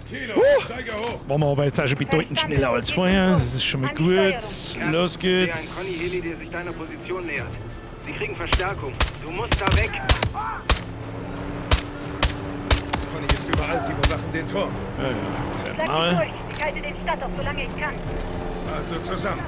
Kilo, steige hoch. Waren wir aber jetzt auch schon bedeutend schneller als vorher. Das ist schon mal gut. Los Ich sehe einen geht's. Conny Heli, der sich deiner Position nähert. Sie kriegen Verstärkung. Du musst da weg. Conny ist überall, sie bewachen den Turm. Ja, ja, jetzt Schlag dich mal. durch. Ich halte den Start auf, solange ich kann. Also zusammen.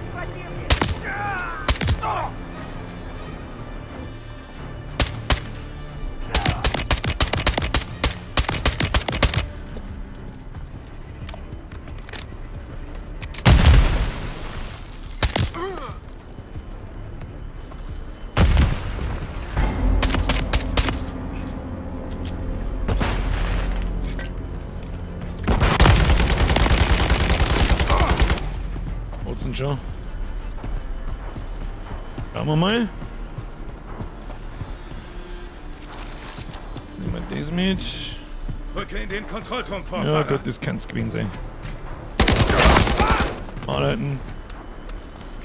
Hat's denn schon? Schauen wir mal. Nehmen wir das mit. Rücke in den Kontrollturm vor, Ja Fahrer. Gott, das kann's gewesen sein. Anhalten.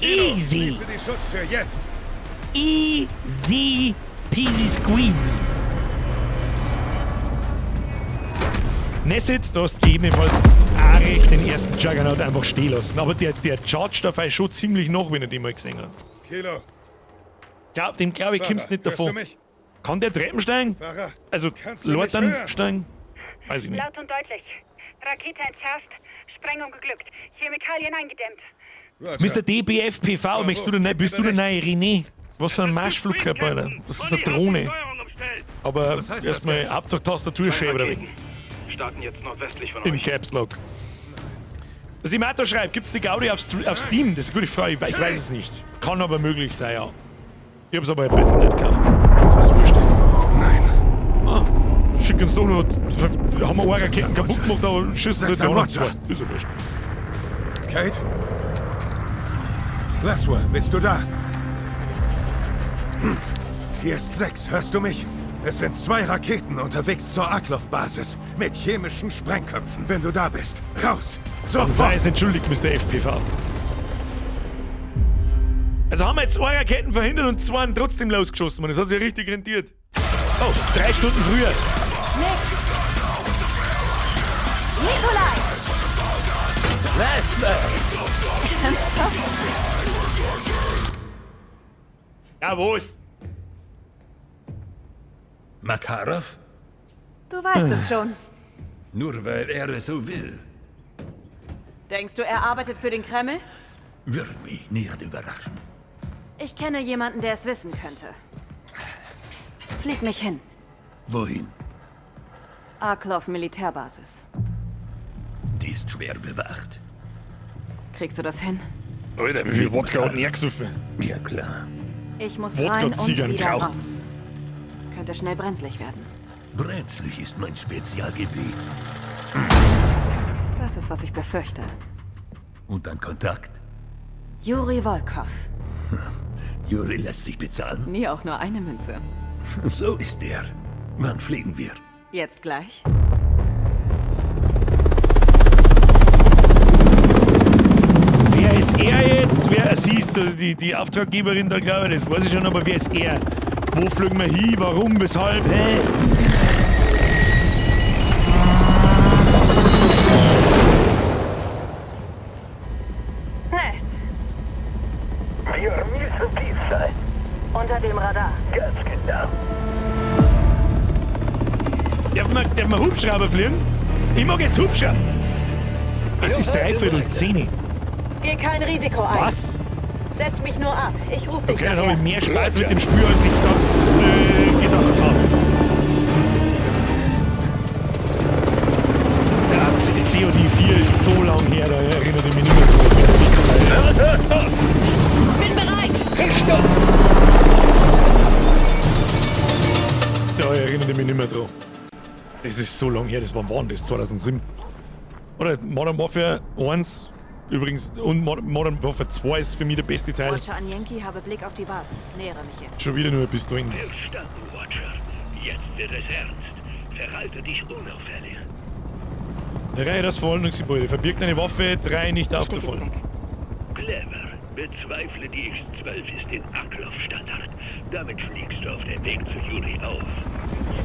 Easy! Schließe die Schutztür jetzt. Easy peasy squeezy. Nesset, du hast gegebenenfalls auch recht, den ersten Juggernaut einfach stehen lassen. Aber der chargt auf euch schon ziemlich nach, wenn er den mal gesehen hat. Kilo, Glaub, dem glaube ich, Fahrer, kommst nicht hörst du davon. mich? Kann der Treppen steigen? Fahrer, Also, kannst du mich Leutern hören? steigen? Weiß ich nicht. Laut und deutlich. Rakete entschärft, Sprengung geglückt, Chemikalien eingedämmt. Roger. Mr. DBFPV, möchtest du denn, bist du der neue René? Was für ein Marschflugkörper, Alter. Das ist eine Drohne. Aber Was heißt das erstmal jetzt? Hauptsache Tastatur schön, oder wie? Starten jetzt nordwestlich von Im euch. Caps Lock. Was ich Mato schreibt, gibt's die Gaudi auf Steam? Das ist eine gute Frage, ich weiß es nicht. Kann aber möglich sein, ja. Ich hab's aber bei Battle.net gekauft. Was wurscht ist. Nein. Ah, schick uns doch noch. Haben wir eine Raketen kaputt gemacht, aber schießen sie auch noch Roger. zwei. Ist ja wurscht. Kate? Laswell, bist du da? Hier ist 6, hörst du mich? Es sind 2 Raketen unterwegs zur Arklov-Basis mit chemischen Sprengköpfen. Wenn du da bist, raus! Dann sei Sofort! es entschuldigt, Mr. FPV. Also haben wir jetzt zwei Raketen verhindert und zwei trotzdem losgeschossen, man. Das hat sich ja richtig rentiert. Oh, 3 Stunden früher. Nick! Nikolai! Ernsthaft? Ja, was? Makarov? Du weißt es schon. Nur weil er es so will, Denkst du, er arbeitet für den Kreml? wird mich nicht überraschen. Ich kenne jemanden, der es wissen könnte. Flieg mich hin. Wohin? Arklov Militärbasis. Die ist schwer bewacht. Kriegst du das hin? Alter, wie viel Wodka hat denn er gesoffen? Ja, klar. Ich muss Wodka rein und und Zigarren wieder geraucht. raus. Könnte schnell brenzlig werden. Brenzlig ist mein Spezialgebiet. Das ist, was ich befürchte. Und ein Kontakt? Juri Volkov. Juri lässt sich bezahlen. Nie auch nur eine Münze. So ist er. Wann fliegen wir? Jetzt gleich. Wer ist er jetzt? Wer siehst du, die Auftraggeberin da, glaube ich, das weiß ich schon, aber wer ist er? Wo fliegen wir hin? Warum? Weshalb? Hä? Nee. Wir müssen tief sein. Unter dem Radar. Ganz genau. Darf man Hubschrauber fliegen? Ich mag jetzt Hubschrauber. Es ist 9:45. Geh kein Risiko ein. Was? Setz mich nur ab. Ich rufe dich Okay, dann nachher. habe ich mehr Spaß mit dem Spiel, als ich das gedacht habe. Ja, COD 4 ist so lang her, da erinnere ich mich nicht mehr dran. Bin bereit! Da erinnere ich mich nicht mehr dran. Das ist so lang her, das war wann? Das 2007. Oder Modern Warfare 1 übrigens und Modern Warfare 2 ist für mich der beste Teil. Watcher an Yankee, habe Blick auf die Basis. Nähere mich jetzt. Schon wieder nur eine Pistole. Verstanden, Watcher. Jetzt wird es ernst. Verhalte dich unauffällig. Reihe das Verwaltungsgebäude. Verbirgt eine Waffe, 3 nicht aufzufallen. Clever. Bezweifle, die X-12 ist den Aklov-Standard. Damit fliegst du auf dem Weg zu Juri auf.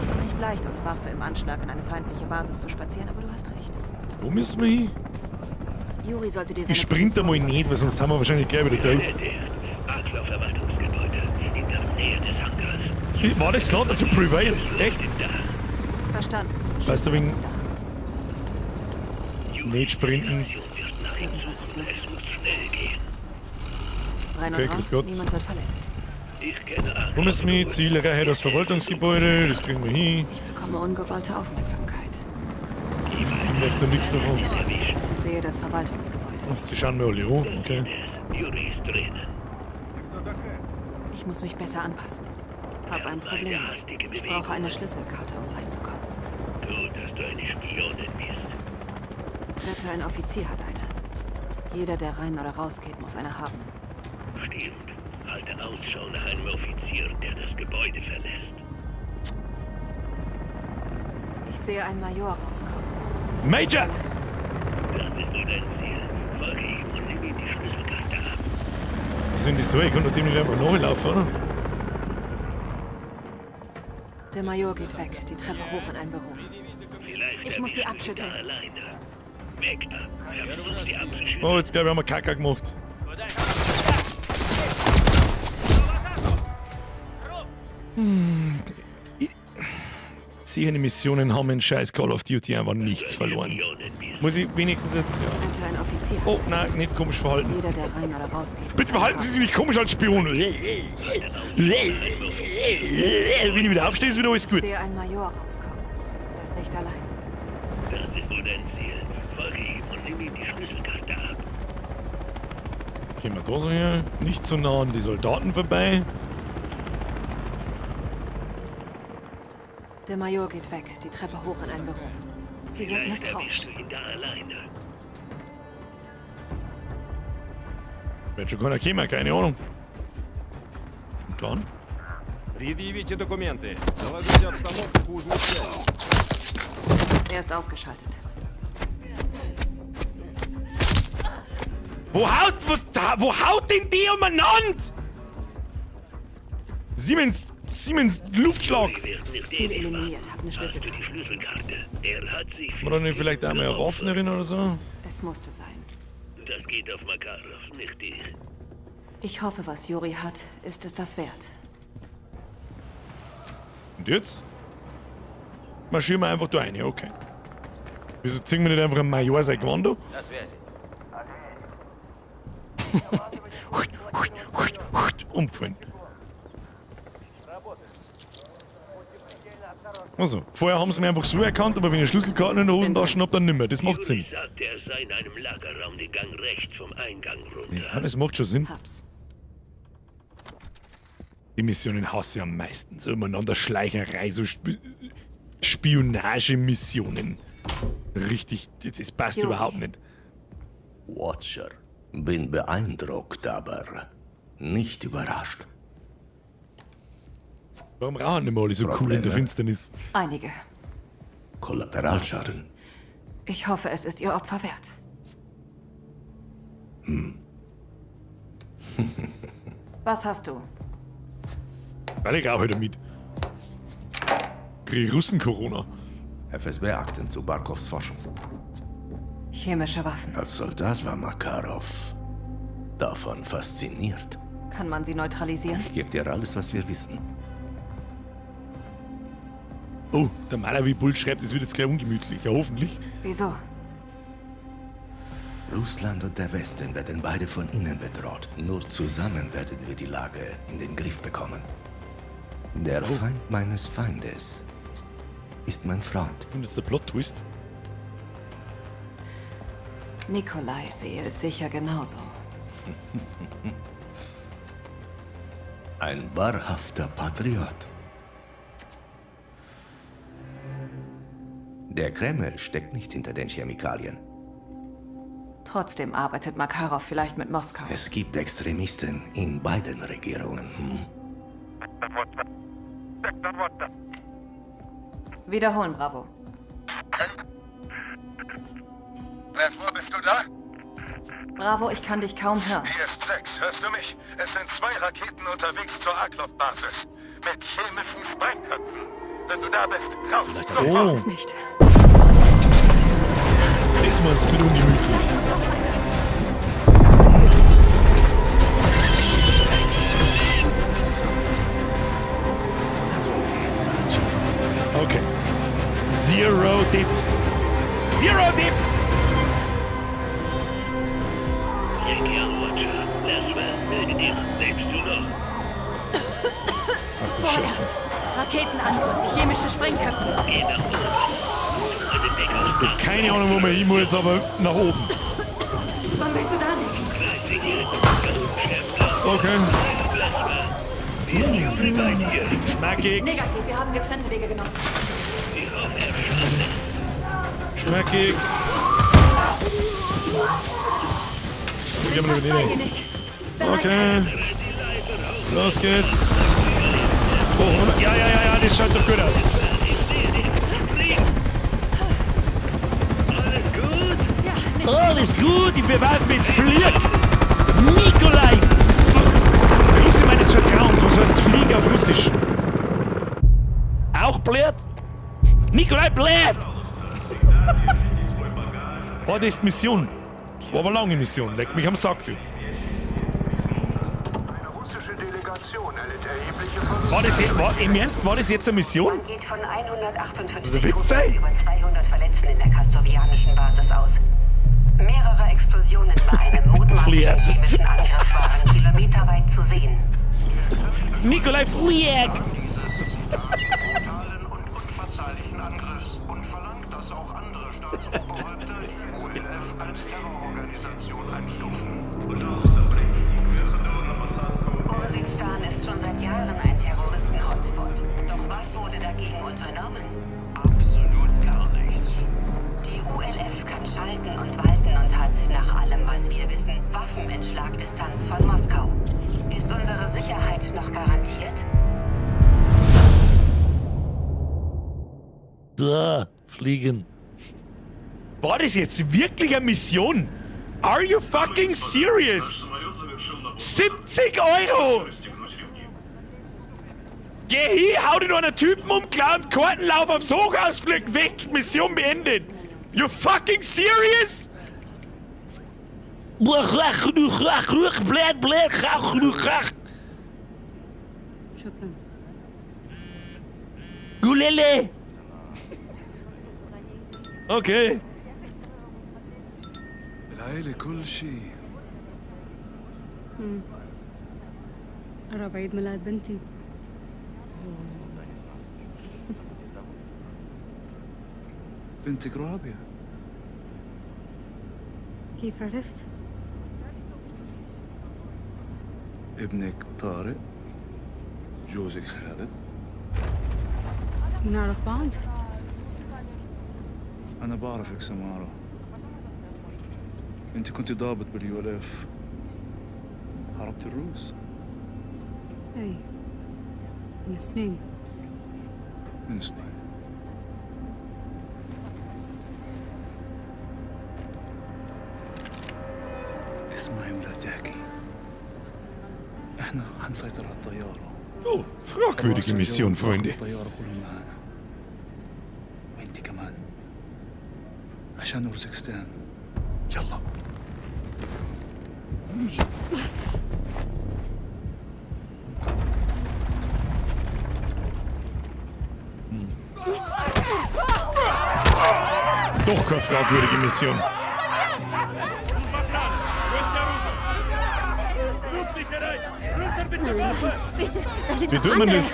Ist nicht leicht, ohne Waffe im Anschlag in eine feindliche Basis zu spazieren, aber du hast recht. Wo müssen wir hin? Juri sollte dir seine Ich sprinte mal nicht, weil sonst haben wir wahrscheinlich gleich wieder tot. Aklov-Verwaltungsgebäude. In der Nähe des Hangars. War das Slaughter to Prevail? Echt? Verstanden. Weißt du, wegen... Nicht sprinten. Irgendwas ist los. Rein Okay, und grüß raus, Gott. niemand wird verletzt. Wo müssen wir hin? Ziel erreiche das Verwaltungsgebäude, das kriegen wir hin. Ich bekomme ungewollte Aufmerksamkeit. Ich merke da nichts davon. Sehe das Verwaltungsgebäude. Ach, sie schauen mir alle an, okay. Ich muss mich besser anpassen. Hab ein Problem. Ich brauche eine Schlüsselkarte, um reinzukommen. Gut, dass du eine Spionin bist. Wette, ein Offizier hat eine. Jeder, der rein oder rausgeht, muss eine haben. Stimmt. Halte Ausschau nach einem Offizier, der das Gebäude verlässt. Ich sehe einen Major rauskommen. Major! Das ist nur dein Ziel. Folge ihm und nimm ihm die Schlüsselkarte ab. Was ist denn das da? Ich kann doch dem nicht einfach nachlaufen, oder? Der Major geht weg, die Treppe hoch in ein Büro. Vielleicht Ich muss sie erwischst du ihn abschütteln. da alleine. Weg ab. Versuch sie abzuschütteln. Oh, jetzt glaube ich, haben wir Kacke gemacht. Sehe, die Missionen haben in scheiß Call of Duty einfach nichts verloren. Muss ich wenigstens jetzt, ja. Wette, ein Offizier. Oh, nein, nicht komisch verhalten. Jeder, der rein oder rausgeht. muss Bitte eine verhalten Sie haben. sich nicht komisch als Spion. Wenn ich wieder aufstehe, ist wieder alles Ich gut. sehe einen Major rauskommen. Er ist nicht allein. Das ist nur dein Ziel. Folge ihm und nimm ihm die Schlüsselkarte ab. Jetzt gehen wir da so her. Nicht zu nah an die Soldaten vorbei. Der Major geht weg, die Treppe hoch in ein Büro. Sie sind Vielleicht misstrauisch. erwischst du ihn da alleine. Wird schon keiner kommen, keine Ahnung. Und dann? Предъявите документы. Доложите обстановку по узлу связи. Er ist ausgeschaltet. Wo haut denn die umeinander? Siemens Luftschlag. Ziel eliminiert, hab eine Schlüsselkarte. Die Schlüsselkarte. Er hat sich War da nicht vielleicht einmal eine Waffnerin oder so? Es musste sein. Das geht auf Makarov, nicht dich. Ich hoffe, was Juri hat, ist es das wert. Und jetzt? Marschieren wir einfach da rein, okay. Wieso ziehen wir nicht einfach einen Major sein Gewand? Das wäre sie. Umgefallen. Also, vorher haben sie mich einfach so erkannt, aber wenn ich Schlüsselkarten in der Hosentasche hab, dann nimmer. Das macht Sinn. Sagte, er sei in einem Lagerraum den Gang rechts vom Eingang runter. Ja, das macht schon Sinn. Hab's. Die Missionen hasse ich am meisten. So umeinander Schleicherei, so Spionagemissionen. Richtig, das passt Juri. überhaupt nicht. Watcher, bin beeindruckt, aber nicht überrascht. Warum rauchen nicht mal alle so cool in der Probleme? Finsternis? Einige. Kollateralschaden. Ich hoffe, es ist ihr Opfer wert. Hm. Was hast du? Weil ich rauche damit. Krieg ich Russen-Corona. FSB-Akten zu Barkovs Forschung. Chemische Waffen. Als Soldat war Makarov davon fasziniert. Kann man sie neutralisieren? Ich gebe dir alles, was wir wissen. Oh, der Malawi Bull schreibt, es wird jetzt gleich ungemütlich. Ja, hoffentlich. Wieso? Russland und der Westen werden beide von innen bedroht. Nur zusammen werden wir die Lage in den Griff bekommen. Der Feind meines Feindes ist mein Freund. Und jetzt der Plot-Twist. Nikolai sehe es sicher genauso. Ein wahrhafter Patriot. Der Kreml steckt nicht hinter den Chemikalien. Trotzdem arbeitet Makarov vielleicht mit Moskau. Es gibt Extremisten in beiden Regierungen. Hm? Wiederholen, Bravo. Wo bist du da? Bravo, ich kann dich kaum hören. Hier ist 6, hörst du mich? Es sind 2 Raketen unterwegs zur Aklov-Basis. Mit chemischen Sprengköpfen. Wenn du da bist, raus! Vielleicht Du bist es nicht. Das meinst du mit ungemütlich. Okay. Zero Depth. Zero Depth! Region Watcher, Laswell, melde dich. Lebst du noch? Ach du Scheiße. Raketenangriff, chemische Sprengköpfe. Geh nach oben. Eine Deckung. Ich hab keine Ahnung, wo man hin muss, aber nach oben. Wann bist du da, Nick? Okay. Schmackig. Negativ, wir haben getrennte Wege genommen. Schmackig. Ich hab Bin fast bei dir, nicht. Nick. Okay. Los geht's. Oh, ja, ja, ja, ja, das schaut doch gut aus. Alles gut, ich beweise mit Flieg. Nikolai! Russe meines Vertrauens, was heißt Flieg auf Russisch? Auch blöd? Nikolai blöd! War das die Mission? War aber eine lange Mission, leck mich am Sack, du. War das, im Ernst, war das jetzt eine Mission? Man geht von 158 Das ist ein Witz, Toten ey. und über 200 Verletzten in der kastorvianischen Basis aus. Mehrere Explosionen bei einem mutmaßlichen Fliert. chemischen Angriff waren kilometerweit zu sehen. Nikolai Flieg! Urzikstan ist schon seit Jahren ein Terroristen-Hotspot. Doch was wurde dagegen unternommen? Absolut gar nichts. Die ULF kann schalten und walten und hat, nach allem, was wir wissen, Waffen in Schlagdistanz von Moskau. Ist unsere Sicherheit noch garantiert? Da, fliegen. War das jetzt wirklich eine Mission? Are you fucking serious? 70 Euro! Geh hin, hau den einen Typen um, klar, Kartenlauf aufs Hochhaus, flieg weg, Mission beendet. You fucking serious? شكرا. Gulele! Okay. العيلة كل شيء. مم. قرب عيد ميلاد بنتي. بنتك رابية؟ كيف عرفت؟ ابنك طارق، جوزك خالد. بنعرف بعض؟ أنا بعرفك سمارة، أنت كنت ضابط بال ULF، حاربت الروس. اي، من سنين. من سنين. اسمعي ولا تحكي، احنا حنسيطر على الطيارة. Oh, fragwürdige Mission, Freunde. الطيارة كلهم معانا، وانت كمان، عشان أورزكستان. يلا. Doch keine fragwürdige Mission. Bitte, das sind Wie noch tut man andere. das?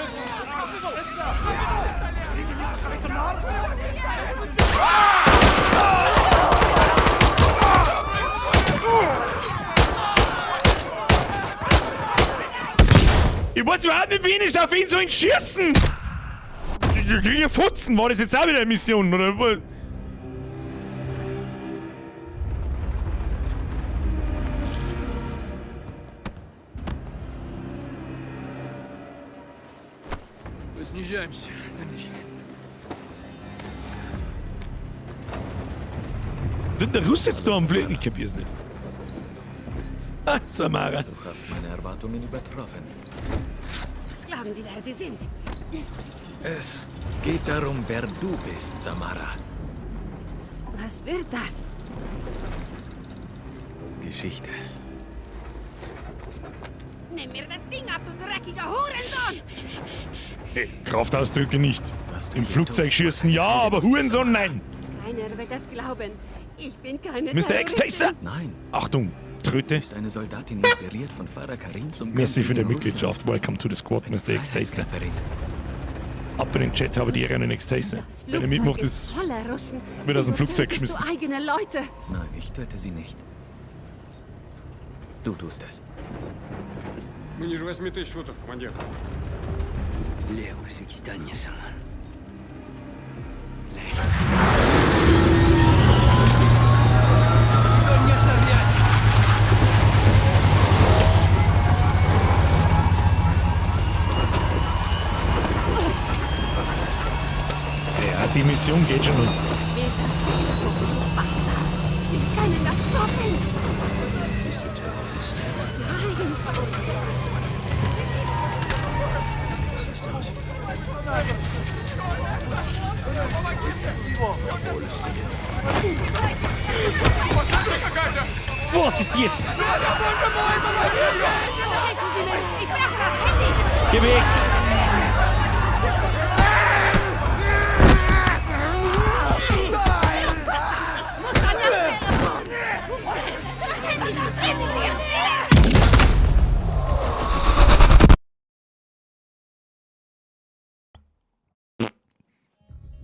Ich weiß überhaupt nicht, wen ich auf ihn soll schießen! Ich kriege Futzen, war das jetzt auch wieder eine Mission, oder? Was? Мы снижаемся. Sind der Russ jetzt da am Fliegen? Ich kapier's nicht. Ah, Samara. Du hast meine Erwartungen übertroffen. Was glauben Sie, wer Sie sind? Es geht darum, wer du bist, Samara. Was wird das? Geschichte. Nimm mir das Ding ab, du dreckiger Hurensohn! Hey, Kraftausdrücke nicht. Im Flugzeug schießen ja, aber Hurensohn nein. Keiner wird das glauben. Ich bin keine Mr. Terroristin. X-Taser! Nein. Achtung, Tröte. Ist eine Soldatin inspiriert von Farah Karim zum Merci Kampf für die gegen Mitgliedschaft. Welcome to the squad, Mr. X-Taser. Ab in den Chat, habe die Ehre an den X-Taser. Das Wenn er Flugzeug mitmacht, ist ist, voller Russen. wird aus dem Wieso Flugzeug tötest geschmissen. du eigene Leute? Nein, ich töte sie nicht. Du tust es. Мы ниже 8000 футов, командир. Для Узбекистана, Самар. Ja, die Mission geht schon noch. Gib mir das Telefon, du Bastard! Wir können das stoppen! Bist du Terroristin? Nein! Siehst aus wie eine. Hol es dir. Was ist jetzt? Helfen Sie mir! Ich brauche das Handy! Geh weg! Ich muss an das Telefon! Schnell! Das Handy! Geben Sie es mir!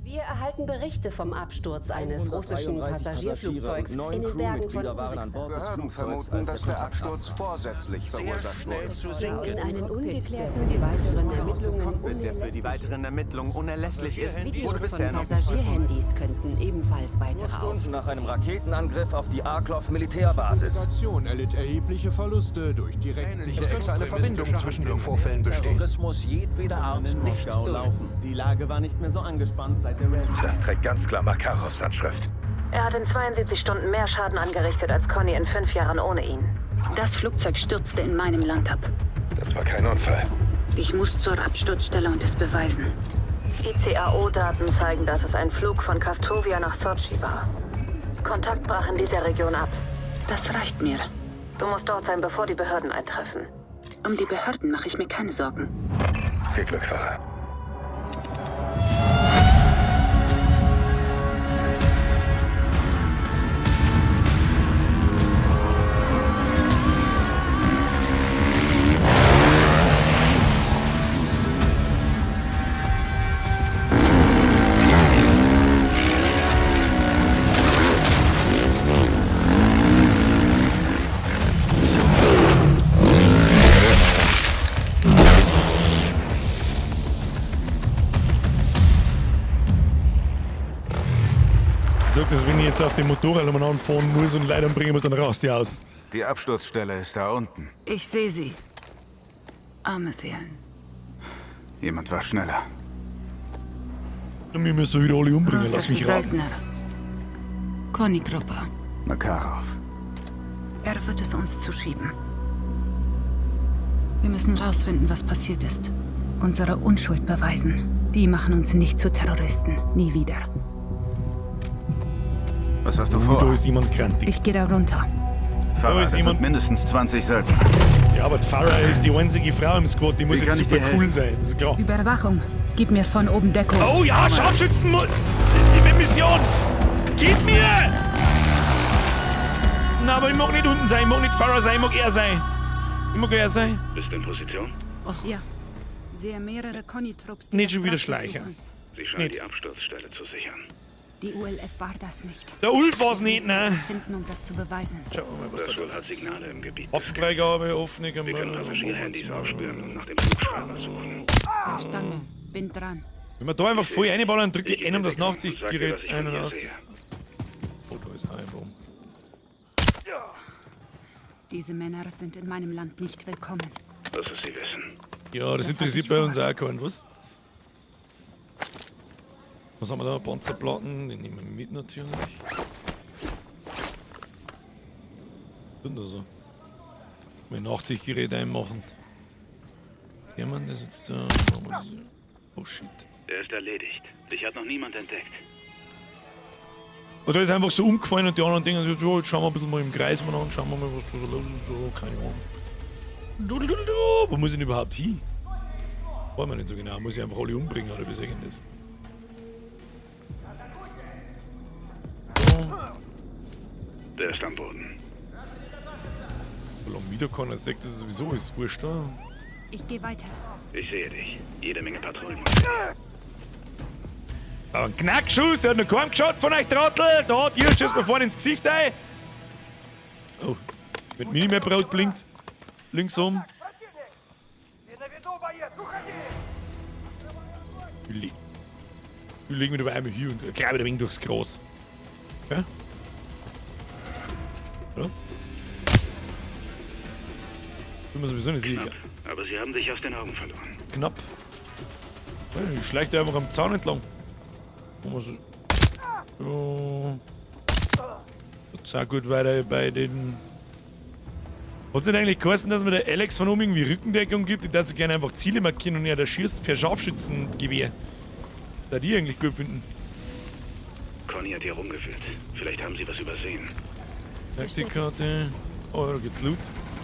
Wir erhalten Berichte vom Absturz eines russischen 133 Passagierflugzeugs und neun in den Bergen von Crewmitglieder waren an Bord des Behörden Flugzeugs, vermuten, als der dass der Kontakt Absturz vorsätzlich verursacht wurde. In einen ungeklärten für die weiteren aus dem Ermittlungen Cockpit, der für die weiteren Ermittlungen unerlässlich ist, wurde Videos bisher von noch nicht Passagierhandys könnten ebenfalls weitere Stunden nach einem Raketenangriff auf die Arklov Militärbasis. Delegation erlitt erhebliche Verluste durch direkten Es könnte eine Verbindung zwischen den Vorfällen bestehen. Terrorismus jedweder Art nicht laufen. Die Lage war nicht mehr so angespannt seit der Red. Das trägt ganz klar Makarovs Handschrift. Er hat in 72 Stunden mehr Schaden angerichtet als Conny in 5 Jahren ohne ihn. Das Flugzeug stürzte in meinem Land ab. Das war kein Unfall. Ich muss zur Absturzstelle und es beweisen. ICAO-Daten zeigen, dass es ein Flug von Kastovia nach Sochi war. Kontakt brach in dieser Region ab. Das reicht mir. Du musst dort sein, bevor die Behörden eintreffen. Um die Behörden mache ich mir keine Sorgen. Viel Glück, Farah. Ich sag das, wenn ich jetzt auf dem Motorrad umeinander fahren muss und leider bringen muss, dann rast die aus. Die Absturzstelle ist da unten. Ich sehe sie. Arme Seelen. Jemand war schneller. Und wir müssen wieder alle umbringen, lass mich raten. Söldner. Conny-Gruppe. Makarov. Er wird es uns zuschieben. Wir müssen rausfinden, was passiert ist. Unsere Unschuld beweisen. Die machen uns nicht zu Terroristen. Nie wieder. Was hast du vor? Da ist jemand krantig. Ich gehe da runter. Farah, Da ist das jemand- sind mindestens 20 Söldner. Ja, aber die Farah ist die einzige Frau im Squad, die muss Wie jetzt kann ich super dir cool helfen? sein, das ist klar. Überwachung. Gib mir von oben Deckung. Oh ja, Scharfschützen muss. Die Mission! Gib mir! Na, aber ich mag nicht unten sein, ich mag nicht Farah sein, ich mag er sein. Ich mag er sein. Bist du in Position? Ja. Sehe mehrere Conny-Trupps. die Nicht das schon wieder Wrack Schleicher. durchsuchen. Sie scheinen Nicht. die Absturzstelle zu sichern. Die ULF war das nicht. Der Ulf war's Wir nicht, müssen ne? etwas finden, um das zu beweisen. Schauen wir mal, was Das da Wohl hat Signale im Gebiet. Waffenfreigabe, offene Wir können Passagierhandys aufspüren und nach dem Flugschreiber suchen. Verstanden. Bin dran. Wenn wir da einfach voll reinballern, drücke ich N, um das Sag dir, Nachtsichtgerät was ich ein von und hier aus. sehe. Oh, da ist ein Baum. Diese Männer sind in meinem Land nicht willkommen. Lass es sie wissen. Ja, das Das interessiert hab ich bei uns auch keinen, was? Was haben wir da? Panzerplatten, die nehmen wir mit natürlich. Und da so. Mein Nachtsichtgerät einmachen. Kann man das jetzt da? Machen wir das hier. Oh shit. Er ist erledigt. Dich hat noch niemand entdeckt. Oder ist einfach so umgefallen und die anderen denken sich, so, jetzt schauen wir ein bisschen mal im Kreis mal an, schauen wir mal, was da so los ist, so, keine Ahnung. Du, du, du, du. Wo muss ich denn überhaupt hin? Wollen wir nicht so genau, muss ich einfach alle umbringen oder wie sagen das? Der ist am Boden. Solange wieder keiner sagt, das ist sowieso ist wurscht, oder? Ich gehe weiter. Ich sehe dich. Jede Menge Patrouillen. Aber ein Knackschuss, der hat noch keinem geschaut von euch Trottel! Da, dir schießt mir vorne ins Gesicht ein! Oh, wenn Minimap rot blinkt. Links um. Ich leg, ich leg mich aber einmal hier und grabe ein wenig durchs Gras. Okay? So. Bin mir sowieso nicht sicher. Aber sie haben dich aus den Augen verloren. Knapp. Ja, Ich schleich da einfach am Zaun entlang. Wo man so. So. Sehr gut weiter bei den. Hat's nicht eigentlich geheißen, dass mir der Alex von oben irgendwie Rückendeckung gibt? Ich darf so gerne einfach Ziele markieren und er da schießt per Scharfschützengewehr. Da die eigentlich gut finden. Conny hat hier rumgeführt. Vielleicht haben sie was übersehen. Taktikkarte. Oh, da gibt's Loot.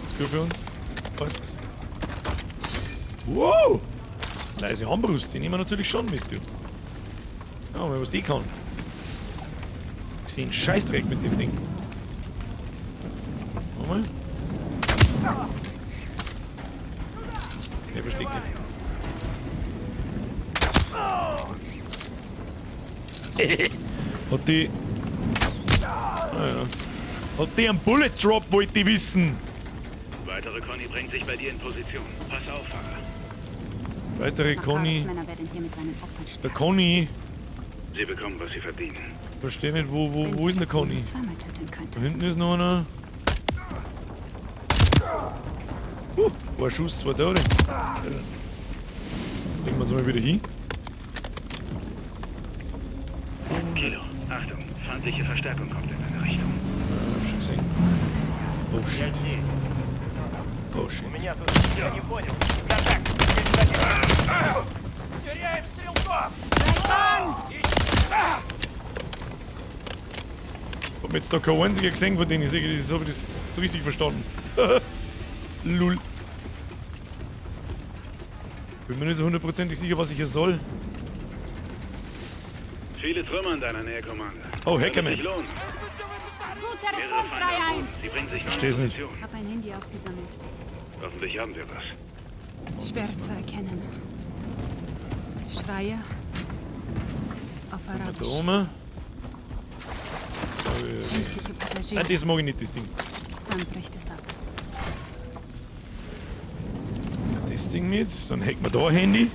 Ist gut für uns. Passt's. Wow! Leise Armbrust, die nehmen wir natürlich schon mit, du. Ja, mal was die kann. Ich sehe einen Scheißdreck mit dem Ding. Warte mal. Ne, verstecke. Hat die. Ah, ja. Hat die einen Bullet Drop, wollte ich wissen. Weitere Conny bringt sich bei dir in Position. Pass auf, Fahrer. Weitere Conny. Makarovs Männer werden hier mit seinen Opfern Der sterben. Conny. Sie bekommen, was sie verdienen. Verstehe nicht, wo Wenn ist denn der ich sie Conny? zweimal töten könnte. Da hinten ist noch einer. Ein Schuss, zwei Tore. Legen wir uns mal wieder hin. Kilo, Achtung, feindliche Verstärkung kommt in deine Richtung. Hab schon gesehen. Oh shit. Oh shit. Hab jetzt da kein einziger gesehen von denen. Ich sehe, das habe ich das so richtig verstanden. Lul. Bin mir nicht so hundertprozentig sicher, was ich hier soll. Viele Trümmer in deiner Nähe, Commander. Oh, Wird Hackerman. sich lohnen. Guter Mehrere Funk Feinde am Boden. 3-1. Sie bringen sich Versteh's neue nicht. Position. Hab ein Handy aufgesammelt. Hoffentlich haben wir was. Schwer zu erkennen. Schreie auf Da Arabisch. oben. Ängstliche Passagiere. Nein, das mag ich nicht, das Ding. Dann bricht es ab. Das Ding mit. Dann hacken wir da ein Handy.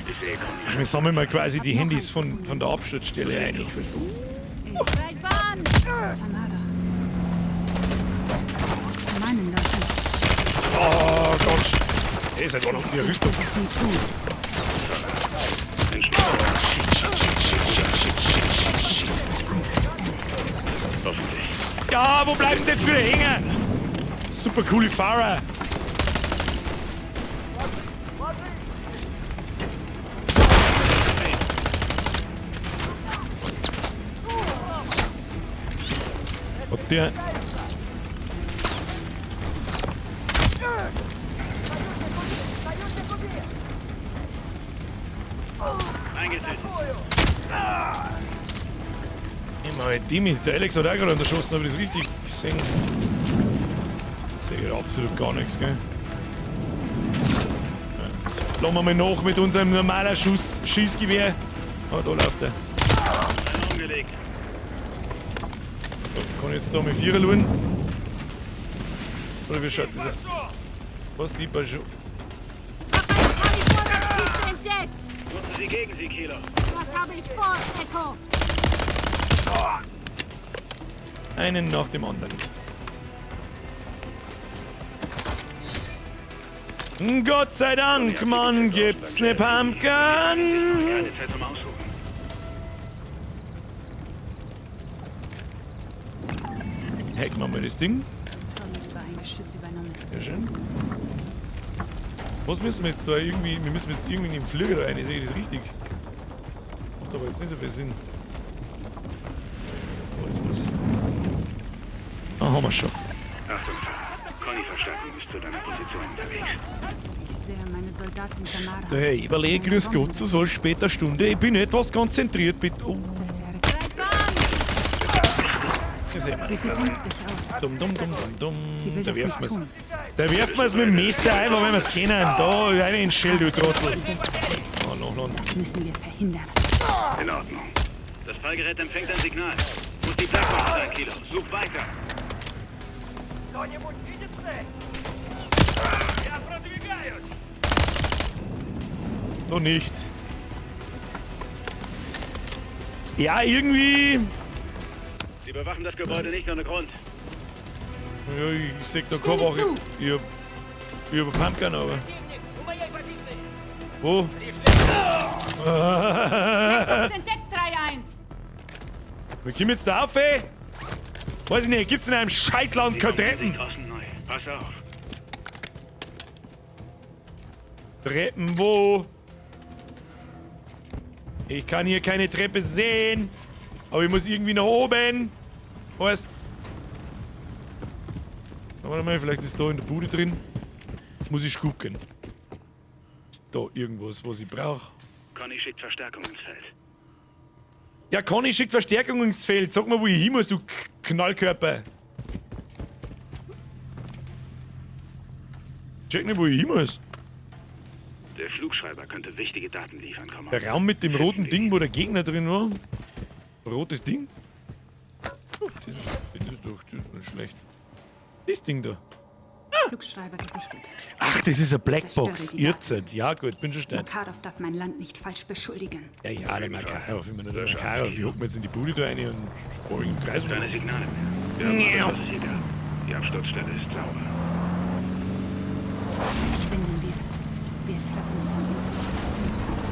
Also wir sammeln mal quasi die Handys von der Absturzstelle ein. Ich verstehe. Greif an! Samara. Zu meinen Leuten. Oh Gott. Hey, seit wann haben die eine Rüstung? Das nie tun. Shit, shit, shit, shit, shit, shit, shit, shit, shit. Was anderes, Alex. Hoffentlich. Ja, wo bleibst du jetzt wieder hängen? Super coole Fahrer. Ob der... Eingetötet. Nimm mal die mit. Der Alex hat auch gerade unterschossen, habe ich das richtig gesehen? Ich sehe gerade absolut gar nichts, gell? Ja. Lassen wir mal nach mit unserem normalen Schuss, Schießgewehr. Oh, da läuft er. Einer umgelegt. So, kann ich jetzt da mit Vierer schauen? Oder wie schaut das aus? Was die Peugeot? Kalifornien entdeckt! Nutzen Sie gegen sie, Kilo. Was habe ich vor, Echo? Einen nach dem anderen. Gott sei Dank, Mann, gibt's ne Pumpgun. Keine Zeit zum Ausruhen. Hacken wir mal das Ding. Kontrolle über ein Geschütz übernommen. Sehr schön. Was müssen wir jetzt da irgendwie... Wir müssen jetzt irgendwie in den Flügel rein. Ich sehe das richtig. Macht aber jetzt nicht so viel Sinn. Wo ist was? Ah, haben wir schon. Achtung, Fahrer. Conny-Verstärkung ist zu deiner Position unterwegs. Ich sehe meine Soldatin Samara. Der Herr Eberle, grüß Gott zu so später Stunde. Ich bin etwas konzentriert, bitte. Oh. Das Herr. Greif an! Das sehen wir. Sie sieht ängstlich aus. Dumm, dumm, dumm, dumm, dumm. Sie will Da das werfen nicht wir's. tun. Da werfen wir's mit dem Messer einfach, wenn wir's kennen. Da, rein in den Schild, du Trottel. Oh, noch, noch. Das müssen wir verhindern. In Ordnung. Das Fallgerät empfängt ein Signal. Muss die Blackbox sein, Kilo. Such weiter. Noch nicht. Ja, irgendwie. Sie bewachen das Gebäude nicht ohne Grund. Ja, ich seh da Stimme kein Wache. zu. Ich hab eine Pumpgun, aber. Wo? Blackbox entdeckt 3-1! Wir kommen jetzt da auf, ey? Weiß ich nicht, gibt's in einem Scheißland Sie keine kommen Treppen? sich draußen neu. Pass auf. Treppen wo? Ich kann hier keine Treppe sehen. Aber ich muss irgendwie nach oben. Heißt's. Warte mal, vielleicht ist da in der Bude drin. Muss ich gucken. Ist da irgendwas, was ich brauche? Conny schickt Verstärkung ins Feld. Ja, Conny schickt Verstärkung ins Feld. Sag mal, wo ich hin muss, du Knallkörper. Check nicht, wo ich hin muss. Der Flugschreiber könnte wichtige Daten liefern, Commander. Der Raum mit dem roten Ding, wo der Gegner drin war. Rotes Ding? Oh, das ist doch das ist nicht schlecht. Das Ding da. Flugschreiber gesichtet. Ach, das ist eine Blackbox. Zerstöre die Irrzeit. Ja, gut, bin schon schnell. Makarov darf mein Land nicht falsch beschuldigen. Ja, ja, der Makarov. Ich meine, der Makarov. Ich hock mir jetzt in die Bude da rein und spring im Kreis. Deine Signale mehr. Wir haben alles, was es hier gab. Die Absturzstelle ist sauber. Verschwinden wir. Wir treffen uns am Infiltrationspunkt.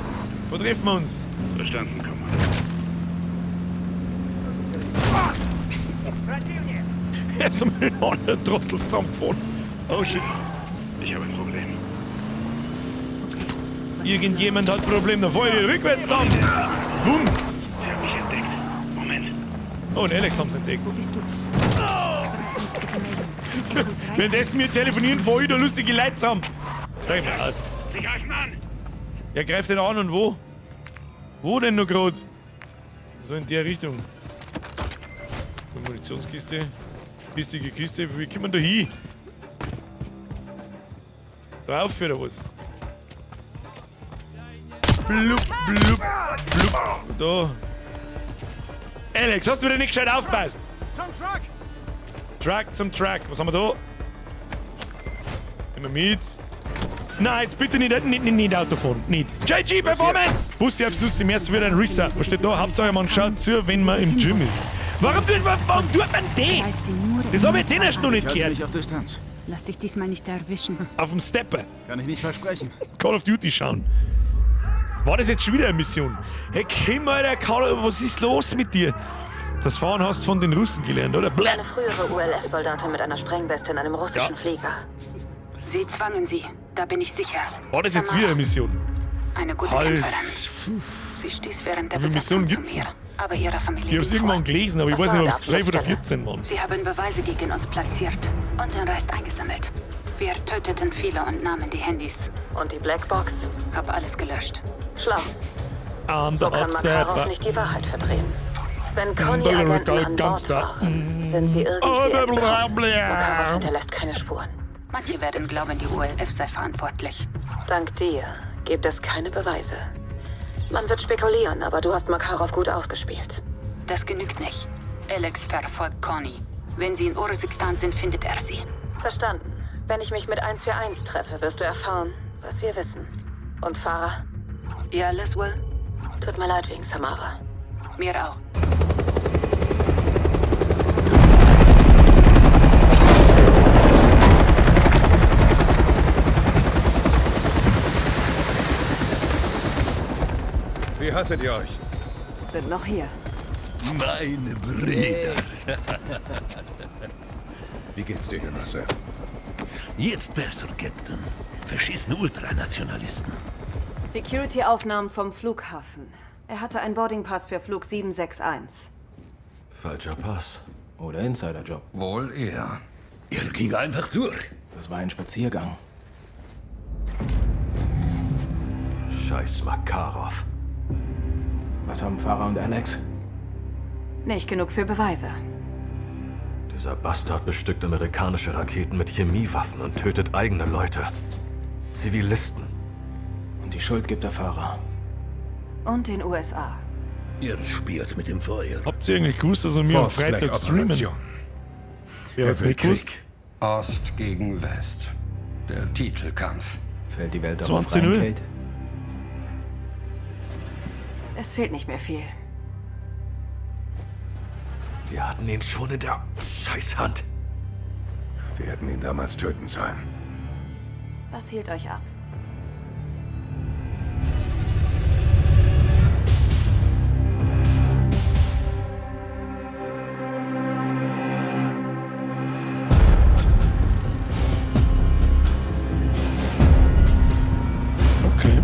Wo treffen wir uns? Verstanden, Commander. Er ist mit einem anderen Trottel zusammengefahren. Oh shit. Ich habe ein Problem. Irgendjemand hat ein Problem, da fahr ich rückwärts zusammen. Bumm. Sie haben mich entdeckt. Moment. Oh, und Alex haben sie entdeckt. Wo bist du? Währenddessen wir telefonieren, fahr ich da lustige Leute zusammen. Steig mal aus. Sie greifen an! Er greift den an und wo? Wo denn noch grad? So in der Richtung. Die Munitionskiste. Kistige Kiste. Wie kommen wir da hin? Drauf oder was? Blub, blub, blub. Da. Alex, hast du wieder nicht gescheit aufpasst? Zum Truck! Truck zum Truck. Was haben wir da? Immer mit. Nein, jetzt bitte nicht, nicht, nicht, nicht Auto fahren. Nicht. JG Performance! Bussi aufs Lussi, mehr wieder ein Reset. Was steht da? Hauptsache man schaut zu, wenn man im Gym ist. Warum tut man, warum tut man das? Das habe ich den erst noch nicht Ich halte gehört. mich auf Distanz. Lass dich diesmal nicht erwischen. Auf dem Stepper. Kann ich nicht versprechen. Call of Duty schauen. War das jetzt schon wieder eine Mission? Hey, Kim, Alter, Karl, was ist los mit dir? Das Fahren hast du von den Russen gelernt, oder? Bläh. Eine frühere ULF-Soldatin mit einer Sprengweste in einem russischen Ja. Flieger. Sie zwangen sie, da bin ich sicher. War das jetzt wieder eine Mission? Eine gute Hals. Kämpferin. Sie stieß während der Wie viele Besatzung Missionen zu gibt's mir, aber ihrer Familie Ich hab's ging irgendwann vor. gelesen, aber ich Was weiß nicht, war ob der es 12 oder Abschlussstelle? 14 waren. Sie haben Beweise gegen uns platziert und den Rest eingesammelt. Wir töteten viele und nahmen die Handys. Und die Blackbox? Hab alles gelöscht. Schlau. I'm So the kann hot Makarov stepper. nicht die Wahrheit verdrehen. Wenn Conny-Agenten an Bord waren, sind sie irgendwie Oh, bla, entkommen. bla, bla. Makarov hinterlässt keine Spuren. Manche werden glauben, die ULF sei verantwortlich. Dank dir gibt es keine Beweise. Man wird spekulieren, aber du hast Makarov gut ausgespielt. Das genügt nicht. Alex verfolgt Conny. Wenn sie in Urzikstan sind, findet er sie. Verstanden. Wenn ich mich mit 141 treffe, wirst du erfahren, was wir wissen. Und Farah, Ja, Laswell? tut mir leid wegen Samara. Mir auch. Wie hattet ihr euch? Sind noch hier. Meine Brüder. Wie geht's dir, Genosse? Jetzt besser, Captain. Verschissene Ultranationalisten. Security-Aufnahmen vom Flughafen. Er hatte einen Boardingpass für Flug 761. Falscher Pass. Oder Insiderjob. Wohl eher. Er ging einfach durch. Das war ein Spaziergang. Scheiß Makarov. Was haben Farah und Alex? Nicht genug für Beweise. Dieser Bastard bestückt amerikanische Raketen mit Chemiewaffen und tötet eigene Leute. Zivilisten. Und die Schuld gibt der Fahrer. Und den USA. Ihr spielt mit dem Feuer. Habt ihr eigentlich gewusst, dass wir mir am False Flag Freitag streamen? Operation. Wer hat's Er will nicht gewusst? Krieg. Ost gegen West. Der Titelkampf. Fällt die Welt darauf 20 rein, Uhr. Kate? Es fehlt nicht mehr viel. Wir hatten ihn schon in der Scheißhand. Wir hätten ihn damals töten sollen. Was hielt euch ab? Okay.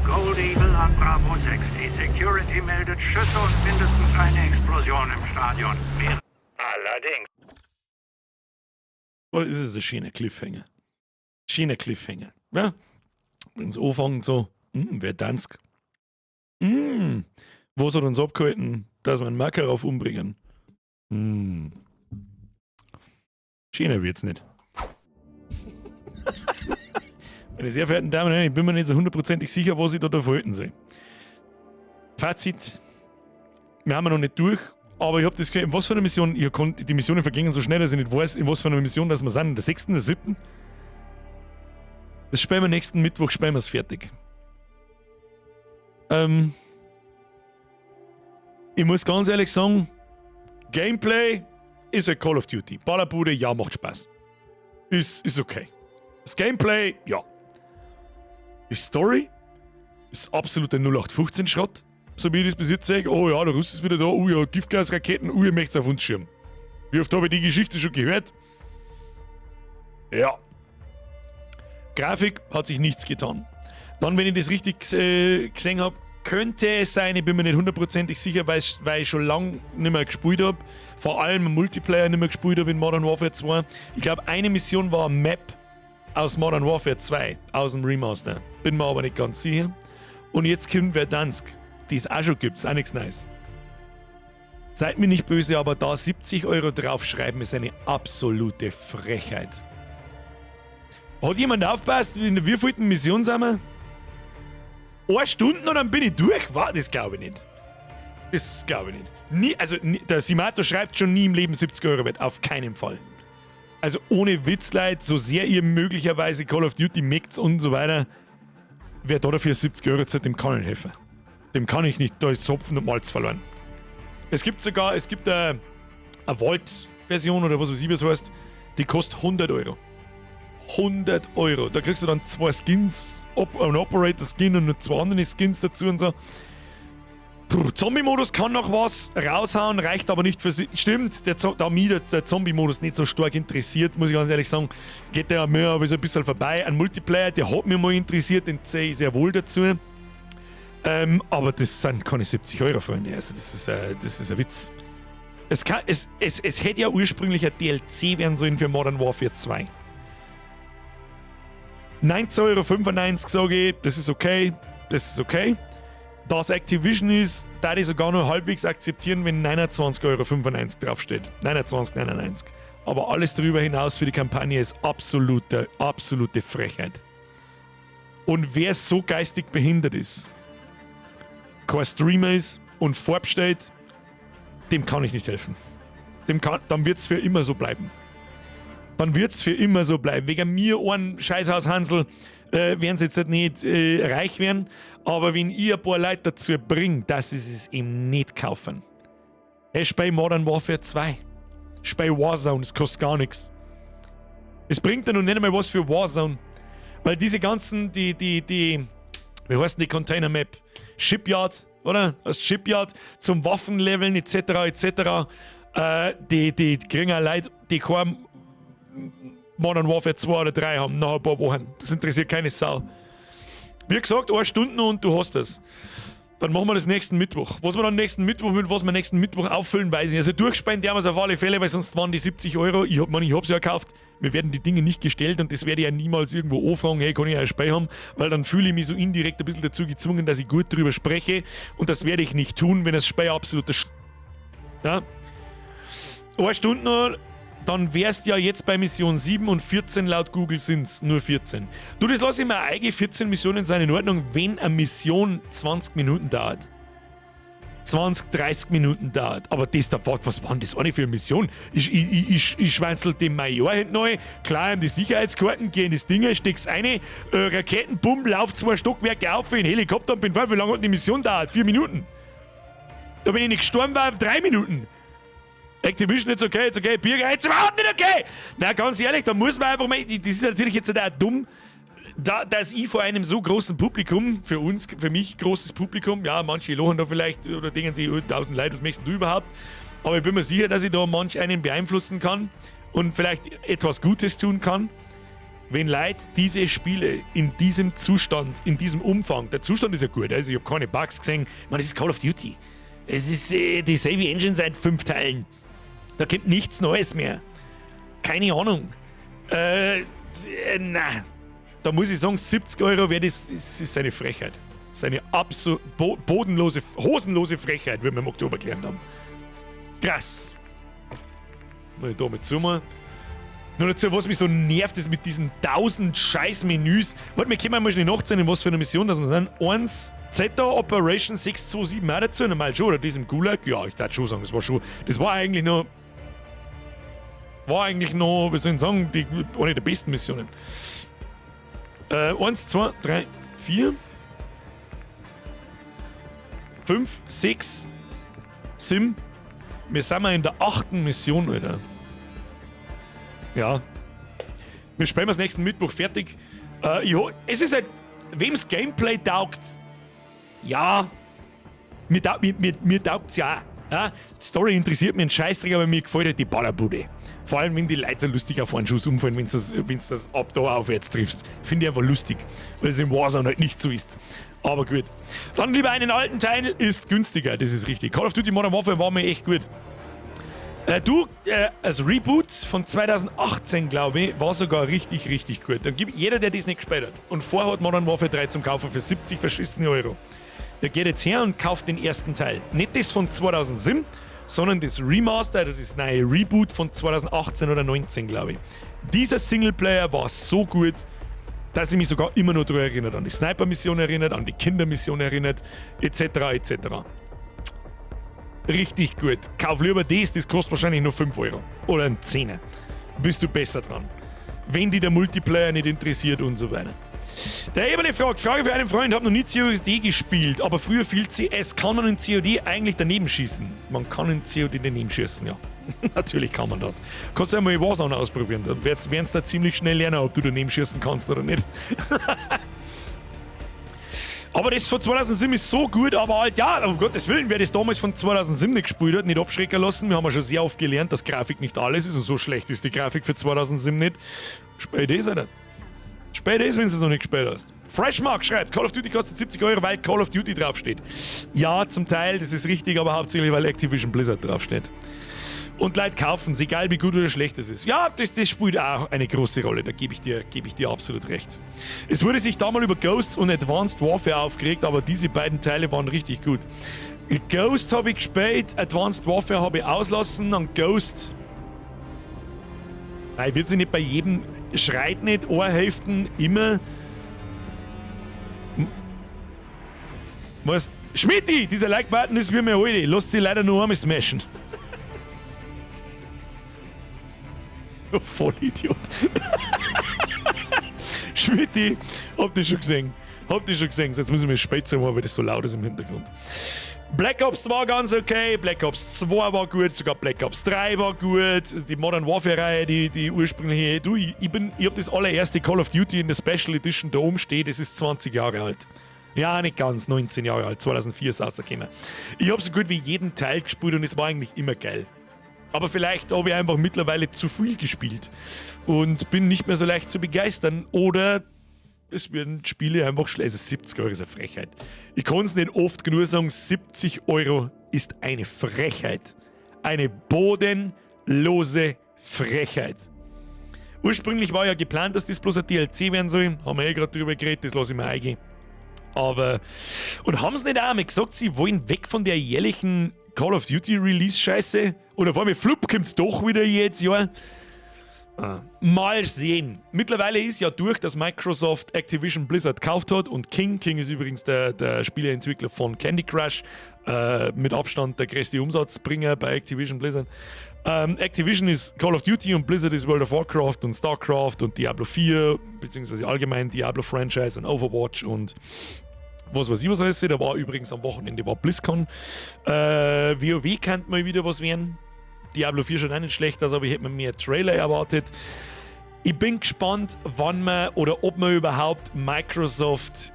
Gold Eagle an Bravo 6. Die Security meldet Schüsse und mindestens eine Explosion im Stadion. Mehr Allerdings. Oh, ist es ein schöner Cliffhanger. Schöner Cliffhanger. Ja? Wenn sie anfangen so, wer tanzt? Was hat uns abgehalten, dass wir einen Makarov umbringen? Schöner wird's nicht. Meine sehr verehrten Damen und Herren, ich bin mir nicht so hundertprozentig sicher, was ich da davon soll. Fazit: Wir haben ja noch nicht durch, aber ich habe das Gefühl, in was für einer Mission, ihr konnt, die Missionen vergingen so schnell, dass ich nicht weiß, in was für einer Mission, dass wir sind, in der sechsten, der siebten. Das spielen wir nächsten Mittwoch, spielen wir es fertig. Ich muss ganz ehrlich sagen, Gameplay ist ein Call of Duty. Ballerbude, ja, macht Spaß. Ist okay. Das Gameplay, ja. Die Story ist absoluter 0815-Schrott. So wie ich das bis jetzt sehe. Oh ja, der Russ ist wieder da. Oh ja, Giftgasraketen. Oh, ihr möchtet auf uns schirmen. Wie oft habe ich die Geschichte schon gehört? Ja. Grafik hat sich nichts getan. Dann, wenn ich das richtig gesehen habe, könnte es sein, ich bin mir nicht hundertprozentig sicher, weil ich schon lange nicht mehr gespielt habe. Vor allem im Multiplayer nicht mehr gespielt habe in Modern Warfare 2. Ich glaube, eine Mission war eine Map aus Modern Warfare 2, aus dem Remaster. Bin mir aber nicht ganz sicher. Und jetzt kommt Verdansk, die es auch schon gibt, ist auch nichts Neues. Seid mir nicht böse, aber da 70 Euro draufschreiben ist eine absolute Frechheit. Hat jemand aufgepasst, in der wievielten Mission sind wir? Eine Stunde und dann bin ich durch? War, das glaube ich nicht. Das glaube ich nicht. Nie, also der Simato schreibt schon nie im Leben 70 Euro wert. Auf keinen Fall. Also ohne Witz, Leute, so sehr ihr möglicherweise Call of Duty mögt und so weiter, wer da dafür 70 Euro zahlt, dem kann ich nicht helfen. Dem kann ich nicht, da ist Hopfen und Malz verloren. Es gibt sogar, es gibt eine Vault-Version oder was weiß ich, was heißt, die kostet 100 Euro. 100 Euro. Da kriegst du dann zwei Skins, einen Operator-Skin und noch zwei andere Skins dazu und so. Zombie-Modus kann noch was raushauen, reicht aber nicht für sie. Stimmt, da mich der Zombie-Modus nicht so stark interessiert, muss ich ganz ehrlich sagen, geht der mir aber so ein bisschen vorbei. Ein Multiplayer, der hat mich mal interessiert, den zähle ich sehr wohl dazu. Aber das sind keine 70 Euro, Freunde. Also das ist ein Witz. Es hätte ja ursprünglich ein DLC werden sollen für Modern Warfare 2. 19,95 Euro sage ich, das ist okay, das ist okay. Da es Activision ist, da ich sogar noch halbwegs akzeptieren, wenn 29,95 Euro draufsteht. 29,99. Aber alles darüber hinaus für die Kampagne ist absolute, absolute Frechheit. Und wer so geistig behindert ist, kein Streamer ist und vorbestellt, dem kann ich nicht helfen. Dann wird es für immer so bleiben. Dann wird es für immer so bleiben. Wegen mir, einen Scheißhaus Hansel, werden sie jetzt halt nicht reich werden. Aber wenn ihr ein paar Leute dazu bringt, dass sie es eben nicht kaufen. Hey, spiel Modern Warfare 2. Spiel Warzone, es kostet gar nichts. Es bringt ja noch nicht einmal was für Warzone. Weil diese ganzen, die, wie heißt denn die Container Map? Shipyard, oder? Das Shipyard zum Waffenleveln etc. etc. Die kriegen auch Leute, die kein Modern Warfare 2 oder 3 haben, nach ein paar Wochen. Das interessiert keine Sau. Wie gesagt, eine Stunde und du hast das. Dann machen wir das nächsten Mittwoch. Was wir dann nächsten Mittwoch mit was wir nächsten Mittwoch auffüllen, weiß ich nicht. Also durchspeien werden wir es auf alle Fälle, weil sonst waren die 70 Euro. Ich hab's ja gekauft. Mir werden die Dinge nicht gestellt und das werde ich ja niemals irgendwo anfragen, hey, kann ich ein Spiel haben? Weil dann fühle ich mich so indirekt ein bisschen dazu gezwungen, dass ich gut drüber spreche. Und das werde ich nicht tun, wenn das Spiel absoluter Sch... Ja? Eine Stunde noch. Dann wärst ja jetzt bei Mission 7 und 14 laut Google sind's nur 14. Du, das lasse ich mir eigen, 14 Missionen sind in Ordnung, wenn eine Mission 20 Minuten dauert. 20, 30 Minuten dauert. Aber das da, was war denn das eine für eine Mission? Ich schwänzel dem Major hinten rein, klar ihm die Sicherheitskarten, geh in das Ding, steck's rein, Raketenbumm, lauf 2 Stockwerke auf in den Helikopter und bin voll. Wie lange hat die Mission dauert? 4 Minuten. Da bin ich nicht gestorben, war 3 Minuten. Activision, it's okay, Birger, it's überhaupt nicht okay! Na, ganz ehrlich, da muss man einfach mal, das ist natürlich jetzt auch dumm, dass ich vor einem so großen Publikum, für uns, für mich großes Publikum, ja, manche lachen da vielleicht oder denken sich, oh, 1000 Leute, was möchtest du überhaupt? Aber ich bin mir sicher, dass ich da manch einen beeinflussen kann und vielleicht etwas Gutes tun kann, wenn Leute diese Spiele in diesem Zustand, in diesem Umfang, der Zustand ist ja gut, also ich habe keine Bugs gesehen, ich meine, das ist Call of Duty. Es ist dieselbe Engine seit 5 Teilen. Da kommt nichts Neues mehr. Keine Ahnung. Na. Da muss ich sagen, 70 Euro wäre das, das ist eine Frechheit. Das ist eine absolut bodenlose, hosenlose Frechheit, wie wir im Oktober gelernt haben. Krass. Mal da mit zu. Nur dazu, was mich so nervt, ist mit diesen 1000 Scheiß-Menüs. Warte, wir können mal schnell nachsehen, in was für eine Mission das wir sind. 1 Zeta Operation 627 auch dazu, normal schon, oder diesem Gulag? Ja, ich darf schon sagen, das war schon. Das war eigentlich noch. War eigentlich noch, wie soll ich sagen, eine der besten Missionen. 1, 2, 3, 4, 5, 6, 7. Wir sind mal in der 8. Mission, Alter. Ja. Wir spielen das nächsten Mittwoch fertig. Es ist halt, wem's Gameplay taugt, ja, mir taugt's ja auch. Ja, die Story interessiert mich einen Scheißdreck, aber mir gefällt halt die Ballerbude. Vor allem, wenn die Leute so lustig auf einen Schuss umfallen, wenn du das, wenn's das ab da aufwärts triffst. Finde ich einfach lustig, weil es im Warzone halt nicht so ist. Aber gut. Dann lieber einen alten Teil, ist günstiger, das ist richtig. Call of Duty Modern Warfare war mir echt gut. Du, das Reboot von 2018, glaube ich, war sogar richtig, richtig gut. Dann gibt jeder, der das nicht gespielt hat und vorhat, Modern Warfare 3 zum Kaufen für 70 verschissene Euro, der geht jetzt her und kauft den ersten Teil. Nicht das von 2007, sondern das Remaster oder das neue Reboot von 2018 oder 19, glaube ich. Dieser Singleplayer war so gut, dass ich mich sogar immer noch daran erinnert. An die Sniper-Mission erinnert, an die Kindermission erinnert, etc. etc. Richtig gut. Kauf lieber das, das kostet wahrscheinlich nur 5 Euro. Oder ein Zehner. Bist du besser dran. Wenn dich der Multiplayer nicht interessiert und so weiter. Der Eberle fragt, Frage für einen Freund, habe noch nie COD gespielt, aber früher viel CS. Kann man in COD eigentlich daneben schießen? Man kann in COD daneben schießen, ja. Natürlich kann man das. Kannst du ja mal Warzone ausprobieren, dann werden sie da ziemlich schnell lernen, ob du daneben schießen kannst oder nicht. Aber das von 2007 ist so gut, aber halt, ja, um Gottes Willen, wer das damals von 2007 nicht gespielt hat, nicht abschrecken lassen. Wir haben ja schon sehr oft gelernt, dass Grafik nicht alles ist und so schlecht ist die Grafik für 2007 nicht. Spiel das, Alter. Spiel das, wenn du es noch nicht gespielt hast. Freshmark schreibt, Call of Duty kostet 70 Euro, weil Call of Duty draufsteht. Ja, zum Teil, das ist richtig, aber hauptsächlich, weil Activision Blizzard draufsteht. Und Leute kaufen es, egal wie gut oder schlecht es ist. Ja, das spielt auch eine große Rolle, da gebe ich dir absolut recht. Es wurde sich damals über Ghosts und Advanced Warfare aufgeregt, aber diese beiden Teile waren richtig gut. Ghost habe ich gespielt, Advanced Warfare habe ich auslassen und Ghost. Nein, wird sich nicht bei jedem, schreit nicht Ohrhälften immer. Was? Schmidti, dieser Like-Button ist wie mir alte. Lasst sie leider nur einmal smashen. Vollidiot. Schmidti, habt ihr schon gesehen? Habt ihr schon gesehen? Jetzt müssen wir spät machen, weil das so laut ist im Hintergrund. Black Ops war ganz okay, Black Ops 2 war gut, sogar Black Ops 3 war gut, die Modern Warfare-Reihe, die ursprüngliche. Du, ich hab das allererste Call of Duty in der Special Edition da oben steht, das ist 20 Jahre alt. Ja, nicht ganz, 19 Jahre alt, 2004 ist rausgekommen. Ich hab so gut wie jeden Teil gespielt und es war eigentlich immer geil. Aber vielleicht habe ich einfach mittlerweile zu viel gespielt und bin nicht mehr so leicht zu begeistern. Oder es werden Spiele einfach schlecht. Also 70 Euro ist eine Frechheit. Ich kann es nicht oft genug sagen, 70 Euro ist eine Frechheit. Eine bodenlose Frechheit. Ursprünglich war ja geplant, dass das bloß ein DLC werden soll. Haben wir eh gerade drüber geredet, das lasse ich mir eingehen. Aber, und haben sie nicht auch einmal gesagt, sie wollen weg von der jährlichen Call of Duty Release-Scheiße? Oder vor allem, flupp, kommt's doch wieder jetzt, ja? Ah. Mal sehen. Mittlerweile ist ja durch, dass Microsoft Activision Blizzard gekauft hat und King, King ist übrigens der Spieleentwickler von Candy Crush, mit Abstand der größte Umsatzbringer bei Activision Blizzard. Activision ist Call of Duty und Blizzard ist World of Warcraft und StarCraft und Diablo 4, beziehungsweise allgemein Diablo Franchise und Overwatch und was weiß ich was alles. Da war übrigens am Wochenende war BlizzCon. WoW könnte mal wieder was werden. Diablo 4 schon auch nicht schlecht aus, aber ich hätte mir mehr Trailer erwartet. Ich bin gespannt, wann man oder ob man überhaupt Microsofts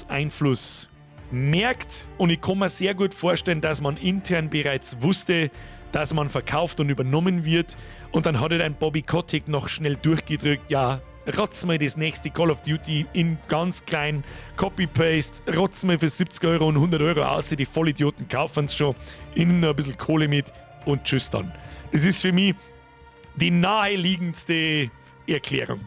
Einfluss merkt. Und ich kann mir sehr gut vorstellen, dass man intern bereits wusste, dass man verkauft und übernommen wird. Und dann hat halt ein Bobby Kotick noch schnell durchgedrückt, ja, rotz mal das nächste Call of Duty in ganz klein, Copy-Paste, rotz mal für 70 Euro und 100 Euro aus, die Vollidioten kaufen es schon, ich nehme noch ein bisschen Kohle mit und tschüss dann. Das ist für mich die naheliegendste Erklärung.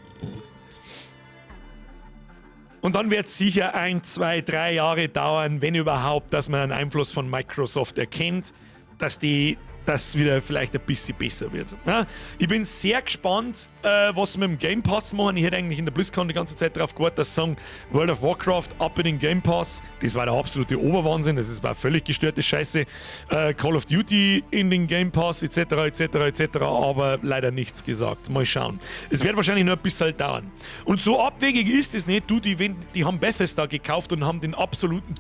Und dann wird es sicher 1, 2, 3 Jahre dauern, wenn überhaupt, dass man einen Einfluss von Microsoft erkennt, dass die das wieder vielleicht ein bisschen besser wird. Ja, ich bin sehr gespannt, was sie mit dem Game Pass machen. Ich hätte eigentlich in der BlizzCon die ganze Zeit darauf gewartet, dass sie sagen, World of Warcraft ab in den Game Pass. Das war der absolute Oberwahnsinn. Das war völlig gestörte Scheiße. Call of Duty in den Game Pass, etc., etc., etc., aber leider nichts gesagt. Mal schauen. Es wird wahrscheinlich nur ein bisschen dauern. Und so abwegig ist es nicht. Du, die haben Bethesda gekauft und haben den absoluten,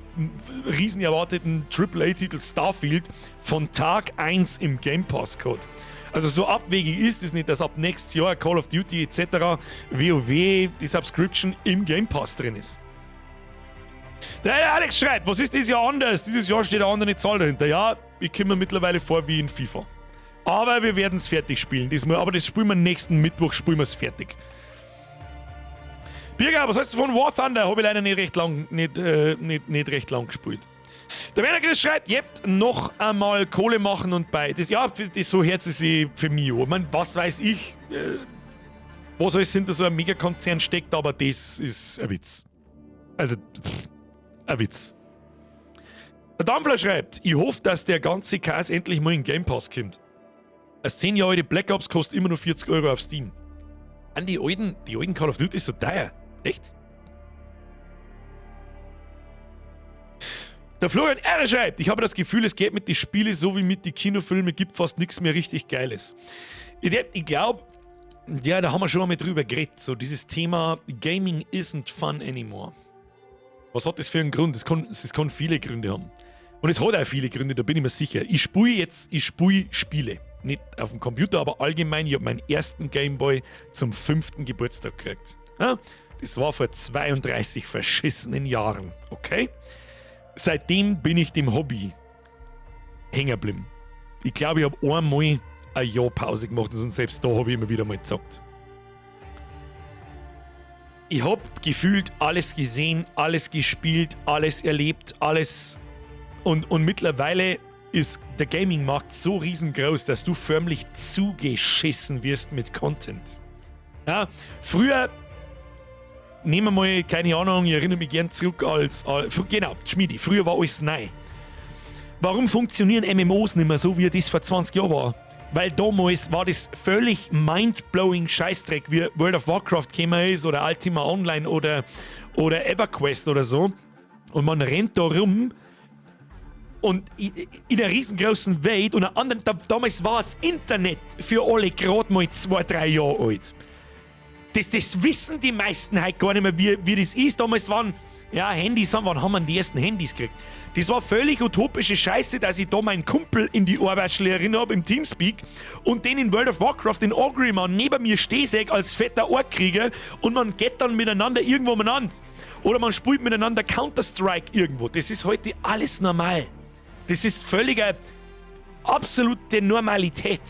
riesen erwarteten AAA-Titel Starfield von Tag 1 im Game Pass gehabt. Also so abwegig ist es nicht, dass ab nächstes Jahr Call of Duty etc., WoW, die Subscription im Game Pass drin ist. Der Alex schreibt, was ist dieses Jahr anders? Dieses Jahr steht eine andere Zahl dahinter. Ja, ich komme mir mittlerweile vor wie in FIFA. Aber wir werden es fertig spielen diesmal. Aber das spielen wir nächsten Mittwoch, spielen wir es fertig. Birger, was hältst du von War Thunder? Habe ich leider nicht recht lang, nicht, nicht, nicht recht lang gespielt. Der Werner Chris schreibt, yep, noch einmal Kohle machen und bei. Das, ja, das so hört es sich für mich an. Ich mein, was weiß ich, was alles hinter so einem Megakonzern steckt, aber das ist ein Witz. Also, pff, ein Witz. Der Dampfler schreibt, ich hoffe, dass der ganze Chaos endlich mal in Game Pass kommt. Das 10 Jahre alte Black Ops kostet immer nur 40 € auf Steam. An die alten Call of Duty ist so teuer. Echt? Der Florian R. schreibt, ich habe das Gefühl, es geht mit den Spielen so wie mit den Kinofilmen, gibt fast nichts mehr richtig Geiles. Ich glaube, ja, da haben wir schon einmal drüber geredet, so dieses Thema Gaming isn't fun anymore. Was hat das für einen Grund? Es kann viele Gründe haben. Und es hat auch viele Gründe, da bin ich mir sicher. Ich spiele jetzt, ich spiele Spiele. Nicht auf dem Computer, aber allgemein, ich habe meinen ersten Gameboy zum 5. Geburtstag gekriegt. Ja, das war vor 32 verschissenen Jahren, okay? Seitdem bin ich dem Hobby hängen geblieben. Ich glaube, ich habe einmal ein Jahr Pause gemacht und selbst da habe ich immer wieder mal gezockt. Ich habe gefühlt alles gesehen, alles gespielt, alles erlebt, alles. Und mittlerweile ist der Gaming-Markt so riesengroß, dass du förmlich zugeschissen wirst mit Content. Ja, früher, nehmen wir mal, keine Ahnung, ich erinnere mich gern zurück als, genau, Schmiedi, früher war alles neu. Warum funktionieren MMOs nicht mehr so, wie das vor 20 Jahren war? Weil damals war das völlig mindblowing Scheißdreck, wie World of Warcraft gekommen ist oder Ultima Online oder EverQuest oder so. Und man rennt da rum und in einer riesengroßen Welt und einer anderen, damals war das Internet für alle gerade mal 2, 3 Jahre alt. Das wissen die meisten heute gar nicht mehr, wie das ist. Damals waren, ja, Handys, wann haben wir die ersten Handys gekriegt? Das war völlig utopische Scheiße, dass ich da meinen Kumpel in die Arbeit erinnert habe im Teamspeak und den in World of Warcraft in Orgrimmar neben mir steh seh als fetter Orkkrieger und man geht dann miteinander irgendwo umeinander. Oder man spielt miteinander Counter-Strike irgendwo. Das ist heute alles normal. Das ist völlige, absolute Normalität.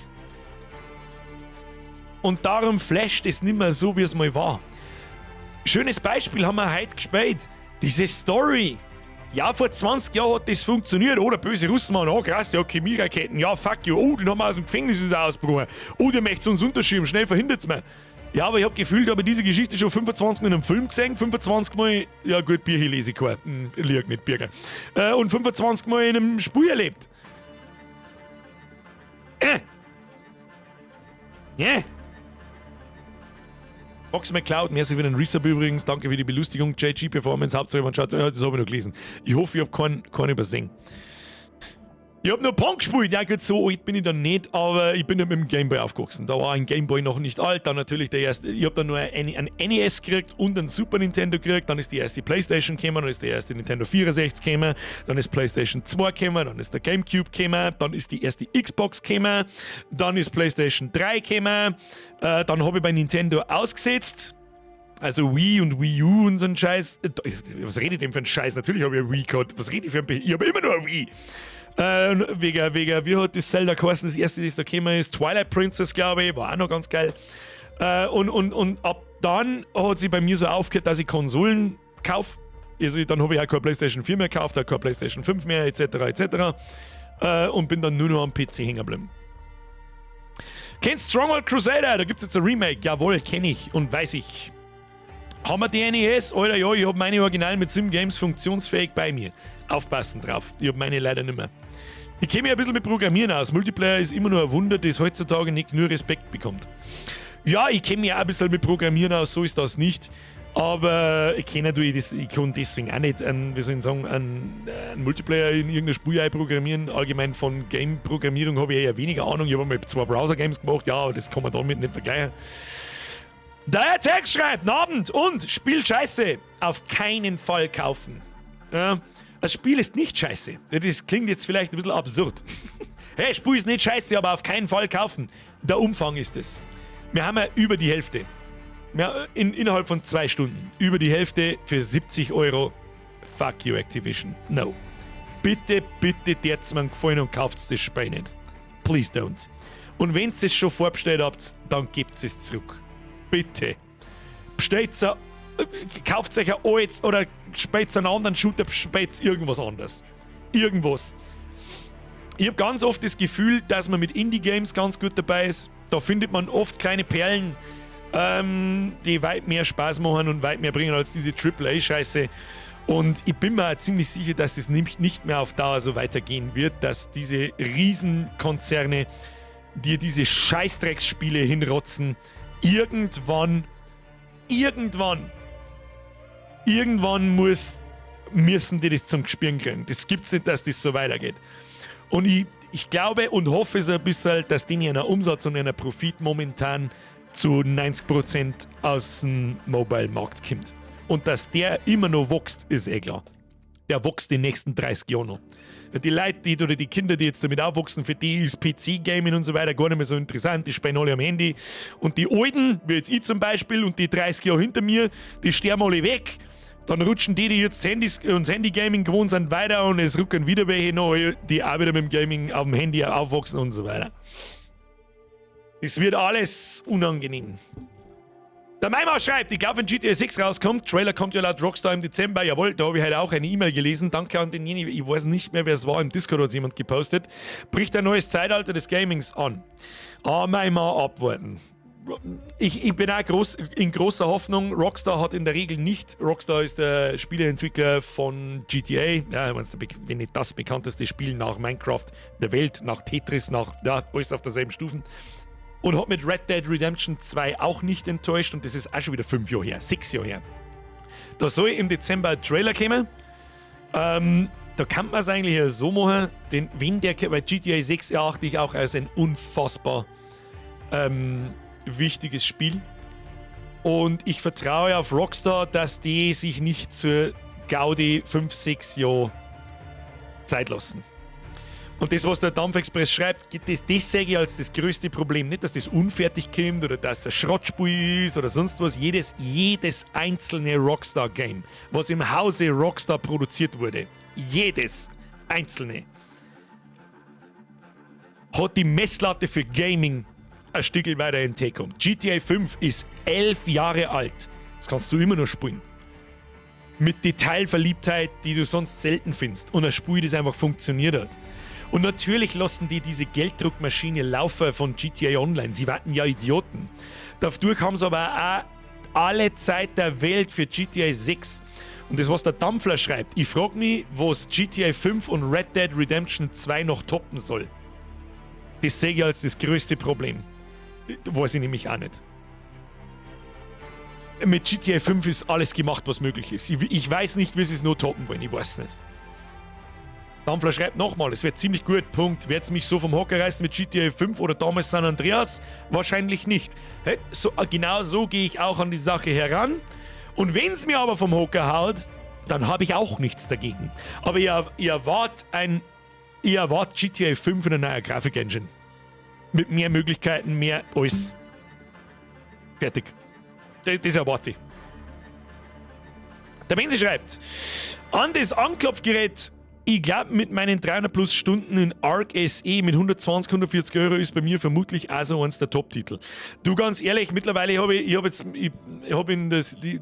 Und darum flasht es nicht mehr so, wie es mal war. Schönes Beispiel haben wir heute gespielt. Diese Story. Ja, vor 20 Jahren hat das funktioniert. Oh, der böse Russenmann, oh krass, ja, Chemieraketen, ja, fuck you. Oh, den haben wir aus dem Gefängnis ist ausgebrochen. Oh, der möchte uns unterschieben, schnell verhindert's mir. Ja, aber ich habe gefühlt, habe diese Geschichte schon 25 Mal in einem Film gesehen, 25 Mal, ja gut, Bier hier lese ich kein, lieg nicht Birger. Und 25 Mal in einem Spiel erlebt. Yeah. Fox McCloud, merci für den Resub übrigens. Danke für die Belustigung. JG Performance, Hauptsache man schaut. Ja, das habe ich noch gelesen. Ich hoffe, ich habe keinen übersehen. Ich habe nur Pong gespielt. Ja, gut, so alt bin ich dann nicht, aber ich bin ja mit dem Gameboy aufgewachsen. Da war ein Gameboy noch nicht alt. Dann natürlich der erste. Ich habe dann nur ein NES gekriegt und ein Super Nintendo gekriegt. Dann ist die erste PlayStation gekommen, dann ist die erste Nintendo 64 gekommen, dann ist PlayStation 2 gekommen, dann ist der GameCube gekommen, dann ist die erste Xbox gekommen, dann ist PlayStation 3 gekommen, dann habe ich bei Nintendo ausgesetzt. Also Wii und Wii U und so ein Scheiß. Was rede ich denn für ein Scheiß? Natürlich habe ich ein Wii gehabt. Was rede ich für ein? Ich habe immer nur ein Wii. Wegen, wie hat das Zelda geheißen, das erste, das da gekommen ist? Twilight Princess, glaube ich, war auch noch ganz geil. Und ab dann hat sie bei mir so aufgehört, dass ich Konsolen kaufe. Also dann habe ich auch keine PlayStation 4 mehr gekauft, auch keine PlayStation 5 mehr, etc. etc. Und bin dann nur noch am PC hängen geblieben. Kennst Stronghold Crusader? Da gibt es jetzt ein Remake. Jawohl, kenne ich und weiß ich. Haben wir die NES? Alter, ja, ich habe meine Original mit Sim Games funktionsfähig bei mir. Aufpassen drauf. Ich habe meine leider nicht mehr. Ich kenne mich ein bisschen mit Programmieren aus. Multiplayer ist immer nur ein Wunder, das heutzutage nicht nur Respekt bekommt. Ja, ich kenne mich auch ein bisschen mit Programmieren aus, so ist das nicht. Aber ich kenne natürlich das, ich kann deswegen auch nicht einen, wie soll ich sagen, einen Multiplayer in irgendein Spiel programmieren. Allgemein von Game-Programmierung habe ich eher weniger Ahnung. Ich habe einmal zwei Browser-Games gemacht, ja, aber das kann man damit nicht vergleichen. Der Text schreibt, Abend und Spiel scheiße. Auf keinen Fall kaufen. Ja, das Spiel ist nicht scheiße. Das klingt jetzt vielleicht ein bisschen absurd. Hey, Spiel ist nicht scheiße, aber auf keinen Fall kaufen. Der Umfang ist es. Wir haben ja über die Hälfte. Ja, innerhalb von 2 Stunden. Über die Hälfte für 70 € Fuck you, Activision. No. Bitte, bitte, tät's mir einen Gefallen und kauft das Spiel nicht. Please don't. Und wenn ihr es schon vorbestellt habt, dann gebt es zurück. Bitte. Bestellt, kauft euch ein altes oder spielt einen anderen Shooter, spielt irgendwas anderes. Irgendwas. Ich habe ganz oft das Gefühl, dass man mit Indie-Games ganz gut dabei ist. Da findet man oft kleine Perlen, die weit mehr Spaß machen und weit mehr bringen als diese AAA-Scheiße. Und ich bin mir auch ziemlich sicher, dass es nicht mehr auf Dauer so weitergehen wird, dass diese Riesenkonzerne dir diese Scheißdrecksspiele hinrotzen. Irgendwann, irgendwann, irgendwann müssen die das zum Gspüren kriegen. Das gibt's nicht, dass das so weitergeht. Und ich glaube und hoffe so ein bisschen, dass denen ihr Umsatz und ihr Profit momentan zu 90% aus dem Mobile-Markt kommt. Und dass der immer noch wächst, ist eh klar. Der wächst die nächsten 30 Jahre noch. Die Leute, die, oder die Kinder, die jetzt damit aufwachsen, für die ist PC-Gaming und so weiter gar nicht mehr so interessant. Die spielen alle am Handy. Und die Alten, wie jetzt ich zum Beispiel, und die 30 Jahre hinter mir, die sterben alle weg. Dann rutschen die, die jetzt Handys und Handy-Gaming gewohnt sind, weiter und es rücken wieder welche neu, die auch wieder mit dem Gaming auf dem Handy aufwachsen und so weiter. Es wird alles unangenehm. Der Maimar schreibt, ich glaube, wenn GTA 6 rauskommt, Trailer kommt ja laut Rockstar im Dezember, jawohl, da habe ich heute auch eine E-Mail gelesen, danke an denjenigen, ich weiß nicht mehr, wer es war, im Discord hat jemand gepostet, bricht ein neues Zeitalter des Gamings an. Ah, Maimar, abwarten. Ich bin auch in großer Hoffnung, Rockstar hat in der Regel nicht, Rockstar ist der Spieleentwickler von GTA, ja, wenn nicht das bekannteste Spiel nach Minecraft der Welt, nach Tetris, nach, ja, alles auf derselben Stufe. Und hat mit Red Dead Redemption 2 auch nicht enttäuscht und das ist auch schon wieder 5 Jahre her, 6 Jahre her. Da soll im Dezember ein Trailer kommen. Da kann man es eigentlich ja so machen, denn wenn der, weil GTA 6 erachte ich auch als ein unfassbar wichtiges Spiel. Und ich vertraue auf Rockstar, dass die sich nicht zur Gaudi 5, 6 Jahre Zeit lassen. Und das, was der Dampfexpress schreibt, das sehe ich als das größte Problem. Nicht, dass das unfertig kommt oder dass es ein Schrottspiel ist oder sonst was. Jedes einzelne Rockstar-Game, was im Hause Rockstar produziert wurde, jedes einzelne, hat die Messlatte für Gaming ein Stück weiter entgegengekommen. GTA 5 ist 11 Jahre alt. Das kannst du immer noch spielen. Mit Detailverliebtheit, die du sonst selten findest. Und ein Spiel, das einfach funktioniert hat. Und natürlich lassen die diese Gelddruckmaschine laufen von GTA Online. Sie warten ja Idioten. Dadurch haben sie aber auch alle Zeit der Welt für GTA 6. Und das, was der Dampfler schreibt, ich frag mich, was GTA 5 und Red Dead Redemption 2 noch toppen soll. Das sehe ich als das größte Problem. Weiß ich nämlich auch nicht. Mit GTA 5 ist alles gemacht, was möglich ist. Ich weiß nicht, wie sie es noch toppen wollen. Ich weiß nicht. Dampfler schreibt nochmal, es wird ziemlich gut, Punkt. Wird's mich so vom Hocker reißen mit GTA 5 oder damals San Andreas? Wahrscheinlich nicht. Hey, so, genau so gehe ich auch an die Sache heran. Und wenn's mir aber vom Hocker haut, dann habe ich auch nichts dagegen. Aber ihr erwartet GTA 5 in einer neuen Grafik-Engine. Mit mehr Möglichkeiten, mehr alles. Fertig. Das erwarte ich. Der Benzi schreibt, an das Anklopfgerät, ich glaub, mit meinen 300 plus Stunden in Ark SE mit 120, 140 Euro ist bei mir vermutlich auch so eins der Top-Titel. Du, ganz ehrlich, mittlerweile habe ich, ich hab jetzt, ich, ich hab in das, die,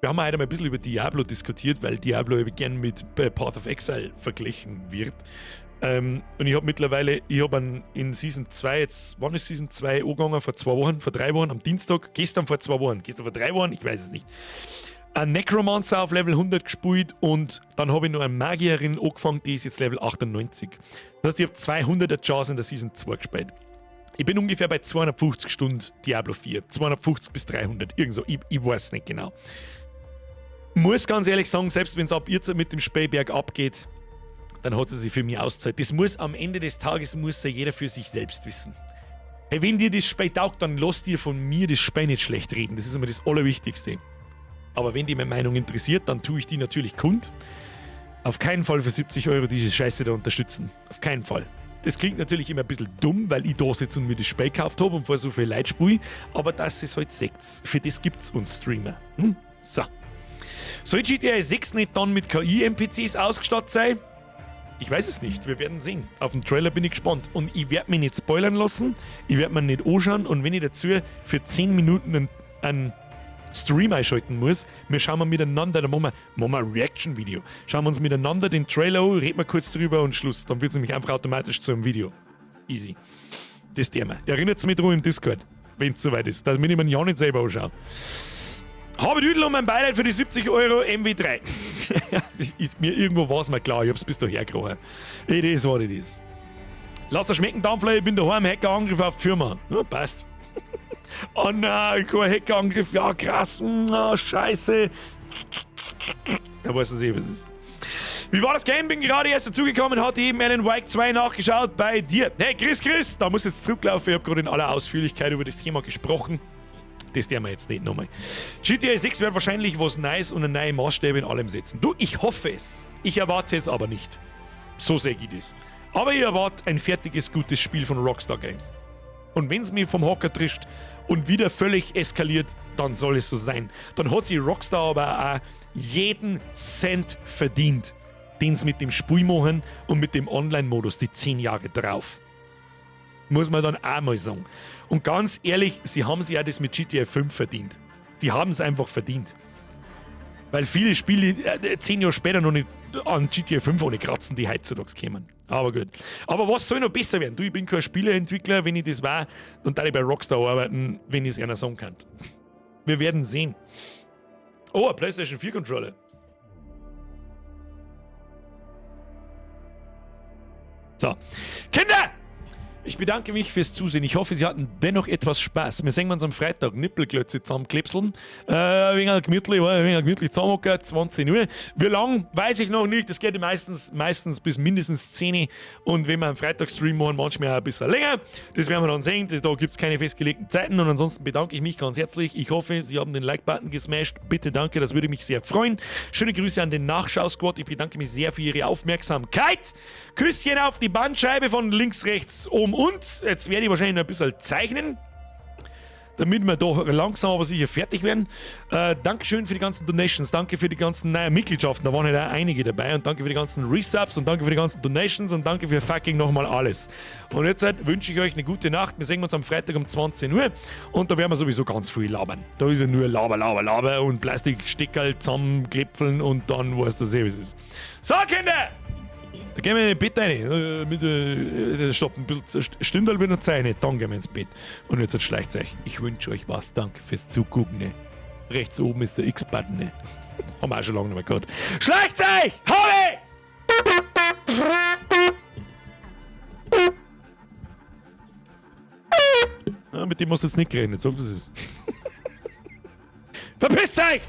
wir haben heute mal ein bisschen über Diablo diskutiert, weil Diablo eben gern mit Path of Exile verglichen wird. Und ich hab mittlerweile, ich hab an, in Season 2, jetzt, wann ist Season 2 angegangen? Vor 2 Wochen, vor 3 Wochen, am Dienstag, gestern vor 2 Wochen, gestern vor 3 Wochen, ich weiß es nicht. Ein Necromancer auf Level 100 gespielt und dann habe ich noch eine Magierin angefangen, die ist jetzt Level 98. Das heißt, ich habe 200er Chars in der Season 2 gespielt. Ich bin ungefähr bei 250 Stunden Diablo 4. 250 bis 300, irgend so, ich weiß nicht genau. Muss ganz ehrlich sagen, selbst wenn's ab jetzt mit dem Spiel bergab geht, dann hat sie sich für mich ausgezahlt. Das muss am Ende des Tages muss ja jeder für sich selbst wissen. Hey, wenn dir das Spiel taugt, dann lass dir von mir das Spiel nicht schlecht reden. Das ist immer das Allerwichtigste. Aber wenn dich meine Meinung interessiert, dann tue ich die natürlich kund. Auf keinen Fall für 70 Euro diese Scheiße da unterstützen. Auf keinen Fall. Das klingt natürlich immer ein bisschen dumm, weil ich da sitze und mir das Spiel gekauft habe und vor so viel Leid spiele. Aber das ist halt Sekts. Für das gibt's uns Streamer. So. Soll GTA 6 nicht dann mit KI-NPCs ausgestattet sein? Ich weiß es nicht, wir werden sehen. Auf den Trailer bin ich gespannt. Und ich werde mich nicht spoilern lassen, ich werde mir nicht anschauen und wenn ich dazu für 10 Minuten einen Stream einschalten muss, wir schauen mal miteinander, dann machen wir ein Reaction-Video. Schauen wir uns miteinander den Trailer an, reden wir kurz drüber und Schluss. Dann wird es nämlich einfach automatisch zu einem Video. Easy. Das Thema. Erinnert mich dran im Discord, wenn es soweit ist, damit ich mir ja nicht selber anschaue. Habe Düdel um mein Beileid für die 70 Euro MW3. Das ist mir irgendwo war es mir klar, ich hab's bis daher gekrochen. It is what it is. Lass dir schmecken, Dampfler, ich bin daheim, Hackerangriff auf die Firma. Ja, passt. Oh nein, kein Hackerangriff, ja krass, oh, scheiße. Da weiß es eh, was es ist. Wie war das Game? Bin gerade erst dazugekommen, hatte eben Alan Wake 2 nachgeschaut bei dir. Hey, Chris, Chris, da muss jetzt zurücklaufen. Ich habe gerade in aller Ausführlichkeit über das Thema gesprochen. Das tun wir jetzt nicht nochmal. GTA 6 wird wahrscheinlich was Neues und eine neue Maßstäbe in allem setzen. Du, ich hoffe es. Ich erwarte es aber nicht. So sehe ich das. Aber ich erwarte ein fertiges, gutes Spiel von Rockstar Games. Und wenn es mich vom Hocker trischt und wieder völlig eskaliert, dann soll es so sein. Dann hat sich Rockstar aber auch jeden Cent verdient, den sie mit dem Spiel machen und mit dem Online-Modus die 10 Jahre drauf. Muss man dann auch mal sagen. Und ganz ehrlich, sie haben sich ja das mit GTA 5 verdient. Sie haben es einfach verdient. Weil viele Spiele 10 Jahre später noch nicht an GTA 5 ohne kratzen, die heutzutage kommen. Aber gut. Aber was soll noch besser werden? Du, ich bin kein Spieleentwickler, wenn ich das war, dann darf ich bei Rockstar arbeiten, wenn ich es einer sagen kann. Wir werden sehen. Oh, ein PlayStation 4 Controller. So. Kinder! Ich bedanke mich fürs Zusehen. Ich hoffe, Sie hatten dennoch etwas Spaß. Wir sehen uns am Freitag. Nippelklötze zusammenklipseln. Wenig gemütlich, wenig gemütlich zusammenhocken, 20 Uhr. Wie lang, weiß ich noch nicht. Das geht meistens bis mindestens 10 Uhr. Und wenn wir am Freitag Stream machen, manchmal auch ein bisschen länger. Das werden wir dann sehen. Da gibt es keine festgelegten Zeiten. Und ansonsten bedanke ich mich ganz herzlich. Ich hoffe, Sie haben den Like-Button gesmashed. Bitte danke, das würde mich sehr freuen. Schöne Grüße an den Nachschau-Squad. Ich bedanke mich sehr für Ihre Aufmerksamkeit. Küsschen auf die Bandscheibe von links, rechts, oben und. Jetzt werde ich wahrscheinlich noch ein bisschen zeichnen, damit wir doch langsam aber sicher fertig werden. Dankeschön für die ganzen Donations, danke für die ganzen neuen Mitgliedschaften, da waren ja auch einige dabei und danke für die ganzen Resubs und danke für die ganzen Donations und danke für fucking nochmal alles. Und jetzt wünsche ich euch eine gute Nacht. Wir sehen uns am Freitag um 20 Uhr und da werden wir sowieso ganz viel labern. Da ist ja nur Laber, Laber, Laber und Plastikstickerl zusammenklepfeln und dann weißt du eh, wie es ist. So, Kinder! Da gehen wir in das Bett rein. Stopp, ein bisschen Stündel wird noch Zeit, nicht? Dann gehen wir ins Bett. Und jetzt schleicht euch. Ich wünsche euch was. Danke fürs Zugucken. Ne? Rechts oben ist der X-Button. Ne? Haben wir auch schon lange nicht mehr gehabt. Schleicht euch! Habe! Ja, mit dem musst du jetzt nicht reden. Sag, was es ist. Verpisst euch!